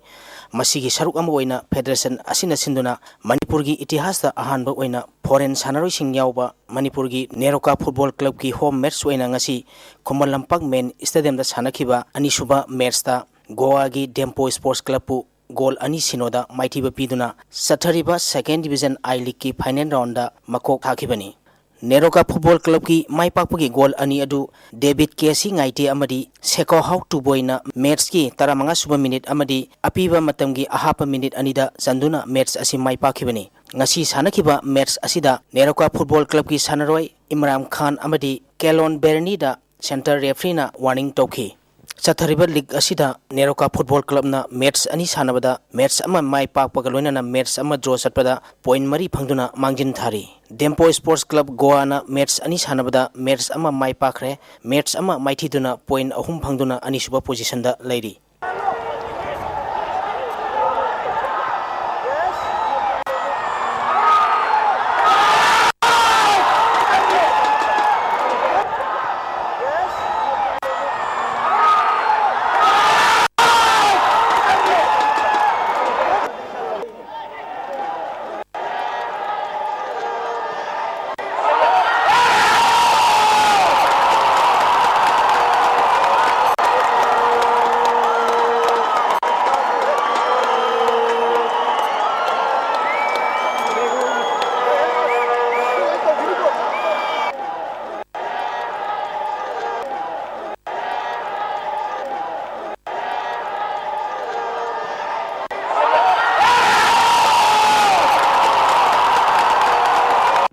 ꯃꯁꯤꯒꯤ ꯁꯔꯨꯛ ꯑꯃ ꯑꯣꯏꯅ ꯐꯦꯗꯔꯦꯁꯟ ꯑꯁꯤꯅ ꯁꯤꯟꯗꯨꯅ ꯃꯅꯤꯄꯨꯔꯒꯤ ꯏꯇꯤꯍꯥꯁꯇ ꯑꯍꯥꯟꯕ ꯑꯣꯏꯅ ꯐꯣꯔꯦꯟ ꯁꯥꯟꯅꯔꯣꯏꯁꯤꯡ ꯌꯥꯎꯕ ꯃꯅꯤꯄꯨꯔꯒꯤ ꯅꯦꯔꯣꯀꯥ ꯐꯨꯠꯕꯣꯜ ꯀ꯭ꯂꯕꯀꯤ ꯍꯣꯝ ꯃꯦꯠꯆ ꯑꯣꯏꯅ ꯉꯁꯤ ꯈꯨꯃꯟ ꯂꯝꯄꯥꯛ ꯃꯦꯟ ꯁ꯭ꯇꯦꯗꯤꯌꯝꯗ ꯁꯥꯟꯅꯈꯤꯕ ꯑꯅꯤꯁꯨꯕ ꯃꯦꯠꯆꯇ ꯒꯣꯋꯥꯒꯤ ꯗꯦꯝꯄꯣ ꯁ꯭ꯄꯣꯔꯠꯁ ꯀ꯭ꯂꯕꯄꯨ ꯒꯣꯜ ꯑꯅꯤ ꯁꯤꯅꯣꯗ ꯃꯥꯏꯊꯤꯕ ꯄꯤꯗꯨꯅ ꯆꯠꯊꯔꯤꯕ second division I Leagueꯀꯤ final round ꯃꯀꯣꯛ ꯊꯥꯈꯤꯕꯅꯤ꯫ ꯅꯦꯔꯣꯀꯥ ꯐꯨꯠꯕꯣꯜ ꯀ꯭ꯂꯕꯀꯤ ꯃꯥꯏ ꯄꯥꯛꯄꯒꯤ ꯒꯣꯜ ꯑꯅꯤ ꯑꯗꯨ ꯗꯦꯕꯤꯠ ꯀꯦ ꯁꯤ ꯉꯥꯏꯇꯦ ꯑꯃꯗꯤ ꯁꯦꯀꯣꯍꯥꯎ ꯇꯨꯕꯣꯏꯅ ꯃꯦꯠꯆꯀꯤ ꯇꯔꯥꯃꯉꯥ ꯁꯨꯕ ꯃꯤꯅꯤꯠ ꯑꯃꯗꯤ ꯑꯄꯤꯕ ꯃꯇꯝꯒꯤ ꯑꯍꯥꯞꯄ ꯃꯤꯅꯤꯠ ꯑꯅꯤꯗ ꯆꯟꯗꯨꯅ ꯃꯦꯠꯆ ꯑꯁꯤ ꯃꯥꯏ ꯄꯥꯛꯈꯤꯕꯅꯤ꯫ ꯉꯁꯤ ꯁꯥꯟꯅꯈꯤꯕ ꯃꯦꯠꯆ ꯑꯁꯤꯗ ꯅꯦꯔꯣꯀꯥ ꯐꯨꯠꯕꯣꯜ ꯀ꯭ꯂꯕꯀꯤ ꯁꯥꯟꯅꯔꯣꯏ ꯏꯝꯔꯥꯟ ꯈꯥꯟ ꯑꯃꯗꯤ ꯀꯦꯂꯣꯟ ꯕꯦꯔꯅꯤꯗ ꯁꯦꯟꯇꯔ ꯔꯦꯐ꯭ꯔꯤꯅ ꯋꯥꯔꯅꯤꯡ ꯇꯧꯈꯤ꯫ ꯆꯠꯊꯔꯤꯕ ꯂꯤꯒ ꯑꯁꯤꯗ ꯅꯦꯔꯣꯀꯥ ꯐꯨꯠꯕꯣꯜ ꯀ꯭ꯂꯕꯅ ꯃꯦꯠꯆ ꯑꯅꯤ ꯁꯥꯟꯅꯕꯗ ꯃꯦꯠꯆ ꯑꯃ ꯃꯥꯏ ꯄꯥꯛꯄꯒ ꯂꯣꯏꯅꯅ ꯃꯦꯠꯆ ꯑꯃ ꯗ꯭ꯔꯣ ꯆꯠꯄꯗ ꯄꯣꯏꯟꯠ ꯃꯔꯤ ꯐꯪꯗꯨꯅ ꯃꯥꯡꯖꯤꯟ ꯊꯥꯔꯤ꯫ ꯗꯦꯝꯄꯣ ꯁ꯭ꯄꯣꯔꯠꯁ ꯀ꯭ꯂꯕ ꯒꯣꯋꯥꯅ ꯃꯦꯠꯆ ꯑꯅꯤ ꯁꯥꯟꯅꯕꯗ ꯃꯦꯠꯆ ꯑꯃ ꯃꯥꯏ ꯄꯥꯛꯈ꯭ꯔꯦ, ꯃꯦꯠꯆ ꯑꯃ ꯃꯥꯏꯊꯤꯗꯨꯅ ꯄꯣꯏꯟꯠ ꯑꯍꯨꯝ ꯐꯪꯗꯨꯅ ꯑꯅꯤꯁꯨꯕ ꯄꯣꯖꯤꯁꯟꯗ ꯂꯩꯔꯤ꯫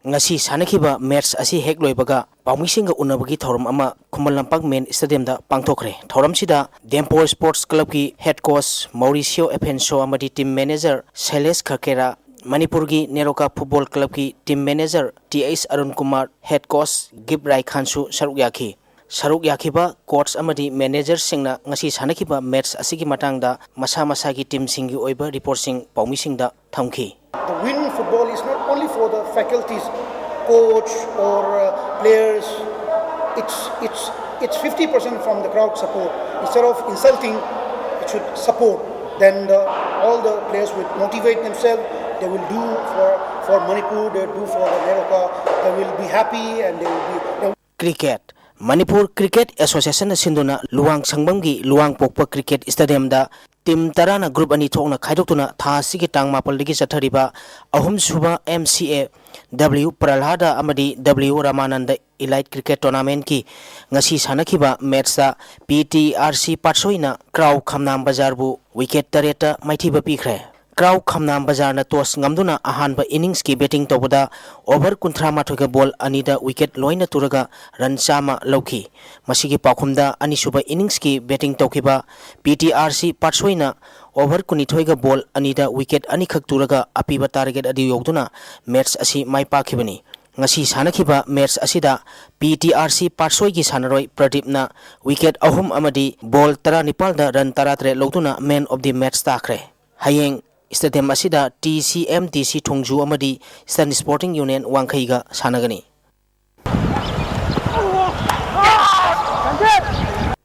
ꯉꯁꯤ ꯁꯥꯟꯅꯈꯤꯕ ꯃꯦꯠꯆ ꯑꯁꯤ ꯍꯦꯛ ꯂꯣꯏꯕꯒ ꯄꯥꯎꯃꯤꯁꯤꯡꯒ ꯎꯅꯕꯒꯤ ꯊꯧꯔꯝ ꯑꯃ ꯈꯨꯃꯟ ꯂꯝꯄꯥꯛ ꯃꯦꯟ ꯁ꯭ꯇꯦꯗꯤꯌꯝꯗ ꯄꯥꯡꯊꯣꯛꯈ꯭ꯔꯦ꯫ ꯊꯧꯔꯝꯁꯤꯗ ꯗꯦꯝꯄꯣ ꯁ꯭ꯄꯣꯔꯠꯁ ꯀ꯭ꯂꯕꯀꯤ ꯍꯦꯗ ꯀꯣꯆ ꯃꯧꯔꯤꯁꯤꯌꯣ ꯑꯦꯐꯦꯟꯁꯣ ꯑꯃꯗꯤ ꯇꯤꯝ ꯃꯦꯅꯦꯖꯔ ꯁꯩꯂꯦꯁ ꯈꯔꯀꯦꯔꯥ, ꯃꯅꯤꯄꯨꯔꯒꯤ ꯅꯦꯔꯣꯀꯥ ꯐꯨꯠꯕꯣꯜ ꯀ꯭ꯂꯕꯀꯤ team manager T H Arun Kumar, head coach Gift ꯔꯥꯏ ꯈꯥꯟꯁꯨ ꯁꯔꯨꯛ ꯌꯥꯈꯤ꯫ ꯁꯔꯨꯛ ꯌꯥꯈꯤꯕ ꯀꯣꯆ ꯑꯃꯗꯤ ꯃꯦꯅꯦꯖꯔꯁꯤꯡꯅ ꯉꯁꯤ ꯁꯥꯟꯅꯈꯤꯕ ꯃꯦꯠꯆ ꯑꯁꯤꯒꯤ ꯃꯇꯥꯡꯗ ꯃꯁꯥ ꯃꯁꯥꯒꯤ ꯇꯤꯝꯁꯤꯡꯒꯤ ꯑꯣꯏꯕ ꯔꯤꯄꯣꯔꯠꯁꯤꯡ ꯄꯥꯎꯃꯤꯁꯤꯡꯗ ꯊꯝꯈꯤ꯫ The win in football is not only for the faculties, coach or uh, players. It's it's it's fifty percent from the crowd support. Instead of insulting, it should support. Then the, all the players will motivate themselves. They will do for for Manipur. They will do for the Neroka. They will be happy and they will be. They will Cricket. Manipur cricket ꯑꯦꯁꯣꯁꯤꯌꯦꯁꯟꯅ ꯁꯤꯟꯗꯨꯅ ꯂꯨꯋꯥꯡ ꯁꯪꯕꯝꯒꯤ ꯂꯨꯋꯥꯡ ꯄꯣꯛꯄ cricket ꯁ꯭ꯇꯦꯗꯤꯌꯝꯗ team ꯇꯔꯥꯅ group ꯑꯅꯤ ꯊꯣꯛꯅ ꯈꯥꯏꯗꯣꯛꯇꯨꯅ ꯊꯥ ꯑꯁꯤꯒꯤ ꯇꯥꯡ ꯃꯥꯄꯜꯗꯒꯤ ꯆꯠꯊꯔꯤꯕ ꯑꯍꯨꯝꯁꯨꯕ ꯑꯦꯝ ꯁꯤ ꯑꯦ ꯗꯕ꯭ꯂꯤꯎ ꯄ꯭ꯔꯜꯍꯥꯗ ꯑꯃꯗꯤ ꯗꯕ꯭ꯂꯤꯎ ꯔꯥꯃꯥꯅꯟꯗ ꯏꯂꯥꯏꯠ ꯀ꯭ꯔꯤꯀꯦꯠ ꯇꯣꯔꯅꯥꯃꯦꯟꯠꯀꯤ ꯉꯁꯤ ꯁꯥꯟꯅꯈꯤꯕ ꯃꯦꯠꯆꯇ P T R C ꯄꯥꯠꯁꯣꯏꯅ ꯀ꯭ꯔꯥꯎ ꯈꯝꯅꯥꯝ ꯕꯖꯥꯔꯕꯨ wicket ꯇꯔꯦꯠꯇ ꯃꯥꯏꯊꯤꯕ ꯄꯤꯈ꯭ꯔꯦ꯫ ꯀ꯭ꯔꯥꯎ ꯈꯝꯅꯥꯝ ꯕꯖꯥꯔꯅ ꯇꯣꯁ ꯉꯝꯗꯨꯅ ꯑꯍꯥꯟꯕ ꯏꯅꯤꯡꯁꯀꯤ ꯕꯦꯇꯤꯡ ꯇꯧꯕꯗ ꯑꯣꯚꯔ ꯀꯨꯟꯊ꯭ꯔꯥ ꯃꯥꯊꯣꯏꯒ ꯕꯣꯜ ꯑꯅꯤꯗ ꯋꯤꯀꯦꯠ ꯂꯣꯏꯅ ꯇꯨꯔꯒ ꯔꯟ ꯆꯥꯝꯃ ꯂꯧꯈꯤ꯫ ꯃꯁꯤꯒꯤ ꯄꯥꯎꯈꯨꯝꯗ ꯑꯅꯤꯁꯨꯕ ꯏꯅꯤꯡꯁꯀꯤ ꯕꯦꯇꯤꯡ ꯇꯧꯈꯤꯕ P T R C ꯄꯥꯠꯁꯣꯏꯅ over ꯀꯨꯟꯅꯤꯊꯣꯏꯒ ꯕꯣꯜ ꯑꯅꯤꯗ ꯋꯤꯀꯦꯠ ꯑꯅꯤꯈꯛ ꯇꯨꯔꯒ ꯑꯄꯤꯕ ꯇꯥꯔꯒꯦꯠ ꯑꯗꯨ ꯌꯧꯗꯨꯅ ꯃꯦꯠꯆ ꯑꯁꯤ ꯃꯥꯏ ꯄꯥꯛꯈꯤꯕꯅꯤ꯫ ꯉꯁꯤ ꯁꯥꯟꯅꯈꯤꯕ ꯃꯦꯠꯆ ꯑꯁꯤꯗ ꯄꯤ ꯇꯤ ꯑꯥꯔ ꯁꯤ ꯄꯥꯠꯁꯣꯏꯒꯤ ꯁꯥꯟꯅꯔꯣꯏ ꯄ꯭ꯔꯗꯤꯞꯅ ꯋꯤꯀꯦꯠ ꯑꯍꯨꯝ ꯑꯃꯗꯤ ꯕꯣꯜ ꯇꯔꯥꯅꯤꯄꯥꯜꯗ ꯔꯟ ꯇꯔꯥꯇꯔꯦꯠ ꯂꯧꯗꯨꯅ ꯃꯦꯟ ꯑꯣꯐ ꯗꯤ ꯃꯦꯠꯆ ꯇꯥꯈ꯭ꯔꯦ꯫ ꯍꯌꯦꯡ ꯁ꯭ꯇꯦꯗꯤꯌꯝ ꯑꯁꯤꯗ T C M T C ꯊꯣꯡꯖꯨ ꯑꯃꯗꯤ ꯏꯁꯇꯔꯟ ꯁ꯭ꯄꯣꯔꯇꯤꯡ ꯌꯨꯅꯤꯌꯟ ꯋꯥꯡꯈꯩꯒ ꯁꯥꯟꯅꯒꯅꯤ꯫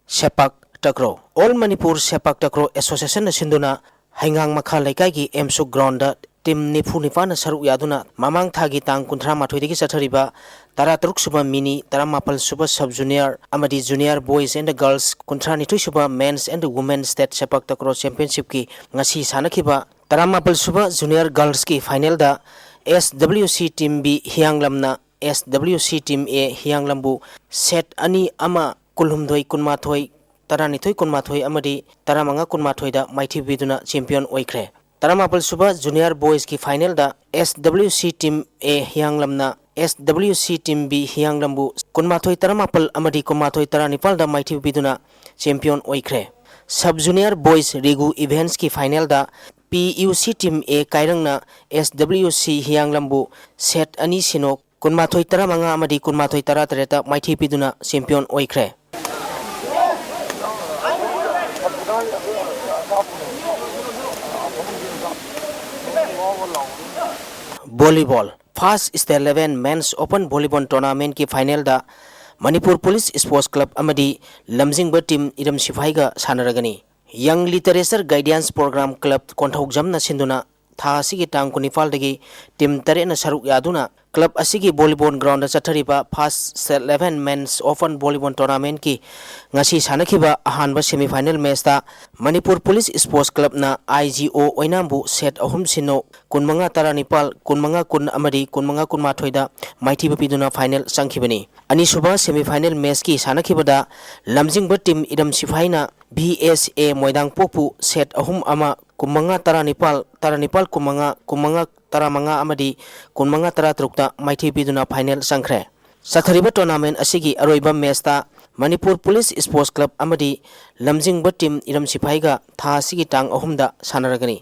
ꯁꯦꯄꯥꯛ ꯇꯀ꯭ꯔꯣ꯫ ꯑꯣꯜ ꯃꯅꯤꯄꯨꯔ ꯁꯦꯄꯥꯛ ꯇꯀ꯭ꯔꯣ ꯑꯦꯁꯣꯁꯤꯌꯦꯁꯟꯅ ꯁꯤꯟꯗꯨꯅ ꯍꯩꯉꯥꯡ ꯃꯈꯥ ꯂꯩꯀꯥꯏꯒꯤ ꯑꯦꯝꯁꯨ ꯒ꯭ꯔꯥꯎꯟꯗ ꯇꯤꯝ ꯅꯤꯐꯨ ꯅꯤꯄꯥꯟꯅ ꯁꯔꯨꯛ ꯌꯥꯗꯨꯅ ꯃꯃꯥꯡ ꯊꯥꯒꯤ ꯇꯥꯡ ꯀꯨꯟꯊ꯭ꯔꯥ ꯃꯥꯊꯣꯏꯗꯒꯤ ꯆꯠꯊꯔꯤꯕ ꯇꯔꯥꯇꯔꯨꯛ ꯁꯨꯕ ꯃꯤꯅꯤ, ꯇꯔꯥꯃꯥꯄꯜ ꯁꯨꯕ ꯁꯕ ꯖꯨꯅꯤꯌꯔ ꯑꯃꯗꯤ ꯖꯨꯅꯤꯌꯔ ꯕꯣꯏꯁ ꯑꯦꯟ ꯒꯔꯜꯁ, ꯀꯨꯟꯊ꯭ꯔꯥ ꯅꯤꯊꯣꯏ ꯁꯨꯕ ꯃꯦꯟꯁ ꯑꯦꯟ ꯋꯨꯃꯦꯟꯁ ꯁ꯭ꯇꯦꯠ ꯁꯦꯄꯥꯛ ꯇꯀ꯭ꯔꯣ ꯆꯦꯝꯄꯤꯌꯟꯁꯤꯞꯀꯤ ꯉꯁꯤ ꯁꯥꯟꯅꯈꯤꯕ ꯇꯔꯥꯃꯥꯄꯜ ꯁꯨꯕ ꯖꯨꯅꯤꯌꯔ ꯒꯔꯜꯁꯀꯤ ꯐꯥꯏꯅꯦꯜꯗ ꯑꯦꯁ ꯗꯕ꯭ꯂꯤꯎ ꯁꯤ ꯇꯤꯝ ꯕꯤ ꯍꯤꯌꯥꯡꯂꯝꯅ ꯑꯦꯁ ꯗꯕ꯭ꯂꯤꯎ ꯁꯤ ꯇꯤꯝ ꯑꯦ ꯍꯤꯌꯥꯡꯂꯝꯕꯨ ꯁꯦꯠ ꯑꯅꯤ ꯑꯃ, ꯀꯨꯟꯍꯨꯝꯗꯣꯏ ꯀꯨꯟꯃꯥꯊꯣꯏ, ꯇꯔꯥꯅꯤꯊꯣꯏ ꯀꯨꯟꯃꯥꯊꯣꯏ ꯑꯃꯗꯤ ꯇꯔꯥꯃꯉꯥ ꯀꯨꯟꯃꯥꯊꯣꯏꯗ ꯃꯥꯏꯊꯤꯕ ꯄꯤꯗꯨꯅ ꯆꯦꯝꯄꯤꯌꯟ ꯑꯣꯏꯈ꯭ꯔꯦ꯫ ꯇꯔꯥꯃꯥꯄꯜ ꯁꯨꯕ Junior Boys ꯀꯤ final the S W C Team A ꯍꯤꯌꯥꯡꯂꯝꯅ S W C Team B ꯍꯤꯌꯥꯡꯂꯝꯕꯨ ꯀꯨꯟꯃꯥꯊꯣꯏ ꯇꯔꯥꯃꯥꯄꯜ ꯑꯃꯗꯤ ꯀꯨꯟꯃꯥꯊꯣꯏ ꯇꯔꯥꯅꯤꯄꯥꯜꯗ ꯃꯥꯏꯊꯤꯕ ꯄꯤꯗꯨꯅ champion ꯑꯣꯏꯈ꯭ꯔꯦ꯫ Sub Junior Boys Regu Events ꯀꯤ final the P U C Team A ꯀꯥꯏꯔꯪꯅ S W C ꯍꯤꯌꯥꯡꯂꯝꯕꯨ set ꯑꯅꯤ ꯁꯤꯅꯣ ꯀꯨꯟꯃꯥꯊꯣꯏ ꯇꯔꯥꯃꯉꯥ ꯑꯃꯗꯤ ꯀꯨꯟꯃꯥꯊꯣꯏ ꯇꯔꯥꯇꯔꯦꯠꯇ ꯃꯥꯏꯊꯤꯕ ꯄꯤꯗꯨꯅ champion ꯑꯣꯏꯈ꯭ꯔꯦ꯫ Volleyball, First State Level Men's Open Volleyball Tournament ꯀꯤ final ꯗ ꯃꯅꯤꯄꯨꯔ Police Sports Club ꯑꯃꯗꯤ ꯂꯝꯖꯤꯡꯕ team ꯏꯔꯝ ꯁꯤꯐꯥꯏꯒ ꯁꯥꯟꯅꯔꯒꯅꯤ꯫ Young Literature Guidance Program Club ꯀꯣꯟꯊꯧꯖꯝꯅ ꯁꯤꯟꯗꯨꯅ ꯊꯥ ꯑꯁꯤꯒꯤ ꯇꯥꯡ ꯀꯨꯟꯅꯤꯄꯥꯜꯗꯒꯤ team ꯇꯔꯦꯠꯅ ꯁꯔꯨꯛ ꯌꯥꯗꯨꯅ club ꯑꯁꯤꯒꯤ volleyball ground ꯗ ꯆꯠꯊꯔꯤꯕ First State Level Men's Open Volleyball Tournament ꯀꯤ ꯉꯁꯤ ꯁꯥꯟꯅꯈꯤꯕ ꯑꯍꯥꯟꯕ semi final match ꯇ ꯃꯅꯤꯄꯨꯔ Police Sports Club ꯅ I G O ꯑꯣꯏꯅꯥꯝꯕꯨ set ꯑꯍꯨꯝ ꯁꯤꯅꯣ, ꯀꯨꯟꯃꯉꯥ ꯇꯔꯥꯅꯤꯄꯥꯜ, ꯀꯨꯟꯃꯉꯥ ꯀꯨꯟ ꯑꯃꯗꯤ ꯀꯨꯟꯃꯉꯥ ꯀꯨꯟꯃꯥꯊꯣꯏꯗ ꯃꯥꯏꯊꯤꯕ ꯄꯤꯗꯨꯅ final ꯆꯪꯈꯤꯕꯅꯤ꯫ ꯑꯅꯤꯁꯨꯕ semi final match ꯀꯤ ꯁꯥꯟꯅꯈꯤꯕꯗ ꯂꯝꯖꯤꯡꯕ team ꯏꯔꯝ ꯁꯤꯐꯥꯏꯅ V S A ꯃꯣꯏꯗꯥꯡꯄꯣꯛꯄꯨ set ꯑꯍꯨꯝ ꯑꯃ, ꯀꯨꯟꯃꯉꯥ ꯇꯔꯥꯅꯤꯄꯥꯜ, ꯇꯔꯥꯅꯤꯄꯥꯜ ꯀꯨꯟꯃꯉꯥ, ꯀꯨꯟꯃꯉꯥ ꯇꯔꯥꯃꯉꯥ ꯑꯃꯗꯤ ꯀꯨꯟꯃꯉꯥ ꯇꯔꯥꯇꯔꯨꯛꯇ ꯃꯥꯏꯊꯤꯕ ꯄꯤꯗꯨꯅ final ꯆꯪꯈ꯭ꯔꯦ꯫ ꯆꯠꯊꯔꯤꯕ tournament ꯑꯁꯤꯒꯤ ꯑꯔꯣꯏꯕ match ꯇ ꯃꯅꯤꯄꯨꯔ Police Sports Club ꯑꯃꯗꯤ ꯂꯝꯖꯤꯡꯕ team ꯏꯔꯝ ꯁꯤꯐꯥꯏꯒ ꯊꯥ ꯑꯁꯤꯒꯤ ꯇꯥꯡ ꯑꯍꯨꯝꯗ ꯁꯥꯟꯅꯔꯒꯅꯤ꯫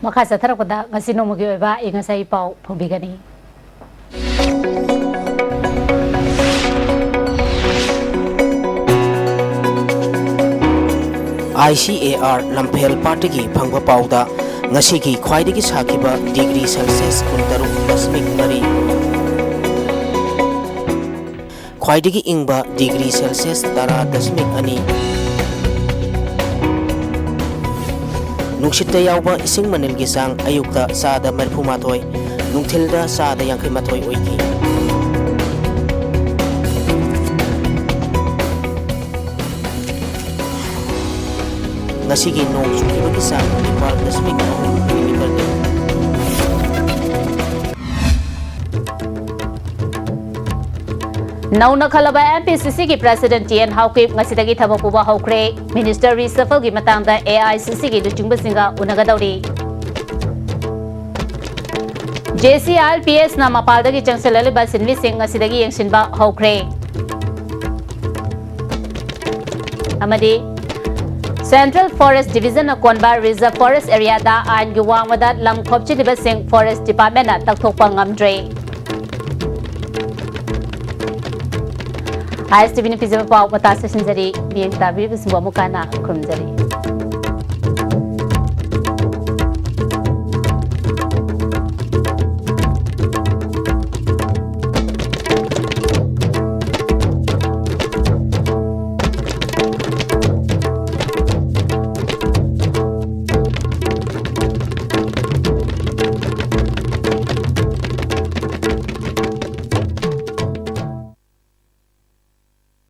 ꯃꯈꯥ ꯆꯠꯊꯔꯛꯄꯗ ꯉꯁꯤ ꯅꯣꯡꯃꯒꯤ ꯑꯣꯏꯕ ꯑꯏꯪ ꯑꯁꯥꯒꯤ ꯄꯥꯎ ꯐꯣꯡꯕꯤꯒꯅꯤ꯫ I C A R ꯂꯝꯐꯦꯜ ꯄꯥꯠꯇꯒꯤ ꯐꯪꯕ ꯄꯥꯎꯗ ꯉꯁꯤꯒꯤ ꯈ꯭ꯋꯥꯏꯗꯒꯤ ꯁꯥꯈꯤꯕ degree Celsius ꯀꯨꯟꯇꯔꯨꯛ ꯗꯁꯃꯤꯛ ꯃꯔꯤ, ꯈ꯭ꯋꯥꯏꯗꯒꯤ ꯏꯪꯕ degree Celsius ꯇꯔꯥ ꯗꯁꯃꯤꯛ ꯑꯅꯤ, ꯅꯨꯡꯁꯤꯠꯇ ꯌꯥꯎꯕ ꯏꯁꯤꯡ ꯃꯅꯤꯜꯒꯤ ꯆꯥꯡ ꯑꯌꯨꯛꯇ ꯆꯥꯗ ꯃꯔꯤꯐꯨ ꯃꯥꯊꯣꯏ, ꯅꯨꯡꯊꯤꯜꯗ ꯆꯥꯗ ꯌꯥꯡꯈꯩ ꯃꯥꯊꯣꯏ ꯑꯣꯏꯈꯤ꯫ ꯉꯁꯤꯒꯤ ꯅꯣꯡ ꯆꯨꯈꯤꯕꯒꯤ ꯆꯥꯡ ꯅꯤꯄꯥꯜ ꯗꯁꯃꯤꯛ ꯑꯍꯨꯝ millimeter ꯅꯤ꯫ ꯅꯧꯅ ꯈꯜꯂꯕ M P C C ꯒꯤ President T N Haokip ꯉꯁꯤꯗꯒꯤ ꯊꯕꯛ ꯄꯨꯕ ꯍꯧꯈ꯭ꯔꯦ꯫ Minister reshuffle ꯒꯤ ꯃꯇꯥꯡꯗ A I C C ꯒꯤ ꯂꯨꯆꯤꯡꯕꯁꯤꯡꯒ ꯎꯅꯒꯗꯧꯔꯤ꯫ J C I L P S ꯅ ꯃꯄꯥꯜꯗꯒꯤ ꯆꯪꯁꯤꯜꯂꯛꯂꯤꯕ ꯁꯤꯟꯃꯤꯁꯤꯡ ꯉꯁꯤꯗꯒꯤ ꯌꯦꯡꯁꯤꯟꯕ ꯍꯧꯈ꯭ꯔꯦ꯫ ꯑꯃꯗꯤ Central Forest Division ꯅ ꯀꯣꯟꯕ Reserve Forest Area ꯗ ꯑꯥꯏꯟꯒꯤ ꯋꯥꯡꯃꯗ ꯂꯝ ꯈꯣꯞꯆꯤꯜꯂꯤꯕꯁꯤꯡ Forest Department ꯅ ꯇꯛꯊꯣꯛꯄ ꯉꯝꯗ꯭ꯔꯦ꯫ I S T V ꯅ ꯄꯤꯖꯕ ꯄꯥꯎ ꯃꯇꯥꯡ ꯆꯠꯁꯤꯟꯖꯔꯤ꯫ ꯃꯤꯠꯌꯦꯡ ꯇꯥꯕꯤꯔꯤꯕꯁꯤꯡꯕꯨ ꯑꯃꯨꯛ ꯍꯟꯅ ꯈꯨꯔꯨꯝꯖꯔꯤ꯫